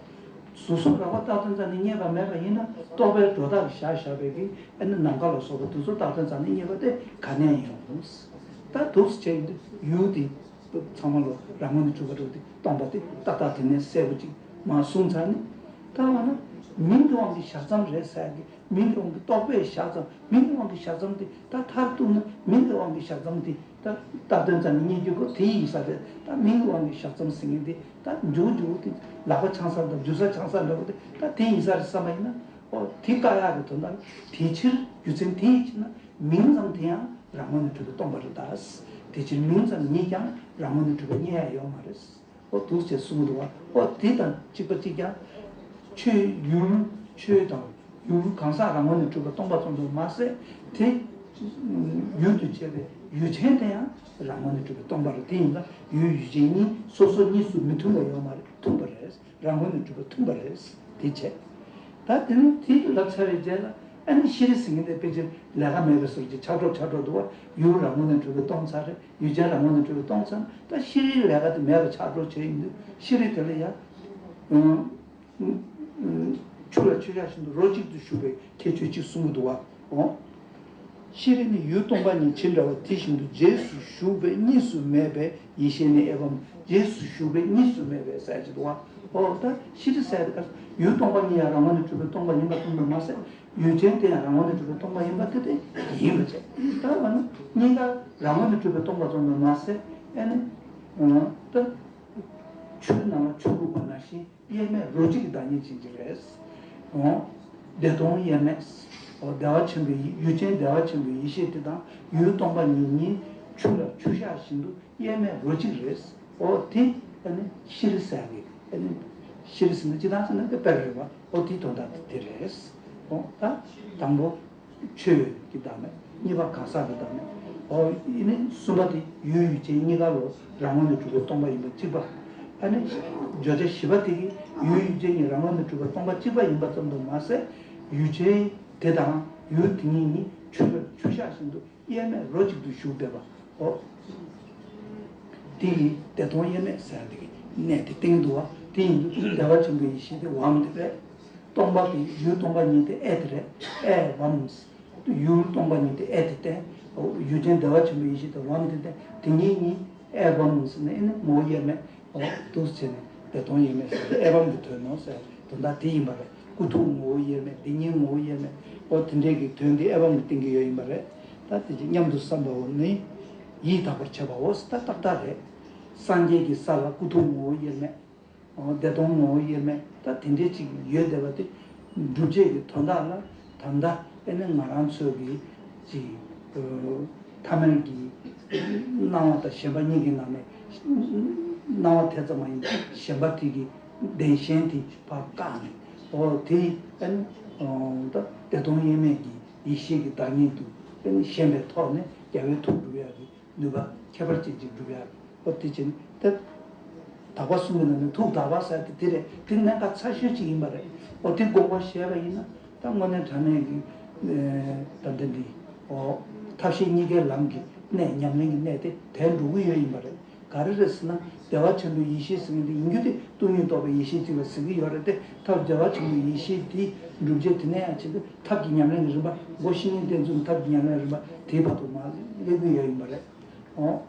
གཟུགས་སོགས་རགས་པ་རྟགས་དོན་རྩ་ནས་རྙེད་པ་མེད་པ་ཡིན་ན། རྟོག་པས་སྒྲོ་བཏགས་བཞག་བཞག་པའི་གི་ཨ་ནི་ནམ་མཁའ་ལ་སོགས་པ་དེ་ཚོ་རྟགས་དོན་རྩ་ནས་རྙེད་པ་དེ་ག་ནས་ཡོང་། ད་འདུག་སེ་བྱས་ཡིན་དུས་ཡུལ་དེ་ ཚང་མ་ལོ་རང་ངོས་ནས་གྲུབ་པ་གྲུབ་སྟེ་སྟོང་པ་དེ་ཏག་ཏག་དེ་ནས་གསལ་པོ་ཅིག་མར་གསུངས་ཚར་ནས། ད་འོ་ན་མིང་གི་དབང་གིས་བཞག་ཙམ་རེད་ཟེར་གི། མིང་གི་དབང་གིས་རྟོག་པས་བཞག་ཙམ། མིང་གི་དབང་གིས་བཞག་ཙམ་དེ་ད་མཐར་གཏུགས་ན་མིང་གི་དབང་གིས་བཞག་ཙམ་དེ་ད་ལྟ་དོན་ཙམ་ནས་རྙེད་རྒྱུ་ཁོ་དེ་ཡིན་ས་རེད། ད་མིང་གི་དབང་གིས་བཞག་ཙམ་ཟེར་མཁན་དེ་ད་མཇུག་མཇུག་དེ་ལག་པ་འཆང་ས་དང་འཇུ་ས་འཆང་ས་འདྲ་པོ་དེ་ད་དེ་ཡིན་ས་རེད་བསམ་པ་ཡིན་ན། ཨོ་དེ་བཀག་ཡག་གི་དོན་དག་དེ་ཕྱིར་རྒྱུ་མཚན་དེ་ཡིན་ཕྱིར་ན། མིང་ཙམ་དེ་ཡང་རང་ངོས་ནས་གྲུབ་པའི་སྟོང་པ་རེད་ད། དེ་ཕྱིར་མིང་ཙམ་ཉིད་ཀྱང་རང་ངོས་ནས་གྲུབ་པ་རྙེད་ཡ་ཡོད་མ་རེད། ཨོ་འདུག་ཅེས་གསུངས་འདུག་བ། ཨོ་དེ་དང་གཅིག་པ་གཅིག་ཀྱང་། ཆོས་ཡུལ་ཆོས་དང་ཡུལ་གང་ཟག་རང་ངོས་ནས་གྲུབ་པའི་སྟོང་པ་ཙམ་དུ་མ་ཟད། དེ་ཡུལ་དུ་བྱས་པའི་ཡུལ་ཅན་དེ་ཡང་རང་ངོས་ནས་གྲུབ་པའི་སྟོང་པ་རེད། དེ་ཡིན་ཙང་ཡུལ་ཡུལ་ཅན་གཉིས་སོ་སོ་གཉིས་སུ་མི་མཐུན་པ་ཡོད་མ་རེད། མཐུན་པ་རེད། རང་ངོས་ནས་གྲུབ་པ་མཐུན་པ་རེད། དེ་བྱས། ད་དེ་ནི་དེ་ལབ་ཚར་བའི་རྗེས་ལ་ཨ་ནི་ཤེས་རིག་ཟེར་མཁན་དེ་ཕལ་ཆེར་ལས་ཀ་མེད་པའི་བཟོ་ཅིག་ཆགས་འགྲོ་ཆགས་འགྲོ་འདུག་བ། ཡུལ་རང་ངོས་ནས་གྲུབ་པའི་སྟོང་ཚར་རེད། ཡུལ་ཅན་རང་ངོས་ནས་གྲུབ་པའི་སྟོང་ཚར་ན་ད་ཤེས་རིག་ལས་ཀ་དེ་མེད་པ་ཆགས་འགྲོ་བྱས་ཡིན་དུས་ཤེས་རིག་དེ་ལ་ཡང་། ཆུ་ལ་ཆུ་བཞག་བཞིན་དུ་རོ་གཅིག་ཏུ་ཞུགས་པའི་ཁྱད་ཆོས་གཅིག་གསུང་གི་འདུག་བ། འོ། ཤེས་རིག་ནི་ཡུལ་སྟོང་པ་ཉིད་ཇི་འདྲ་བ་དེ་བཞིན་དུ་རྗེས་སུ་ཞུགས་པའི་གཉིས་སུ་མེད་པའི་ཡེ་ཤེས་ནི་ཨེ་བམ། རྗེས་སུ་ཞུགས་པའི་གཉིས་སུ་མེད་པའི་ཟེར་གྱི་འདུག་བ། འོ་ད་ཤེས་རིག་ཟེར་དེ་ག་ཡུལ་སྟོང་པ་ཉིད་ཡང་རང་ངོས་ནས་གྲུབ་པའི་སྟོང་པ་ཡིན་པ་ཙམ་དུ་མ་ཟད། ཡུལ་ཅན་དེ་ཡང་རང་ངོས་ནས་གྲུབ་པའི་སྟོང་པ་ཡིན་པ་དེ་དེ་ཡིན་པ་བྱས། ད་འོ་ན་གཉིས་ཀ་རང་ངོས་ནས་གྲུབ་པའི་སྟོང་པ་ཙམ་དུ་མ་ཟད། ཨེ་ནི། འོ་ད་ཆུ་ནང་ལ་ཆུ་བླུགས་པ་ནང་བཞིན། དབྱེར་མེད་རོ་གཅིག་གི་བདག་ཉིད་ཅན་གྱི་རེད། འོ། བདེ་སྟོང་དབྱེར་མེད། འོ་བདེ་བ་ཆེན་པོའི་ཡུལ་ཅན་བདེ་བ་ཆེན་པོའི་ཡེ་ཤེས་དེ་དང་ཡུལ་སྟོང་པ་ཉིད་གཉིས་ཆུ་ལ་ཆུ་བཞག་བཞིན་དུ་དབྱེར་མེད་རོ་གཅིག་རེད། འོ་དེ་ཨ་ནི་ཤེས་རིག་ཟེར་གི། ཨ་ནི་ཤེས་རིག་ཟེར་ན་ཅི་ལྟར་ཟེར་ན་དེ་དཔེ་རེད་བ། འོ་དེའི་དོན་དག་དེ་རེད། འོ་ད་དང་པོ། ཆོས་ཀྱི་བདག་མེད། གཉིས་པ་གང་ཟག་གི་བདག་མེད། འོ་ཡིན་ནི་གསུམ་པ་དེ་ཡུལ་ཡུལ་ཅན་གཉིས་ཀ་ལོ་རང་ངོས་ནས་གྲུབ་པའི་སྟོང་པ་ཡིན་པ་གཅིག་པ། ཨ་ནི་བརྗོད་བྱ་བཞི་པ་དེ་གིས་ཡུལ་ཡུལ་ཅན་གཉིས་རང་ངོས་ནས་གྲུབ་པའི་སྟོང་པ་གཅིག་པ་ཡིན་པ་ཙམ་དུ་མ་ཟད། ཡུལ་ཅན་དེ་དང་ཡུལ་དེ་གཉིས་ནི་ཆུ་ལ་ཆུ་བཞག་བཞིན་དུ་དབྱེར་མེད་རོ་གཅིག་ཏུ་བཞུགས་བསྡད་པ། འོ། དེ་ཡིས་བདེ་སྟོང་དབྱེར་མེད་ཟེར་ཡ་དེ་གི་གནད་དེ་བསྟན་འདུག་བ། དེ་ཡིན་དུས་བདེ་བ་ཆེན་པོའི་ཡེ་ཤེས་དེ་བམ་དེ་རེད། སྟོང་པ་དེ་ཡུལ་སྟོང་པ་ཉིད་དེ་ཨེ་དེ་རེད། ཨེ་བམ། ཡུལ་སྟོང་པ་ཉིད་དེ་ཨེ་དེ་བསྟན། ཡུལ་ཅན་བདེ་བ་ཆེན་པོའི་ཡེ་ཤེས་དེ་བམ་དེ་བསྟན། དེ་གཉིས་གཉིས་ཨེ་བམ་ཟེར་ནས་ཨེ་ནི་ངོ་བོ་དབྱེར་མེད། འོ་འདུག་བྱས་ནས་བདེ་སྟོང་དབྱེར་མེད་ཟེར་ཏེ་ཨེ་བམ་གྱི་དོན་ནོ་ཟེར་དོན་དག་དེ་ཡིན་པ་རེད། ཀུན་རྟོག་ངོ་བོ་དབྱེར་མེད། དེ་གཉིས་ངོ་བོ་དབྱེར་མེད། འོ་དེ་འདྲས་ཀྱི་དོན་དེ་ཨེ་བམ་གྱི་བསྟན་གྱི་ཡོད་ཡིན་པ་རེད། ད་དེ་ཅི་སྙམ་དུ་བསམ་པའོ་ནི། ཡིད་དག་པར་བྱེད་པའོ་ཟེར་ད་ཏག་ཏག་རེད། སངས་རྒྱས་ཀྱི་ས་ལ་ཀུན་རྟོག་ངོ་བོ་དབྱེར་མེད། འོ་བདེ་སྟོང་ངོ་བོ་དབྱེར་མེད། ད་དེ་འདྲས་ཅིག་ཡོད་བསྡད་པ་དེ། སྒྲུབ་བྱེད་ཀྱི་དོན་དག་ལ་ད་ལྟ་ཨེ་ནི་ང་རང་ཚོ་གི་ཅིག་ཐ་མལ་གྱི་སྣང་བ་དང་ཞེན་པ་གཉིས་ཀྱི་ནང་ནས་སྣང་བ་དེ་ཙམ་མ་ཡིན་པར་ཞེན་པ་དེ་གི་བདེན་ཞེན་དེ་ཕར་བཀག་ནས། འོ་དེ་ཨ་ནི་ད་བདེ་སྟོང་དབྱེར་མེད་ཀྱི་ཡེ་ཤེས་ཀྱི་བདག་ཉིད་དུ་ཨ་ནི་ཞེན་པའི་ཐོག་ནས་རྒྱལ་བའི་ཐུགས་སྒྲུབ་ཡག་གི་ནུས་པ་ཁྱད་པར་ཅན་ཅིག་སྒྲུབ་ཡག་གི། འོ་དེ་བྱས་ནས་ད་དག་པ་གསུམ་གྱི་ནང་ནས་ཐུགས་དག་པ་ཟེར་དེ་དེ་རེད། དེ་གནད་འགག་ཚ་ཤོས་ཅིག་ཡིན་པ་རེད། འོ་དེ་དགོངས་པ་བཞེས་པ་ཡིན་ན། ད་དངོས་གནས་དྲང་གནས་ཀྱི་ད་ལྟ་འདི་འོ་ཐབས་ཤེས་གཉིས་ཀའི་ལམ་གྱི་གནད་ཉམས་ལེན་གྱི་གནད་དེ་དེར་འགྲོ་གི་ཡོད་ཡིན་པ་རེད། ག་རེ་རེད་ཟེར་ན་བདེ་བ་ཆེན་པོའི་ཡེ་ཤེས་ཟེར་མཁན་དེ་ཡིན་རྒྱུ་དེ་སྟོང་ཉིད་རྟོགས་པའི་ཡེ་ཤེས་གཅིག་ལ་ཟེར་གྱི་ཡོད་རེད་དེ། ཐབས་བདེ་བ་ཆེན་པོའི་ཡེ་ཤེས་དེའི་སྒྲུབ་བྱེད་དེ་ནས་ཡང་ཆེད་དུ་ཐབས་ཀྱི་ཉམས་ལེན་གྱི་རིམ་པ་མགོ་བཤེས་གཉེན་བསྟེན་ཚུལ་ཐབས་ཀྱི་ཉམས་ལེན་རིམ་པ་དེའི་བར་དུ་མར་སླེབས་ཀྱི་ཡོད་ཡིན་པ་རེད། འོ།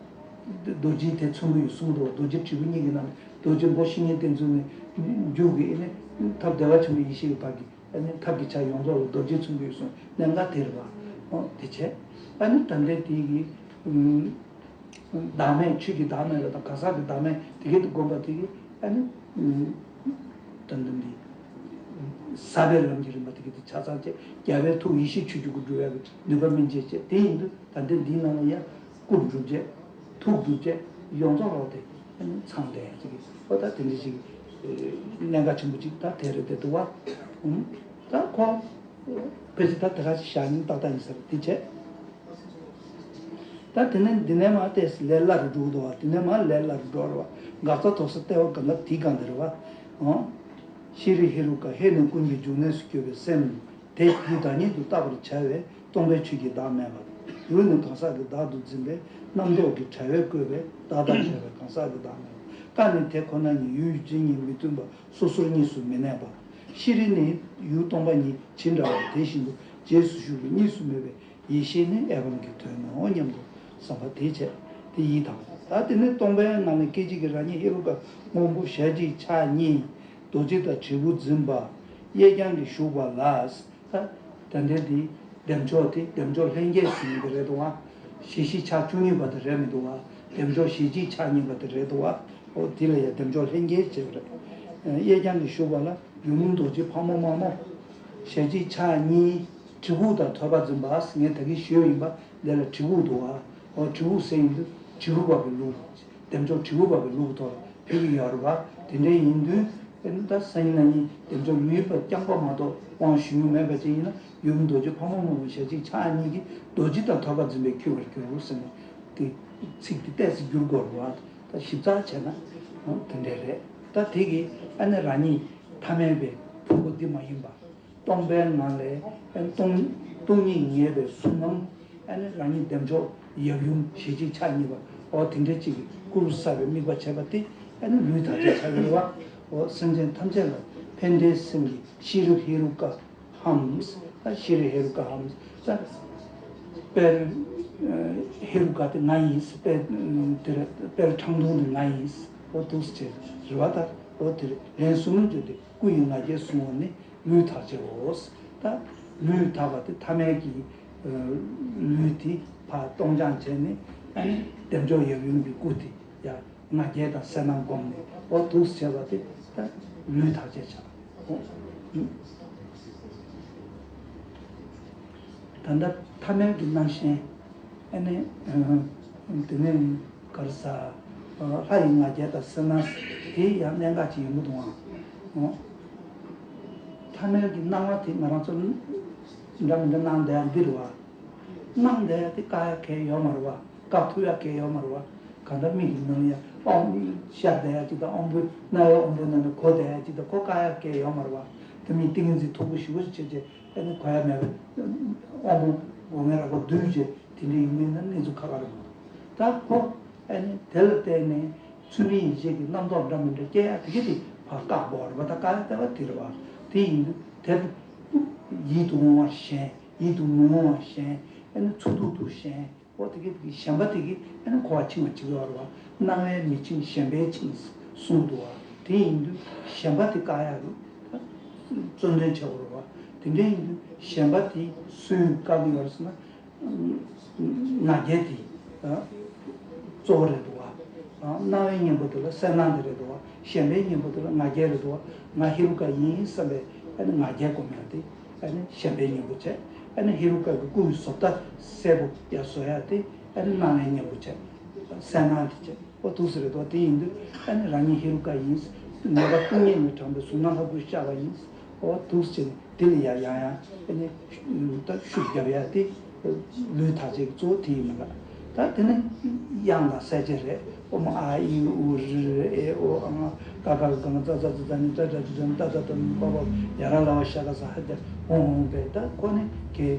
རྡོ་རྗེ་དེ་མཚོན་གྱི་ཡོད་གསུངས་འདུག་རྡོ་རྗེ་དྲིལ་བུ་གཉིས་ཀྱི་ནང་ནས་རྡོ་རྗེ་མགོ་བཤེས་གཉེན་བསྟེན་ཚུལ་ནས་མཇུག་གི་ཨེ་ནི་ཐབས་བདེ་བ་ཆེན་པོའི་ཡེ་ཤེས་ཀྱི་བར་གྱི་ཨེ་ནི་ཐབས་ཀྱི་ཆ་ཡོངས་རྫོགས་ལ་རྡོ་རྗེ་མཚོན་གྱི་ཡོད་གསུངས་གནད་འགག་དེ་རེད་བ། འོ་དེ་བྱས། ཨ་ནི་ད་ལྟའི་དེ་གི་བདག་མེད་ཆོས་ཀྱི་བདག་མེད་ལ་དང་གང་ཟག་གི་བདག་མེད་དེ་གི་དེ་བསྒོམ་པ་དེ་གི་ཨ་ནི་ད་ལྟ་འདི་ཟབ་པའི་ལམ་གྱི་རིམ་པ་དེ་གི་དེ་ཆ་ཚང་བཅས་རྒྱལ་བའི་ཐུགས་ཡེ་ཤེས་ཆོས་ཀྱི་སྐུ་སྒྲུབ་ཡག་གི་ནུས་པ་སྨིན་བྱེད་བཅས་དེ་ཡིན་དུས། ད་ལྟའི་འདིའི་ནང་ལ་ཡང་སྐུ་སྒྲུབ་བྱེད། ཐུགས་སྒྲུབ་བྱེད། ཡོངས་རྫོགས་ལོག་སྟེ་ཚང་བསྡད་ཡ་ཅིག་གི་ཨོ་ད་དེ་འདྲ་ཞིག་གནད་འགག་ཆེན་པོ་ཅིག་ད་དེ་རེད་དེ་འདུག་བ། ད་ཁོ་ཕལ་ཆེར་ད་དེ་ག་ཞིག་བཞག་ནས་ཏག་ཏག་ཡིན་ས་རེད་དེ་བྱས། ད་དེ་ནས་འདི་ནས་མར་ཏོག་ཙམ་ལས་སླ་རུ་འགྲོ་གི་འདུག་བ། དེ་ནས་མར་ལས་སླ་རུ་འགྲོ་རེད་བ། འགག་རྩ་རྫོགས་ས་ལྟེ་བ་གང་ག་དེའི་སྒང་དེ་རེད་བ། ཨོ། ཤེས་རིག་ཧེ་རུ་ཀ་ཧེ་ནས་ཀུན་གྱི་འབྱུང་གནས་སུ་གྱུར་པའི་སེམས། དེ་ཡི་བདག་ཉིད་དུ་བལྟ་བར་བྱ་བའི་སྟོང་པའི་ཆོས་ཀྱི་བདག་མེད་པ། ཡུལ་ནི་གང་ཟག་གི་བདག་ཏུ་འཛིན་པའི་རྣམ་རྟོག་གི་དྲ་བས་བཀོད་པའི་བདག་དང་བྲལ་བའི་གང་ཟག་གི་བདག་མེད་པ། ཀ་ནི་དེ་ཁོ་ན་ཉིད་ཡུལ་ཡུལ་ཅན་གཉིས་མི་མཐུན་པ་སོ་སོར་གཉིས་སུ་མི་གནས་པ། ཤེས་རིག་ནི་ཡུལ་སྟོང་པ་ཉིད་ཇི་འདྲ་བ་དེ་བཞིན་དུ་རྗེས་སུ་ཞུགས་པའི་གཉིས་སུ་མེད་པའི་ཡེ་ཤེས་ནི་ཨེ་བམ་གྱི་དོན་ནོ་སྙམ་དུ་བསམ་པ་དེ་བྱས་ཏེ་ཡིད་དང་ ད་དེ་ནས་སྟོང་པའི་ངང་ལས་སྐད་ཅིག་གིས་རང་ཉིད་ཧེ་རུ་ཀ་སྔོན་པོ་ཞལ་གཅིག་ཕྱག་གཉིས། རྡོ་རྗེ་དང་དྲིལ་བུ་འཛིན་པ། གཡས་བརྐྱང་གིས་བཞུགས་པ་ལ། ད་དེ་འདྲའི་དེ་བདེ་མཆོག་དེ་བདེ་མཆོག་ལྷན་སྐྱེས་ཟེར་གྱི་རེད་འདུག་བ། ཞལ་བཞི་ཕྱག་བཅུ་གཉིས་པ་དེ་རེད་མི་འདུག་བ། བདེ་མཆོག་ཞལ་གཅིག་ཕྱག་གཉིས་པ་དེ་རེད་འདུག་བ། འོ་དེ་ལ་ཡང་བདེ་མཆོག་ལྷན་སྐྱེས་བྱས་པ་རེད། གཡས་བརྐྱང་གིས་བཞུགས་པ་ལ་ཡུམ་རྡོ་རྗེ་ཕག་མོ་དམར་མོ། ཞལ་གཅིག་ཕྱག་གཉིས། གྲི་གུག་དང་ཐོད་པ་འཛིན་པ། ངས་ད་གིན་ཞུས་ཡིན་པ། འདི་ལ་གྲི་གུག་འདུག་བ། འོ་གྲི་གུག་ཟེར་ཡིན་དུས་གྲི་གུག་པ་གི་ལུགས། བདེ་མཆོག་གྲི་གུག་པ་གི་ལུགས་ཐོག་ལ་ཕེབས་ཀྱི་ཡོད་རེད་བ། དེ་འདྲ་ཡིན་དུས་ཨེ་ནི་ད་སང་ཉིན་གནངས་ཉིན་བདེ་མཆོག་ལུས་པ་རྐྱང་པ་མ་གཏོགས་དབང་ཞུ་རྒྱུ་མེད་པ་ཅིག་ཡིན་ན། ཡུམ་རྡོ་རྗེ་ཕག་མོ་དམར་མོ་ཞལ་གཅིག་ཕྱག་གཉིས་ཀྱིས་རྡོ་རྗེ་དང་ཐོད་པ་འཛིན་པས་འཁྱུད་པར་འགྱུར་ཟེར་ནས། དེ་ཚིག་དེ་ཏོག་ཙམ་བསྒྱུར་དགོས་རེད་བ། ད་ཞིབ་ཚགས་བྱས་ན་དེ་འདྲ་རེད། ད་དེ་གིས་ཨ་ནི་རང་ཉིད་ཐ་མལ་པའི་ཕུང་པོ་འདི་མ་ཡིན་པ། སྟོང་པའི་ངང་ལས་ཨ་ནི་སྟོང་སྟོང་ཉིད་ངེས་པའི་གཟུགས་སྣང་། ཨ་ནི་རང་ཉིད་བདེ་མཆོག་ཡབ་ཡུམ་ཞལ་གཅིག་ཕྱག་གཉིས་པ། འོ་དེ་འདྲ་ཅིག་གིས་སྐུ་རུ་གསལ་བའི་དམིགས་པ་བྱས་པ་དེ་ཨ་ནི་ལུས་དག་བྱེད་ཆགས་ཡོད་པ། འོ་སེམས་ཅན་ཐམས་ཅད་ལ་ཕན་བདེའི་སེམས་ཀྱི་ཤྲཱི་རུཔ་ཧེ་རུ་ཀ་ཧམ། ད་ཤྲཱི་རུཔ་ཧེ་རུ་ཀ་ཧམ། ད་དཔལ་ཧེ་རུ་ཀ་དེ་ང་ཡིན། དཔལ་དེ་རེད། དཔལ་ཁྲག་འཐུང་དེ་ང་ཡིན། འོ་འདུག་སེ་བྱས་རེད་བ། ད་འོ་དེ་རེད། ལན་གསུམ་བརྗོད་དེ་སྐུ་ཡི་ང་རྒྱལ་བཟུང་བ་ནི། ལུས་དག་བྱེད་འོ། ད་ལུས་དག་པ་དེ་ཐ་མལ་གྱི་ལུས་དེ་ཕར་སྟོང་སྦྱང་བྱས་ནས། ཨ་ནི་བདེ་མཆོག་ཡབ་ཡུམ་གྱི་སྐུ་དེ་ཡར་ང་རྒྱལ་དང་གསལ་སྣང་བསྒོམས་ནས། འོ་འདུག་སེ་བྱས་པ་དེ་ད་ལུས་དག་བྱེད་བྱ། འོ་ད་ལྟ་ཐ་མལ་གྱི་སྣང་ཞེན། ཨ་ནི་དེ་ནས་ག་རེ་ཟ། ལྷ་ཡི་ང་རྒྱལ་དང་གསལ་སྣང་། དེ་ཡང་གནད་འགག་ཅིག་ཡིན་པ་འདུག་ཨང་། ཐ་མལ་གྱི་སྣང་བ་དེ་ང་རང་ཚོ་འདྲ་མི་འདྲ་སྣང་བསྡད་ཡ་འདི་རེད་བ། སྣང་བསྡད་ཡ་དེ་བཀག་ཡ་གང་ཡང་ཡོད་མ་རེད་བ། བཀག་ཐུབ་ཡ་གང་ཡང་ཡོད་མ་རེད་བ། གང་ལྟར་མིག་གི་ནང་ཡ་ཨོམ་ཤར་བསྡད་ཡ་ཅིག་དང་། ཨོམ་བུ་རྣ་བའི་ཨོམ་བུ་ནང་ནས་གོ་བསྡད་ཡ་ཅིག་དང་། ཁོ་བཀག་ཡ་གང་ཡང་ཡོད་མ་རེད་བ། དེ་མིན་ཏིང་ངེ་འཛིན་མཐུག་པོ་ཞེ་པོ་ཞིག་བྱས་བྱས། ཨ་ནི་གོ་ཡ་མེད་པ། དབང་པོ་སྒོ་ལྔའི་རགས་པ་བསྡུས་བྱས་དེ་འདྲ་ཡིན་མིན་ན་གནས་ཚུལ་ཁག་ཁག་རེད་མ་གཏོགས། ད་ཁོ་ཨ་ནི་དེ་ལ་བརྟེན་ནས་ཚུལ་མིན་ཡིད་བྱེད་ཀྱི་རྣམ་རྟོག་འདྲ་མི་འདྲ་སྐྱེ་ཡ་དེ་ག་དེ་ཕར་བཀག་དགོས་རེད་པ། ད་བཀག་ཡ་ལྟ་བ་དེ་རེད་པ། དེ་ཡིན་དུས་དེར་ཡིད་དུ་འོང་བ་ཞེན། ཡིད་དུ་མི་འོང་བ་ཞེན། ཨ་ནི་འཚུབ་ཏུག་ཏུ་ཞེན། འོ་དེ་གི་དེ་གི་ཞེན་པ་དེ་གིས་ཨ་ནི་འཁོར་བ་འཆིང་བ་འཆིང་གི་ཡོད་རེད་པ། སྣང་བས་མི་འཆིང་ཞེན་པས་འཆིང་གསུངས་འདུག་པ། དེ་ཡིན་དུས་ཞེན་པ་དེ་བཀག་ཡ་རུ་ད་བརྩོན་འགྲུས་བྱེད་དགོས་རེད་པ། དེ་འདྲ་ཡིན་དུས་ཞེན་པ་དེ་སུས་བཀག་གི་ཡོད་རེད་ཟེར་ན། ང་རྒྱལ་དེ་གཙོ་བོ་རེད་འདུག་པ། སྣང་བའི་གཉེན་པོ་དེ་ལ་གསལ་སྣང་དེ་རེད་འདུག་པ། ཞེན་པའི་གཉེན་པོ་དེ་ལ་ང་རྒྱལ་རེད་འདུག་པ། ང་ཧེ་རུ་ཀ་ཡིན་བསམ་པའི་ཨ་ནི་ང་རྒྱལ་སྒོམ་ཡ་དེ། ཨ་ནི་ཞེན་པའི་གཉེན་པོ་བྱས། ཨ་ནི་ཧེ་རུ་ཀ་གི་སྐུ་ཡི་བཟོ་ལྟ་གསལ་པོ་ཡར་བཟོ་ཡ་དེ་ཨ་ནི་སྣང་བའི་གཉེན་པོ་བྱས། གསལ་སྣང་དེ་བྱས། འོ་འདུག་སེ་རེད་འདུག་དེ་ཡིན་དུས་ཨ་ནི་རང་ཉིད་ཧེ་རུ་ཀ་ཡིན། ནད་པ་སྟོང་ཉིད་ནས་དྲངས་པའི་གཟུགས་སྣང་ལྷ་སྐུར་ཤར་བ་ཡིན། འོ་འདུག་སེ་བྱས་ནས་དེ་ལ་ཡར་ཡང་ཡང་ཨ་ནི་ད་ཤུགས་རྒྱབ་ཡ་དེ་ལུས་དག་བྱེད་ཀྱི་གཙོ་བོ་དེ་ཡིན་མིན་ལ། ད་དེ་ནི་དབྱངས་དང་གསལ་བྱེད་རེད། ཨོཾ་ཨ་ཨི་ཨུ་རི་རི་ཨེ་ཨོ་ཨ་ང་ཀ་ཁ་ག་ང་ཙ་ཙ་ཙ་ཙ་ནི་ཏྲ་ཏྲ་ཏྲ་ཏྲ་ཏ་ཏ་ཏ་པ་པ་ཡ་ར་ལ་བ་ཤ་ཀ་ས་ཧ་ཏ་ཧོ་ཧོ་པེ། ད་ཁོ་ནི་གི་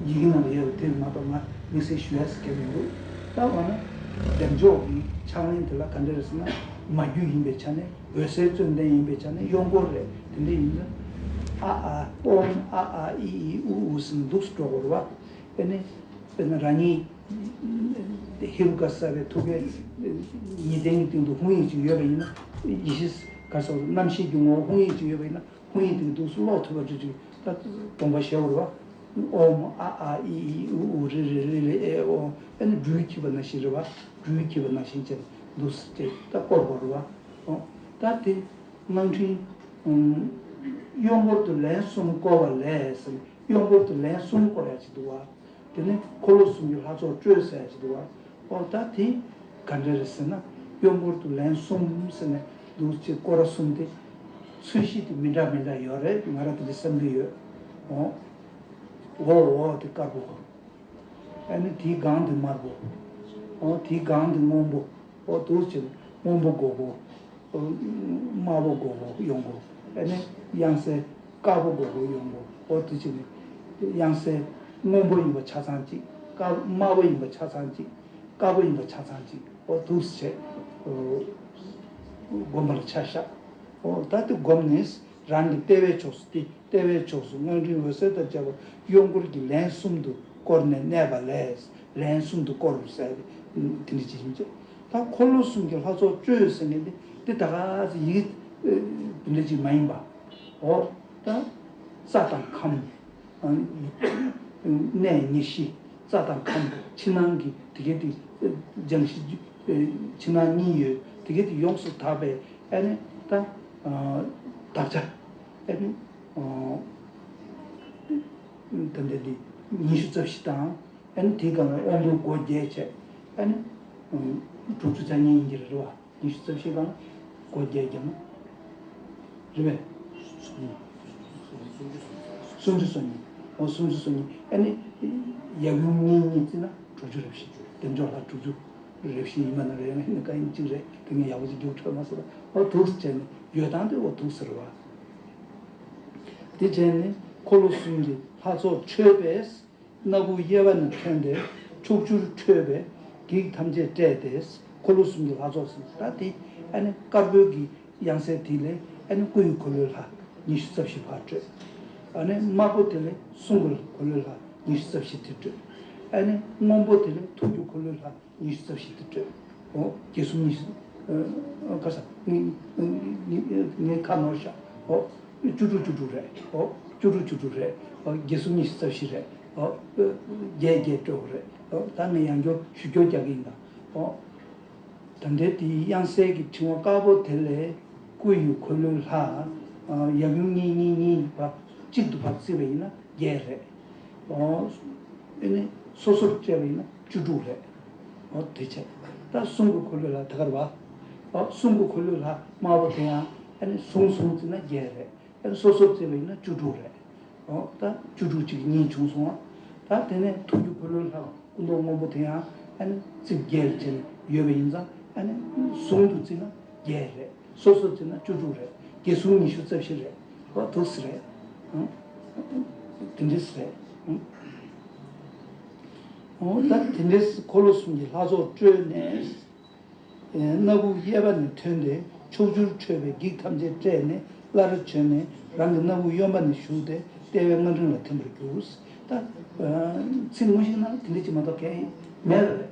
ཡི་གེ་ནང་ལ་ཡོད་པ་དེ་མ་གཏོགས་ང་དམིགས་བསལ་ཞུ་ཡ་ཟེར་མཁན་མི་འདུག་ད་འོ་ན་བདེ་མཆོག་གི་ཕྱག་ལེན་དེ་ལ་ག་འདྲ་རེད་ཟེར་ན། མ་རྒྱུད་ཡིན་པའི་ཆ་ནས། འོད་གསལ་བཅོམ་ལྡན་ཡིན་པའི་ཆ་ནས་གཡོན་སྐོར་རེད། དེ་འདྲ་ཡིན་ན། ཨ་ཨ་ཨོཾ་ཨ་ཨ་ཨི་ཨི་ཨུ་ཨུ་ཟེར་ནས་འདུག་སེ་འགྲོ་དགོས་རེད་པ། ཨ་ནི་དཔེར་ན་རང་ཉིད་ཧེ་རུ་ཀ་གསལ་བའི་ཐུགས་ཀའི་ཉི་སྟེང་གི་སྟེང་དུ་ཧཱུྃ་ཡིག་ཅིག་ཡོད་པ་ཡིན་ན། ཡེ་ཤེས་ག་སོགས་རྣམ་ཤེས་ཀྱི་ངོ་བོ་ཧཱུྃ་ཡིག་ཅིག་ཡོད་པ་ཡིན་ན། ཧཱུྃ་ཡིག་དེ་འདུག་སེ་ཀློག་ཐུབ་པ་འདྲ་ཅིག་ད་སྡོམ་པ་བཞེས་དགོས་རེད་པ། ཨོཾ་ཨ་ཨ་ཨི་ཨི་ཨུ་ཨུ་རི་རི་རི་རི་ཨེ་ཨོ། ཨ་ནི་སྦྲུལ་འཁྱིལ་བ་ནང་བཞིན་རེད་པ། སྦྲུལ་འཁྱིལ་བ་ནང་བཞིན་བྱས་འདུག་སེ་བྱས་ད་བསྐོར་དགོས་རེད་པ། ཨོ། ད་དེ་སྣང་ཕྲན་གཡོན་སྐོར་དུ་ལན་གསུམ་བསྐོར་བ་ལས་ཟེར། གཡོན་སྐོར་དུ་ལན་གསུམ་བསྐོར་ཡ་ཅིག་འདུག་པ། དེ་ནས་འཁོར་ལོ་གསུམ་གྱི་ལྷ་ཚོགས་སྤྲོས་ཟེར་ཡ་ཅིག་འདུག་པ། ཨོ་ད་དེ་ག་འདྲ་རེད་ཟེར་ན། གཡོན་སྐོར་དུ་ལན་གསུམ་ཟེར་ནས་འདུག་སེ་བསྐོར་ར་གསུམ་དེ། ཚོས་གཞི་དེ་མི་འདྲ་མི་འདྲ་ཡོད་རེད། ང་རང་དེ་འདྲ་བསམ་གྱི་ཡོད། ཨོ། འོ་འོ་དེ་དཀར་པོ། ཨ་ནི་དེའི་སྒང་དེ་དམར་པོ། ཨོ་དེའི་སྒང་དེ་སྔོན་པོ། ཨོ་འདུག་སེ་བྱས་ནས་སྔོན་པོ་མགོ་པོ། དམར་པོ་མགོ་པོ་གཡོན་སྐོར། ཨ་ནི་དབྱངས་གསལ་དཀར་པོ་མགོ་པོ་གཡོན་སྐོར། ཨོ་དེ་བྱས་ནས་དབྱངས་གསལ་སྔོན་པོ་ཡིན་པ་ཆ་ཚང་གཅིག་དཀར་དམར་པོ་ཡིན་པ་ཆ་ཚང་གཅིག་དཀར་པོ་ཡིན་པ་ཆ་ཚང་གཅིག་ཨོ་འདུག་སེ་བྱས། ཨོ་བསྒོམ་པར་ཆ་བཞག་ཨོ་ད་དེ་བསྒོམས་ནས་རང་གི་ལྟེ་བའི་ཕྱོགས་སུ། དེ་ལྟེ་བའི་ཕྱོགས་སུ་མངོན་མཐོའི་འོད་ཟེར་དང་བཅས་པ་གཡོན་སྐོར་གྱི་ལན་གསུམ་དུ་བསྐོར་ནས་གནས་པ་ལས། ལན་གསུམ་དུ་བསྐོར་རོ་ཟེར་ཏེ། དེ་འདྲ་ཅིག་ཡིན་ཅིག་ད་འཁོར་ལོ་གསུམ་གྱི་ལྷ་ཚོགས་སྤྲོས་ཟེར་མཁན་དེ་དེ་ད་ག་ཟེ་ཡི་གེ་འདི་འདྲ་ཅིག་མ་ཡིན་པ། འོ་ད་ས་དང་ཁམས། གནས་ཉེར་བཞི། རྩ་དང་ཁམས། ཕྱི་ནང་གི་དེ་གའི་དེ་སྦྱང་གཞི། ཕྱི་ནང་གཉིས་ཡོད། དེ་གའི་དེ་ཡོངས་སུ་དག་པའི་ཨ་ནི་ད་དག་ཆ་ཨ་ནི་ད་ལྟ་དེ་ཉི་ཤུ་རྩ་བཞི་དང་། ཨ་ནི་དེའི་སྒང་ལ་དབང་པོའི་སྒོ་བརྒྱད་བྱས། ཨ་ནི་དྲུག་ཅུ་རྩ་གཉིས་ཡིན་གྱི་རེད་བ། ཉི་ཤུ་རྩ་བཞི་སྒང་སྒོ་བརྒྱད་བརྒྱབ་ན། རེད་པས། སུམ་ཅུ་སོ་གཉིས། འོ་སུམ་ཅུ་སོ་གཉིས། ཨ་ནི་ཡབ་ཡུམ་གཉིས་གཉིས་བརྩིས་ན་དྲུག་ཅུ་རེ་བཞི། བདེ་མཆོག་ལྷ་དྲུག་ཅུ་རེ་བཞི་ཡིན་པ་ན་རེད། ཨ་ནི་གང་ཡིན་གཅིག་རེད། དེ་ངས་ཡག་པོ་ཅིག་རྒྱུགས་འཕྲོད་མ་སོང་། འོ་འདུག་སེ་བྱས་ནས་ཡོད་སྟངས་དེ་འོ་འདུག་སེ་རེད་བ། དེ་བྱས་ནས་འཁོར་ལོ་གསུམ་གྱི་ལྷ་ཚོགས་འཕྲོས་པས། སྣ་བུག་གཡས་པ་ནས་ཐོན་ཏེ་ཕྱོགས་བཅུར་འཕྲོས་པས་བགེགས་ཐམས་ཅད་བསྐྲད་དེ། འཁོར་ལོ་གསུམ་གྱི་ལྷ་ཚོགས་ཟེར་ད་དེ་ཨ་ནི་དཀར་པོའི་གི་དབྱངས་གསལ་དེ་ལས་ཨ་ནི་སྐུ་ཡི་འཁོར་ལོའི་ལྷ་ཉི་ཤུ་རྩ་བཞི་ཕར་སྤྲོས། ཨ་ནི་དམར་པོ་དེ་ལས་གསུང་གི་འཁོར་ལོའི་ལྷ་ཉི་ཤུ་རྩ་བཞི་དེ་སྤྲོས། ཨ་ནི་སྔོན་པོ་དེ་ལས་ཐུགས་ཀྱི་འཁོར་ལོའི་ལྷ་ཉི་ཤུ་རྩ་བཞི་དེ་སྤྲོས། འོ་བརྒྱད་གསུམ་ཉི་ཤུ། ཨ་ཁ་ས་ངའི་ངའི་ངའི་ཁ་ནོར་ཤག་འོ་བཅུ་དྲུག་བཅུ་དྲུག་རེད། འོ་བཅུ་དྲུག་བཅུ་དྲུག་རེད། འོ་བརྒྱད་གསུམ་ཉི་ཤུ་རྩ་བཞི་རེད། འོ་བརྒྱད་བརྒྱད་སྤྲོད་དགོས་རེད། འོ་ད་ངས་ཡང་བསྐྱར་ཞུ་སྐྱོར་རྒྱག་གི་ཡིན་ད། འོ་ད་ལྟའི་དེའི་དབྱངས་གསལ་གྱི་ཕྲེང་བ་དཀར་པོ་དེ་ལས་སྐུ་ཡི་འཁོར་ལོའི་ལྷ་ཡབ་ཡུམ་གཉིས་གཉིས་གཉིས་བར་གཅིག་ཏུ་བར་བརྩིས་པ་ཡིན་ན་བརྒྱད་རེད། འོ་ཨ་ནི་སོ་སོར་བཅད་པ་ཡིན་ན་བཅུ་དྲུག་རེད། འོ་དེ་བྱས། ད་གསུང་གི་འཁོར་ལོའི་ལྷ་དེ་ག་རེད་བ། འོ་གསུང་གི་འཁོར་ལོའི་ལྷ་དམར་པོ་དེ་ཡང་ཨ་ནི་ཟུང་ཟུང་བརྩིས་ན་བརྒྱད་རེད། ཨ་ནི་སོ་སོར་བརྩིས་པ་ཡིན་ན་བཅུ་དྲུག་རེད། འོ་ད་བཅུ་དྲུག་གཅིག་གཉིས་བྱུང་སོང་ང་། ད་དེ་ནས་ཐུགས་ཀྱི་འཁོར་ལོའི་ལྷ་སྐུ་མདོག་སྔོན་པོ་དེ་ཡང་ཨ་ནི་རྩིབས་བརྒྱད་བྱས་ནས་ཡོད་པ་ཡིན་ཙང་ཨ་ནི་ཟུང་དུ་བརྩིས་ན་བརྒྱད་རེད། སོ་སོར་བརྩིས་ན་བཅུ་དྲུག་རེད། བརྒྱད་གསུམ་ཉི་ཤུ་རྩ་བཞི་རེད། འོ་འདུག་སེ་རེད། ཨང་། དེ་འདྲ་སེ་རེད། ཨང་། འོ་ད་དེ་འདྲ་སེ་འཁོར་ལོ་གསུམ་གྱི་ལྷ་ཚོགས་སྤྲོས་ནས། སྣ་བུག་གཡས་པ་ནས་ཐོན་ཏེ་ཕྱོགས་བཅུར་འཕྲོས་པས་བགེགས་ཐམས་ཅད་བསྐྲད་ནས་སླར་བྱོན་ནས་རང་གི་སྣ་བུག་གཡོན་པ་ནས་ཞུགས་ཏེ་ལྟེ་བའི་སྔགས་ཕྲེང་ལ་ཐིམ་པར་གྱུར། ད་ཚིག་དངོས་གཞི་ནང་དེ་འདྲ་ཅིག་མ་གཏོགས་གང་ཡང་མེད་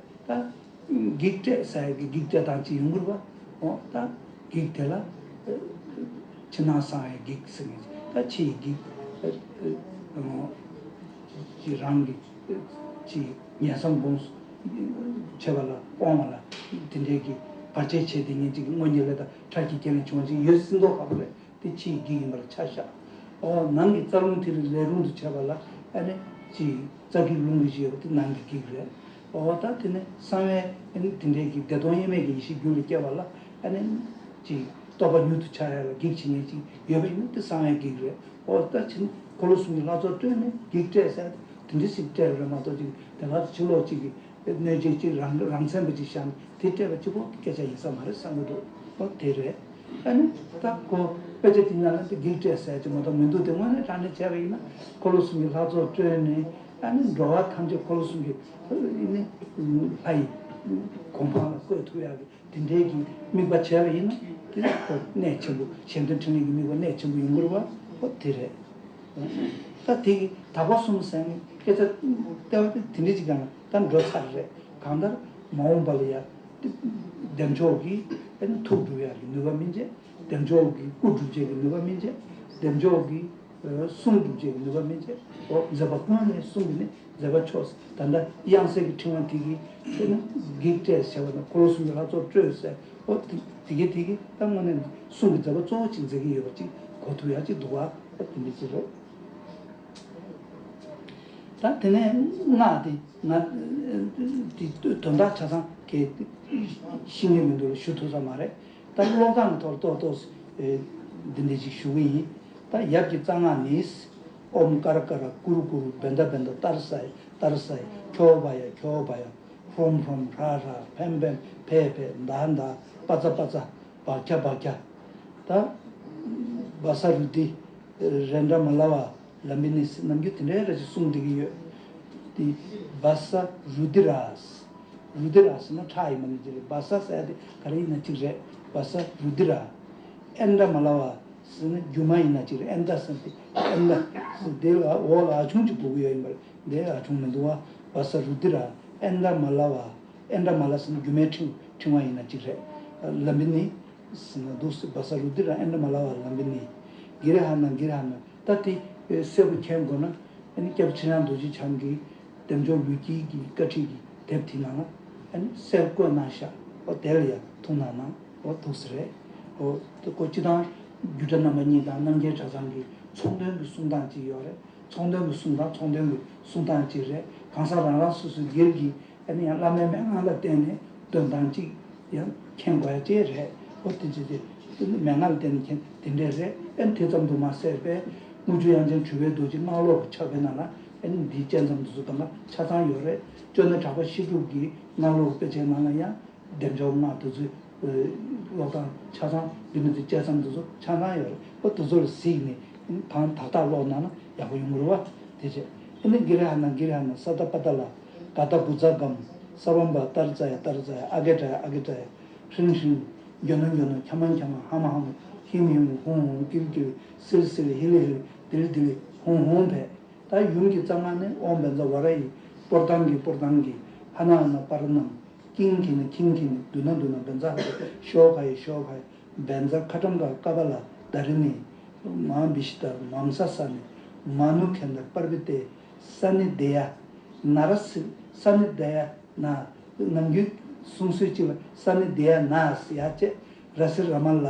པ་རེད། ད། བགེགས་བསྐྲད་ཟེར་ཡག་གི་བགེགས་བསྐྲད་སྟངས་ཅིག་ཡོང་གི་རེད་པ། འོ་ད་བགེགས་དེ་ལ་ཕྱི་ནང་གསང་བའི་བགེགས་ཟེར་མཁན་ཅིག་ད་ཕྱི་ཡི་བགེགས་ཀྱི་རང་གི་ཕྱི་ཉན་བསམ་སྒོམ་བྱེད་པ་ལ་སྤོང་བ་ལ་དེ་འདྲའི་གི་བར་ཆད་བྱེད་དེ་ཉན་ཅིག་དངོས་གཉེན་ལས་དང་ཁྲག་གི་རྐྱེན་ལས་བྱུང་བ་ཅིག་ཡོད་སྲིད་མདོག་ཁ་པོ་རེད། དེ་ཕྱིའི་བགེགས་ཡིན་པར་ཆ་བཞག་འོ་ནང་གི་རྩ་རླུང་དེ་རིགས་ལས་རུང་དུ་བྱས་པ་ལ་ཨ་ནི་ཅིག་རྩ་བགེགས་རླུང་གི་བཞི་ཡོད་པ་དེ་ནང་གི་བགེགས་རེད། འོ་ད་དེ་ནི་གསང་བའི་ཨ་ནི་དེ་འདྲའི་གི་བདེ་སྟོང་དབྱེར་མེད་ཀྱི་ཡེ་ཤེས་རྒྱུད་ལ་སྐྱེ་བ་ལ་ཨ་ནི་ཅིག་རྟོག་པ་མྱུར་དུ་འཆར་ཡ་ལ་བགེགས་བྱེད་མཁན་ཅིག་ཡོད་པ་ཡིན་ན་དེ་གསང་བའི་བགེགས་རེད། འོ་ད་ཕྱིན་འཁོར་ལོ་གསུམ་གྱི་ལྷ་ཚོགས་སྤྲོས་ནས་བགེགས་བསྐྲད་ཟེར་དེ་འདྲ་ཞིག་སྤྲད་པ་རེད་མ་གཏོགས་ཅིག་དེ་ལ་ཕྱི་ལོགས་ཅིག་གི་གནོད་བྱེད་ཅིག་རང་རང་མཚན་པ་ཅིག་བཞག་ནས་དེ་སྤྲད་པ་གཅིག་པོ་སྐད་ཆ་ཡིན་ས་མ་རེད་བསམ་གྱི་འདུག་འོ་དེ་རེད། ཨ་ནི་ད་ཁོ་དཔེ་ཆ་དེ་ནང་ལ་འདི་བགེགས་བསྐྲད་ཟེར་གྱི་མ་གཏོགས་མི་འདུག་དེ་དངོས་གནས་དྲང་གནས་བྱས་པ་ཡིན་ན་འཁོར་ལོ་གསུམ་གྱི་ལྷ་ཚོགས་སྤྲོས་ནས་ཨ་ནི་འགྲོ་བ་ཐམས་ཅད་འཁོར་ལོ་གསུམ་གྱི་ནི་ལྷ་ཡི་གོ་འཕང་ལ་བཀོད་ཐུབ་ཡག་གི་དེ་འདྲའི་གི་དམིགས་པ་བྱས་པ་ཡིན་ན་དེ་ཁོ་གནད་ཆེན་པོ་གཞན་དོན་འཕྲིན་ལས་ཀྱི་དམིགས་པ་གནད་ཆེན་པོ་ཡོང་གི་རེད་བ། ཨོ་དེ་རེད། ད་དེ་གི་དག་པ་གསུམ་ཟེར་ནས་སྐད་ཆ་ལྟེ་བ་དེ་དེ་འདྲ་ཅིག་གང་ལ་ད་འགྲོ་ཚར་རེད། གང་ལྟར་མ་འོངས་པ་ལ་ཡ་བདེ་མཆོག་གི་ཨ་ནི་ཐུགས་སྒྲུབ་ཡག་གི་ནུས་པ་སྨིན་བྱེད། བདེ་མཆོག་གི་སྐུ་སྒྲུབ་བྱེད་ཀྱི་ནུས་པ་སྨིན་བྱེད། བདེ་མཆོག་གི་གསུང་སྒྲུབ་བྱེད་ཀྱི་ནུས་པ་སྨིན་བྱེད། ཨོ་མཛད་པ་ཀུན་ནས་གསུང་གི་ནི་མཛད་པ་མཆོག་ཟེར། ད་ལྟ་དབྱངས་གསལ་གྱི་ཕྲེང་བ་དེ་གི་ཁྱེད་ནི་བགེགས་བསྐྲད་ཟེར་བ་དང་འཁོར་ལོ་གསུམ་གྱི་ལྷ་ཚོགས་སྤྲོས་ཟེར། ཨོ་དེ་དེ་གི་དེ་གི་ད་དངོས་གནས་གསུང་གི་མཛད་པ་གཙོ་བོ་ཅིག་མཛད་ཀྱི་ཡོད་པ་ཅིག་གོ་ཐུབ་ཡག་ཅིག་འདུག་བ། ཨོ་དེ་འདྲ་ཅིག་རེད། ད་དེ་ནས་སྔགས་དེ་ང་དེ་དོན་དག་ཆ་ཚང་གི་ཤེས་ཀྱི་མི་འདུག་ཞུ་ཐུབ་ས་མ་རེད། ད་ཀློག་སྟངས་ཀྱི་ཐོག་ཏོག་ཏོག་འདི་འདྲ་ཅིག་ཞུ་གི་ཡིན། ད་ཡབ་ཀྱི་རྩ་སྔགས་ནི། ཨོཾ་ཀ་ར་ཀ་ར་ཀུ་རུ་ཀུ་རུ་བན་ད་བན་ད་ཏར་སའི་ཏར་སའི་ཁྱོ་བ་ཡ་ཁྱོ་བ་ཡ། ཧྲོམ་ཧྲོམ་ཧྲ་ཧྲ་ཕེམ་ཕེམ་ཕེ་ཕེ་མདའ་མདའ་པ་ཙ་པ་ཙ་བག་ཁྱ་བག་ཁྱ། ད་བ་ས་རུ་ཏི་རེ་འདྲ་མ་ལ་བ་ལམ་བི་ནི་སི་ནམ་རྒྱུན་དེ་འདྲའི་ར་ཅིག་གསུངས་བསྡད་ཀྱི་ཡོད། དེ་བ་ས་རུ་ཏི་ར། རུ་ཏི་ར་ཟེར་ན་ཁྲག་ཡིན་པ་ནི་ཅི་རེད། བ་ས་ཟེར་ཡ་དེ་ག་རེ་ཡིན་ན་གཅིག་རེད། བ་ས་རུ་ཏི་ར། ཨེ་འདྲ་མ་ལ་བ་ཟེར་ན་རྒྱུ་མ་ཡིན་ན་གཅིག་རེད། ཨེ་འདྲ་ཟེར་ན་དེ་ཨེ་འདྲ་ཟེར་དེ་ལ་འོག་ལ་ཨ་ཆུང་ཅིག་དགོས་ཀྱི་ཡོད་ཡིན་པ་རེད། འདི་ཨ་ཆུང་མི་འདུག་བ། བ་ས་རུ་ཏི་ར། ཨེ་འདྲ་མ་ལ་བ། ཨེནྡྲ་མ་ལ་ཟེར་ན་སྒྱུ་མའི་ཕྲེང་ཕྲེང་བ་ཡིན་ན་གཅིག་རེད། ལམ་བི་ནི་ཟེར་ན་འདུག་སེ་བ་ས་རུ་དི་ར་ཨེནྡྲ་མ་ལ་བ་ལམ་བི་ནི། གི་རེ་ཧ་ན་གི་རེ་ཧ་ན་ད་དེ་གསལ་པོ་མཁྱེན་དགོས་ན། ཨ་ནི་སྐྱབས་ཆེ་ཡང་རྡོ་རྗེ་འཆང་གི་བདེ་མཆོག་ལུས་དཀྱིལ་གྱི་བཀའ་ཁྲིད་ཀྱི་དེབ་དེ་ནང་ལ་ཨ་ནི་གསལ་པོ་བཀོད་གནང་ཤག་འོ་དེ་ལ་ཡང་ཐུགས་གནང་ན་འོ་ཐུགས་སུ་རེད། འོ་དེ་ཁོ་སྤྱི་བཏང་རྒྱུད་གྲྭ་རྣམ་པ་གཉིས་དང་རྣམ་རྒྱལ་གྲྭ་ཚང་གི་ཚོང་དོན་གྱི་གསུང་སྟངས་ཅིག་ཡོད་རེད། ཚོང་དོན་གྱི་གསུང་སྟངས་ཚོང་དོན་གྱི་གསུང་སྟངས་ཅིག་རེད། གང་ཟག་རང་རང་སོ་སོའི་སྒེར་གྱི་ཨ་ནི་ཡང་བླ་མའི་མན་ངག་ལ་བརྟེན་ནས་འདོན་སྟངས་ཅིག་ཡང་མཁྱེན་དགོས་ཡ་ཅིག་རེད། འོ་དེ་ཅི་སྟེ་དེ་ནི་མན་ངག་ལ་བརྟེན་ནས་མཁྱེན་དེ་འདྲས་རེད། ཨ་ནི་དེ་ཙམ་དུ་མ་ཟད་པའི་དངུལ་ཆུ་དབྱངས་ཅན་གྲུབ་པའི་རྡོ་རྗེ་སྔགས་ཀློག་གི་ཕྱག་དཔེ་ནང་ལ་ཨ་ནི་འདིའི་བཅད་མཚམས་དེ་ཚོ་དང་ཆ་ཚང་ཡོད་རེད། ཅོ་ནེ་གྲགས་པ་བཤད་སྒྲུབ་ཀྱི་སྔགས་ཀློག་དཔེ་ཆའི་ནང་ལ་ཡང་བདེ་མཆོག་སྔགས་དེ་ཚོའི་ཀློག་སྟངས་ཆ་ཚང་འདི་ནི་དེ་བཅད་མཚམས་དེ་ཚོ་ཆ་ཚང་ཡོད་རེད། འོ་དེ་ཚོ་ལ་གཟིགས་ནས་ཨ་ནི་དང་དག་དག་ཀློག་གནང་ན་ཡག་པོ་ཡོང་གི་རེད་བ། དེ་བྱས་ཨ་ནི་གི་རེ་ཧ་ན་གི་རེ་ཧ་ན་ས་ད་པ་ད་ལ། ག་ད་བུ་ཛ་གམ། ས་བམ་པ་ཏར་ཙ་ཡ་ཏར་ཙ་ཡ། ཨ་གེ་ཏྲ་ཡ་ཨ་གེ་ཏྲ་ཡ། ཧྲིང་ཧྲིང་། གྱོ་ནོ་གྱོ་ནོ། ཁྱ་མ་ཁྱ་མ། ཧ་མ་ཧ་མ། ཧིམ་ཧིམ། ཧུང་ཧུང་། ཀིལ་ཀིལ། སིལ་སིལ། ཧི་ལི་ཧི་ལི། དི་ལི་དི་ལི། ཧུང་ཧུང་བས། ད་ཡུམ་གྱི་རྩ་སྔགས་ནི་ཨོཾ་བཛྲ་ཝཱ་ར་ཡེ། པོར་ཏང་གི་པོར་ཏང་གི། ཧ་ན་ཧ་ན་པ་ར་ནམ། ཀིང་ཀི་ནི་ཀིང་ཀི་ནི། དུ་ན་དུ་ན། བཛྲ་ཧ་ཧ། ཤོ་ག་ཡེ་ཤོ་ག་ཡེ། བཛྲ་ཁ་ཊྭཱཾ་ཀ་ཀ་པཱ་ལ་དྷཱ་ར་ཎི། མ་བི་ཤི་ཏ་མ་མ་ས་ས་ནི། མ་ནུ་གྷན་དྷ་པརྦ་ཏེ། ས་ནི་དེ་ཡ། ན་ར་སི། ས་ནི་དེ་ཡ། ན། ནམ་རྒྱུན་གསུང་སྲོལ་གཅིག་ལ་ས་ནི་དེ་ཡ་ན་ཟེར་ཡ་བྱས། ར་སི་ར་མ་ལ་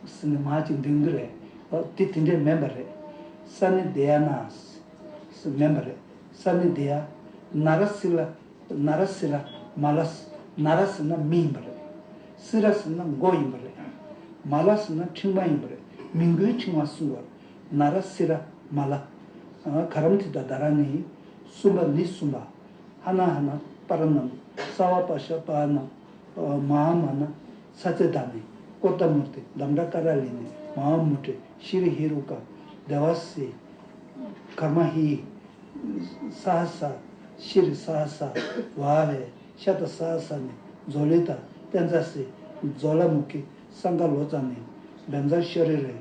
ཟེར་ནས་མ་ཅིག་འདོན་གི་རེད། འོ་དེ་དེ་འདྲས་མིན་པ་རེད། ས་ནི་དེ་ཡ་ན་ཟེར་མིན་པ་རེད། ས་ནི་དེ་ཡ། ན་ར་སི་ལ། ན་ར་སི་ར། མ་ལ་སི། ན་ར་ཟེར་ན་མི་ཡིན་པ་རེད། སི་ར་ཟེར་ན་མགོ་ཡིན་པ་རེད། མ་ལ་ཟེར་ན་ཕྲེང་བ་ཡིན་པ་རེད། མི་མགོའི་ཕྲེང་བ་གསུངས་པ། ན་ར་སི་ར་མ་ལ། ག་རམ་ཐི་ཏ་དྷ་ར་ཎི། གསུམ་པ་ནི་གསུམ་པ། ཧ་ན་ཧ་ན་པ་ར་ནམ། ས་བ་པ་ཤ་པ་ན། མ་ཧ་མ་ན། ས་ཙེ་དྷ་ནི། ཀོརྟ་མུར་ཏི། དམ་དྲ་ཀ་ར་ལི་ནི། མ་ཧ་མུ་དྲི། ཤྲི་ཧེ་རུ་ཀ། དེ་བ་སི། ཀརྨ་ཧི། ས་ཧ་ས། ཤྲི་ས་ཧ་ས། བ་བེ། ཤ་ཏ་ས་ཧ་ས་ནི། ཛོ་ལི་ཏ། ཏན་ཙ་སི། ཛོ་ལ་མུ་ཁི། སང་ཀ་ལོ་ཙ་ནི། བན་ཛ་ཤོ་རི་རེ།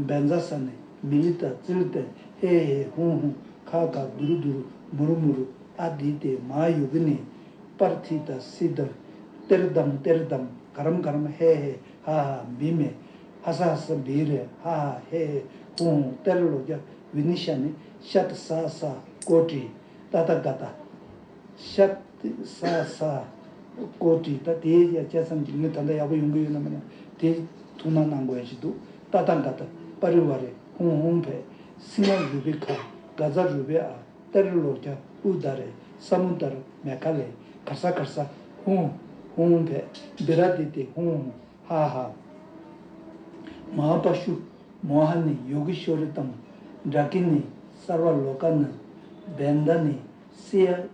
བན་ཛ་ས་ནི། མི་ལི་ཏ། ཙི་ལི་ཏ། ཧེ་ཧེ། ཧུང་ཧུང་། ཁ་ཁ། དུ་རུ་དུ་རུ། མུ་རུ་མུ་རུ། ཨ་དི་ཏེ། མ་ཡུ་གི་ནི། པར་ཐི་ཏ་སི་དམ། ཏེར་དམ་ཏེར་དམ། ག་རམ་ག་རམ། ཧེ་ཧེ། ཧ་ཧ། བི་མེ། ཧ་ས་ཧ་ས། བི་རེ། ཧ་ཧ། ཧེ་ཧེ། ཧུང་ཧུང་། ཏེར་ལོ་ཀྱ། བི་ནི་ཤ་ནི། ཤ་ཏ་ས་ཧ་ས། ཀོ་ཏི། ཏ་ཏ་ག་ཏ། ཤ་ཏ་ས་ཧ་ས། ཀོ་ཏི། ད་དེ་ཡ་བཅད་མཚམས་ཀྱི་ངས་ད་ལྟ་ཡག་པོ་ཡོང་གི་ཡོད་ན་མེད་ན་དེ་ཐུགས་སྣང་གནང་དགོས་ཡ་ཞིག་འདུག་ཏ་ཏ་ག་ཏ། པ་རི་བ་རེ། ཧུང་ཧུང་བས། སི་ང་རུ་པི་ཁ། ག་ཛ་རུ་པི་ཨ། ཏ་རི་ལོ་ཀྱ། ཨུ་ད་རེ། ས་མུ་ད་ར། མེ་ཁ་ལེ། གར་ས་གར་ས། ཧུང་། ཧུང་བས། བི་ར་དི་ཏི། ཧུང་ཧུང་། ཧ་ཧ། མ་ཧ་པ་ཤུ། མོ་ཧ་ནི། ཡོ་གི་ཤོ་རི་དམ། དྲ་ཀི་ནི། སར་བ་ལོ་ཀ་ན། བན་ད་ནི། སི་ཡ།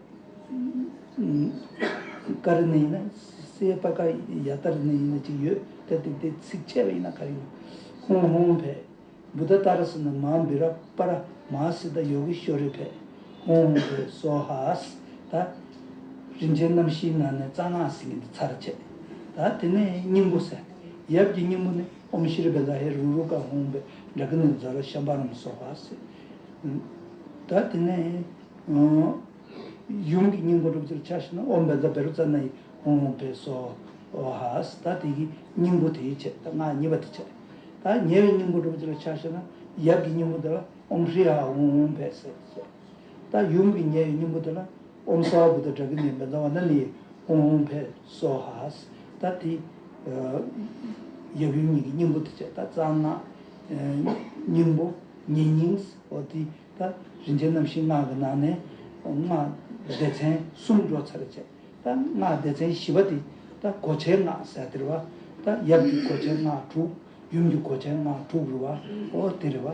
ཀ་རི་ནི་ཡིན་ན། སི་ཡ་པ་ཀ་ཡ་ཏ་རི་ནི་ཡིན་ན་ཅིག་ཡོད། ད་དེ་དེ་ཚིག་ཆད་པ་ཡིན་ན་ག་རེ་ཡིན། ཧུང་ཧུང་བས། བུ་ད་ཏ་ར་སི་ན། མ་བི་ར་པ་ར། མ་སི་ད། ཡོ་གི་ཤོ་རི་བས། ཧུང་ཧུང་བས། སོ་ཧ་སི། ད་རིན་ཆེན་རྣམ་བཞིའི་ནང་ནས་རྩ་སྔགས་ཟེར་མཁན་འདི་ཚར་བྱས། ད་དེ་ནས་སྙིང་པོ་ཟེར། ཡབ་ཀྱི་སྙིང་པོ་ནི། ཨོཾ་ཤྲི་བཛྲ་ཧེ་རུ་རུ་ཀ་ཧཱུྃ་བྷེ། དྲ་ཀི་ནི་ཛ་ལ་ཤམ་བྷ་རམ་སྭཱ་ཧཱ་ཟེར། ད་དེ་ནས་ཡུམ་གྱི་སྙིང་པོ་སྒྲུབ་ཚུལ་ཆ་བཞག་ན། ཨོཾ་བཛྲ་བཻ་རོ་ཙ་ན་ཡེ་ཧཱུྃ་ཧཱུྃ་བྷེ་སྭཱ་ཧཱ་ཟེར། ད་དེ་གི་སྙིང་པོ་དེའི་ཆེད། ད་སྔགས་གཉིས་པ་དེ་ཆེད། ད་ཉེ་བའི་སྙིང་པོ་སྒྲུབ་ཚུལ་ཆ་བཞག་ན། ཡབ་ཀྱི་སྙིང་པོ་དེ་ལ་ཨོཾ་ཧྲཱིཿཧཱུྃ་ཧཱུྃ་བྷེ་ཟེར། ད་ཡུམ་གྱི་ཉེ་བའི་སྙིང་པོ་དེ་ལ། ཨོཾ་སརྦ་བྷུ་ཏ་དྲ་ཀི་ནི་བཛྲ་ཝཱ་ཎཱ་ཎི་ཡེ་ཧཱུྃ་ཧཱུྃ་བྷེ་སྭཱ་ཧཱ། ད་དེ་ཡབ་ཡུམ་གཉིས་ཀྱི་སྙིང་པོ་དེ་བྱས། ད་རྩ་སྔགས་སྙིང་པོ་ཉེ་སྙིང་། འོ་དེ་ད་རིན་ཆེན་རྣམ་བཞིའི་སྔགས་ཀྱི་ནང་ནས་སྔགས་སྡེ་ཚན་གསུམ་འགྲོ་ཚར་བྱས། ད་སྔགས་སྡེ་ཚན་བཞི་པ་དེ་ད་གོ་ཆའི་སྔགས་ཟེར་དེ་རེད་བ། ད་ཡབ་ཀྱི་གོ་ཆའི་སྔགས་དྲུག་ཡུམ་གྱི་གོ་ཆའི་སྔགས་དྲུག་རེད་བ། ཨོ་དེ་རེད་བ།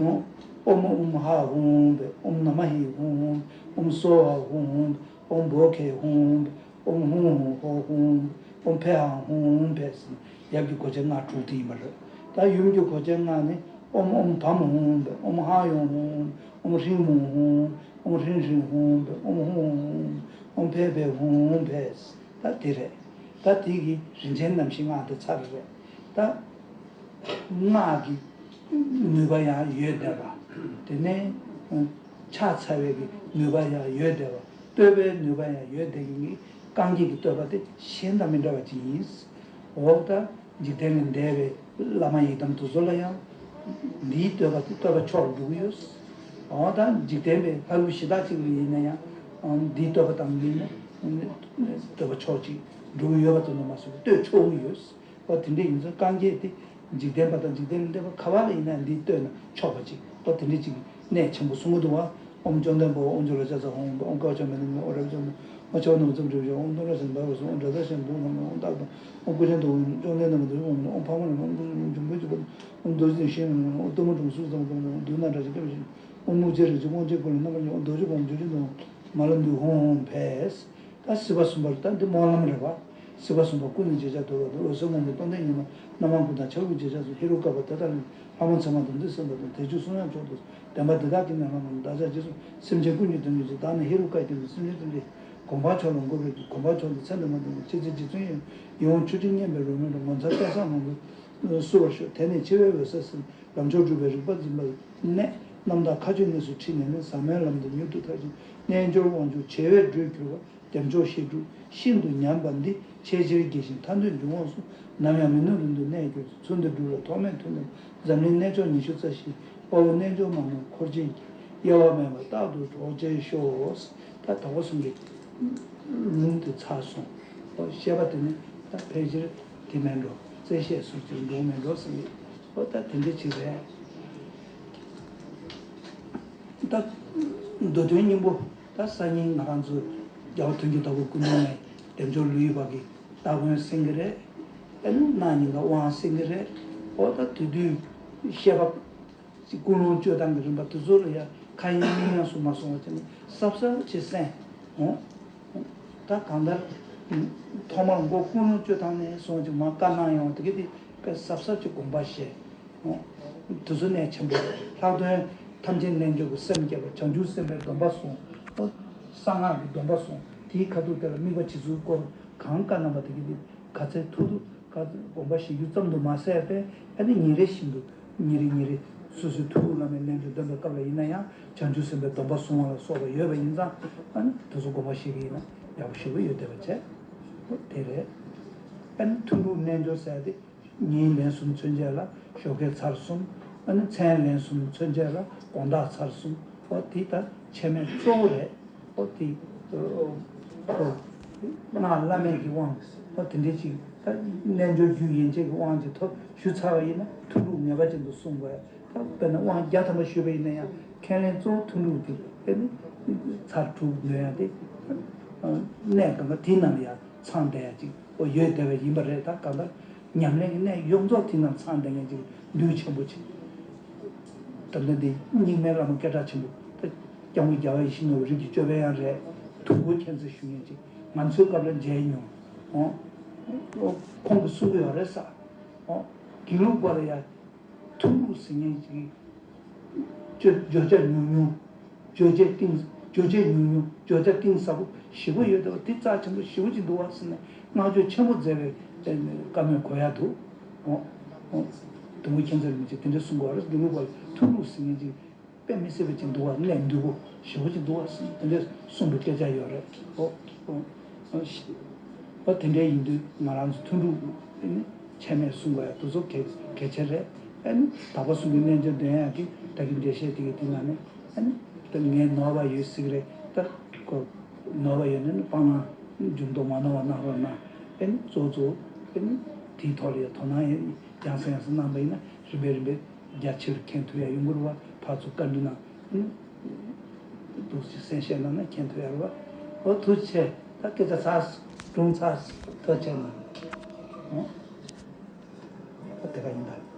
ཨོཾ་ཨོཾ་ཧ་ཧཱུྃ་བྷེ། ཨོཾ་ན་མ་ཧཱུྃ་ཧཱུྃ་བྷེ། ཨོཾ་སྭཱ་ཧཱུྃ་ཧཱུྃ་བྷེ། ཨོཾ་བྷོ་གྷེ་ཧཱུྃ་བྷེ། ཨོཾ་ཧཱུྃ་ཧཱུྃ་ཧོཿཧཱུྃ་བྷེ། ཨོཾ་བྷེ་ཧཱུྃ་ཧཱུྃ་བྷེ་ཟེར་ནས་ཡབ་ཀྱི་གོ་ཆའི་སྔགས་དྲུག་དེ་ཡིན་པ་རེད། ད་ཡུམ་གྱི་གོ་ཆའི་སྔགས་ནི། ཨོཾ་ཨོཾ་བཾ་ཧཱུྃ་བྷེ། ཨོཾ་ཧཱ་ཡོཾ་ཧཱུྃ་བྷེ། ཨོཾ་ཧྲཱིཿཧཱུྃ་ཧཱུྃ་བྷེ། ཨོཾ་ཧྲཱིཿཧཱུྃ་ཧཱུྃ་བྷེ། ཨོཾ་ཧཱུྃ་ཧཱུྃ་བྷེ། ཨོཾ་བྷེ་བྷེ་ཧཱུྃ་ཧཱུྃ་བྷེ། ད་དེ་རེད། ད་དེ་གི་རིན་ཆེན་རྣམ་བཞིའི་སྔགས་དེ་ཚར་རེད། ད་སྔགས་ཀྱི་ནུས་པ་ཡང་ཡོད་བསྡད་པ། དེ་ནས་ཕྱག་འཚལ་བའི་གི་ནུས་པ་ཡང་ཡོད་བསྡད་པ། བསྟོད་པའི་ནུས་པ་ཡང་ཡོད་བསྡད་མཁན་གྱི་ རྐང་རྗེས་ཀྱི་བསྟོད་པ་དེ་གཞན་དང་མི་འདྲ་བ་ཅིག་ཡིན། འོ་ད་འཇིག་རྟེན་ལས་འདས་པའི་བླ་མ་ཡི་དམ་དེ་ཚོ་ལ་ཡང་འདིའི་བསྟོད་པ་དེ་བསྟོད་པ་མཆོག་ཏུ་འགྲོ་གི་ཡོད། འོ་ད་འཇིག་རྟེན་པའི་ལྷ་ཀླུ་གཞི་བདག་ཅིག་ལ་ཡིན་ན་ཡང་འདིའི་བསྟོད་པ་དང་ཡིན་ན་བསྟོད་པ་མཆོག་ཅིག་འགྲོ་གི་ཡོད་པ་ཙམ་དུ་མ་ཟད་པར་བསྟོད་ཆོག་གི་ཡོད། ཨོ་དེ་འདྲ་ཡིན་ཙང་རྐང་རྗེས་དེ་འཇིག་རྟེན་པ་དང་འཇིག་རྟེན་ལས་འདས་པ་ག་བ་ལ་ཡིན་ན་འདི་བསྟོད་ན་ཆོག་པ་ཅིག་ཨོ་དེ་འདྲ་ཅིག་གནད་ཆེན་པོ་གསུང་གི་འདུག་བ། ཨོཾ་བཅོམ་ལྡན་འདས་དབང་ཕྱུག་ལ་ཕྱག་འཚལ་ལོ། ཨོཾ་བཀའ་བཅག་མི་ལྡན་མི་འོ་རབ་བཅོམ་ལྡན་འོ་ཕྱག་ནང་ཙམ་བྲིས་ཤིང་ཨོཾ་སྟོང་ཕྲག་བཞི་བདག་གིས་གསུངས། ཨོཾ་དགྲ་སྟ་ཞེས་འདུག་ལྷམ་ལ་ཨོཾ་རྟག་ཏུ་ཨོཾ་སྐུ་ཅན་དུ་བཅོམ་ལྡན་འདས་མ་དུ་ཨོཾ་ཕག་མོ་ལ་ཨོཾ་འབྱུང་པོའི་སྤྱི་པོ་ཨོཾ་རྡོ་རྗེ་ཞེས་ཨོཾ་གཏུམ་མོ་གྲུ་གསུམ་ཙམ་ཙམ་ཨོཾ་བདུད་སྣ་དྲག་ཞེས་སྐད་པ་ཞིག་ཨོཾ་རྨུགས་བྱེད་རིགས་ཀྱི་དབང་བྱེད་ཀུན་ལ་རྣམ་པར་སྙོམས། ཨོཾ་རྡོ་རྗེ་ཕག་མོ་འབྱུང་ཆེན་དུ་མ་ལ་འདུད་ཧཱུྃ་ཧཱུྃ་ཕཊ། ད་སྲིད་པ་གསུམ་པར་ད་འདི་སྨོན་ལམ་རེད་བ། སྲིད་པ་གསུམ་པ་ཀུན་ནས་རྗེས་ཆགས་དུ་ལ་འོད་གསལ་ངང་གིས་སྟོང་ཐུན་ཉི་མ་རྣམ་མང་ཀུན་དང་ཆ་ལུགས་ཀྱི་རྗེས་ཆགས་སུ་ཧེ་རུ་ཀ་པ་དེ་དག་ལས་ལྷ་མོ་མཚན་མ་དོན་ཏེ་སེམས་དཔའ་དང་བདེ་མཆོག་གསུང་དབྱངས་མཆོག་ཏུ་བདེན་པ་འདི་དག་གིས་ནི་ལྷ་མོ་བདག་ཅག་རྗེས་སུ་སེམས་ཅན་ཀུན་གྱི་དོན་བྱེད་ཅིང་། བདག་ནི་ཧེ་རུ་ཀ་ཡི་དོན་དུ་སེམས་ཅན་ཐམས་ཅད་དགོངས་པ་མཆོག་ལ་འགོད་པའི་དགོངས་པ་མཆོག་ཏུ་མཚན་དུ་མ་འདོན་པའི་ཆེ་ཚིག་རྗེ་བཙུན་ཡིད་འོང་ཆུ་སྤྲིན་སྙན་པའི་རོལ་མོས་ངོ་མཚར་སྐལ་བཟང་མང་པོས་བསུ་བར་ཤོག་དེ་ནས་འཆི་བའི་འོད་གསལ་སེམས་ལམ་མཆོག་སྒྲུབ་པའི་རིག་པ་འཛིན་པ་ནས་རྣམ་དག་མཁའ་སྤྱོད་གནས་སུ་ཁྲིད་ནས་ནི་ཟབ་མོའི་ལམ་དུ་མྱུར་དུ་ཐར་ཞིང་རྣལ་འབྱོར་དབང་ཕྱུག་བྱེ་བས་སྒྲོས་གྱུར་པ། བདེ་མཆོག་བཤད་སྒྲུབ་ཤིན་ཏུ་ཉམས་པ་འདི། ཆེས་ཆེར་རྒྱས་ཤིང་ཐར་འདོད་འབྱུང་བ་སོགས། ནམ་ཡང་མི་ནུབ་རིང་དུ་གནས་གྱུར་ཅིག་ཚུལ་འདི་སྒྲུབ་ལ་ཐོགས་མེད་མཐུན་འདུག་འཛམ་གླིང་གནས་མཆོག་ཉི་ཤུ་རྩ་བཞི། དཔའ་བོ་རྣལ་འབྱོར་མ་རྣམས་འཁོར་བཅས་ཀྱི། དབྱེ་བ་མེད་པར་རྟག་ཏུ་གྲོགས་བྱེད་ཤོག་ད་དོགས་པ་གསུམ་གྱི་ལུང་དེ་ཚར་སོང་། ཨོ་བཤད་པ་དེ་ནི་ད་ཕལ་ཆེར་དེ་མེད་འགྲོ། རྩད་བཤད་སོགས་ཀྱི་འགྲོ་མེད་འགྲོ་ཟེར་གྱི། ཨོ་ད་དེ་འདྲ་ཅིག་རེད། ད་མདོ་དོན་སྙིང་པོ་ད་སང་ཉིན་ང་རང་ཚོ་རྒྱལ་བ་མཐུན་རྒྱུད་དྭགས་པོ་སྐུ་མདུན་ནས་བདེ་མཆོག་ལུས་ཡོད་པ་གི་སྟ་གོན་གསན་གྱི་རེད། ཨ་ནི་གནངས་ཉིན་ལ་དབང་གསན་གྱི་རེད། ཨོ་ད་དེ་དུས་བཤད་པ་ཀུན་སློང་བཅོས་སྟངས་ཀྱི་རིམ་པ་དེ་ཚོ་ལ་ཡང་ཁ་ཡེངས་མིག་ཡེངས་སུ་མ་སོང་བ་བྱས་ནས་གཟབ་གཟབ་བྱས་གསན། ཨོ། ད་གང་ལྟར། ཐོག་མར་མགོ་ཀུན་སློང་བཅོས་སྟངས་ནས་བཟུང་ཅིག་མར་བཀའ་གནང་ཡོང་དེ་གི་དེ་དཔེ་གཟབ་གཟབ་ཀྱི་དགོངས་པ་བཞེས། དེ་ཚོ་གནད་ཆེན་པོ་རེད། ལྷག་དོན་ཐམས་ཅད་རྣལ་འབྱོར་གྱི་སེམས་བསྐྱེད་པ་བྱང་ཆུབ་སེམས་དཔའི་སྡོམ་པ་བཟུང་། གསང་སྔགས་ཀྱི་སྡོམ་པ་བཟུང་། དེའི་ཁ་ཐུག་དེ་ལ་དམིགས་པ་བྱེད་ཚུལ་སྐོར་གང་བཀའ་གནང་པ་དེ་གི་དེ་ག་ཚད་ཐུབ་ཐུབ་ག་དགོངས་པ་བཞེས་རྒྱུ་ཙམ་དུ་མ་ཟད་པས་ཨ་ནི་ཉིན་རེ་བཞིན་དུ། ཉིན་རེ་ཉིན་རེ་སོ་སོའི་ཐུགས་ལ་མེ་ལན་དུ་འདོན་པའི་སྐབས་ལ་ཡིན་ན་ཡང་བྱང་ཆུབ་སེམས་དཔའི་སྡོམ་པ་བཟུང་བ་ལ་སོགས་པ་ཡོད་པ་ཡིན་ཙང་ཨ་ནི་དེ་ཚོ་དགོངས་པ་བཞེས་ཀྱི་ཡིན་ན་ཡག་པོ་ཞེ་པོ་ཡོད་བསྡད་པ་བྱས། དེ་རེད། ཨ་ནི་ཐུན་དྲུག་རྣལ་འབྱོར་ཟེར་ཏེ་ཉིན་ལན་གསུམ་མཚོན་བྱེད་ལ་ཞོགས་ཀས་ཚར་གསུམ། ཨ་ནི་མཚན་ལན་གསུམ་མཚོན་བྱེད་ལ་དགོང་དག་ཚར་གསུམ། ཨོ་དེ་ད་ཆད་མེད་གཙོ་བོ་རེད། ཨོ་དེ་ཨོ་སྔགས་བླ་མེད་ཀྱི་དབང་ཨོ་དེ་འདྲའི་ཅིག་ད་རྣལ་འབྱོར་རྒྱུད་ཡན་ཆད་ཀྱི་དབང་གི་ཐོག་ཞུ་ཚར་བ་ཡིན་ན་ཐུན་དྲུག་ངེས་པ་ཅན་དུ་གསུངས་དགོས། ད་དཔེར་ན་དབང་བརྒྱ་ཐམ་པ་ཞུས་པ་ཡིན་ན་ཡང་ཁས་ལེན་གཙོ་བོ་ཐུན་དྲུག་དེ་དཔེར་ན་ཚར་དྲུག་འདོན་ཡ་དེ་གནས་གང་ག་དེ་རྣམས་ལ་ཡང་ཚང་བསྡད་ཡ་ཅིག་ཨོ་ཡོད་བསྡད་པ་ཡིན་པ་རེད། ད་གང་ལྟར་ཉམས་ལེན་གྱི་གནད་ཡོངས་རྫོགས་དེ་རྣམས་ཚང་བསྡད་མཁན་ཅིག་འདུས་ཆེན་པོ་ཅིག་ད་ལྟ་འདི་རྙིང་མའི་བླ་མ་སྐད་གྲགས་ཆེན་པོ་ད་སྐྱབས་མགོན་རྒྱལ་བ་ཡིད་བཞིན་ནོར་བུ་རིགས་ཀྱི་ཅོད་པན་ཡང་རེད། དུས་འཁོར་མཁྱེན་བརྩེ་ཞུ་མཁན་ཅིག་ང་ཚོའི་སྐབས་ལ་མཇལ་མྱོང་། ཨོ། ཁོང་གིས་གསུང་གི་ཡོད་རེད་ས། ཨོ། དགེ་ལུགས་པ་ལ་ཡང་ཐུན་དྲུག་ཟེར་མཁན་ཅིག་བརྗོད་བརྗོད་བྱ་ཉུང་ཉུང་། བརྗོད་བྱེད་གཏིང་བརྗོད་བྱེད་ཉུང་ཉུང་བརྗོད་བྱ་གཏིང་ཟབ་པོ་ཞེ་པོ་ཡོད་དེ་བ་དེ་རྩ་ཆེན་པོ་ཞེ་པོ་ཅིག་འདུག་བ་ཟེར་ནས་བསྔགས་བརྗོད་ཆེན་པོ་མཛད་པའི་བཀའ་མོལ་གོ་ཡ་འདུག་ཨོ། ཨོ། དུང་གི་ཁྱད་མཚར་མི་ཅིག་དེ་འདྲ་གསུང་གི་བ་རེད། དགེ་ལུགས་པ་ཐུན་དྲུག་ཟེར་མཁན་ཅིག་དཔེ་མི་སྲིད་པ་ཅིག་འདུག་བ། གནད་འདུས་པོ་ཞེ་པོ་ཅིག་འདུག་བ་ཟེར་ནས་དེ་འདྲ་གསུངས་པའི་སྐད་ཆ་ཡོད་རེད། ཨོ། ཨོ། ཨོ། ཨོ་དེ་འདྲ་ཡིན་དུས་ང་རང་ཚོ་ཐུན་དྲུག་ནི་ཆད་མེད་གསུང་དགོས་ཡ་དེ་ཚོ་གལ་གལ་ཆེ་རེད། ཨ་ནི་དག་པ་གསུམ་གྱི་རྣལ་འབྱོར་འདོན་ཡག་གི་ད་གིན་འགྲེལ་བཤད་དེ་གི་དེ་ནང་ནས་ཨ་ནི་ད་ངས་ནོར་བ་ཡོད་ཟེར་གི་རེད། ད་ཁོ་ནོར་བ་ཡོད་ན་ནི་སྤང་བླང་འཇུག་ལྡོག་མ་ནོར་བ་གནང་རོགས་གནང་། ཨ་ནི་གཙོ་གཙོ་ཨ་ནི་དེའི་ཐོག་ལ་ཡ་དོ་སྣང་ཡང་ཡང་སེ་ཡང་སེ་གནང་པ་ཡིན་ན་རིམ་པས་རིམ་པས་རྒྱ་ཆེར་མཁྱེན་ཐུབ་ཡ་ཡོང་གི་རེད་བ། ཕར་ཚུར་བཀའ་འདྲི་གནང་ཨ་ནི་འདུག་སེ་གསན་བཤད་གནང་ན་མཁྱེན་ཐུབ་ཡ་རེད་བ། ཨོ་ཐུགས་རྗེ་ཆེ། ད་སྐད་ཆ་ཚར་སོང་། སྒྲུང་ཚར་སོང་། ཐུགས་རྗེ་ཆེ་གནང་། ཨོ། ད་དེ་ག་ཡིན་ད།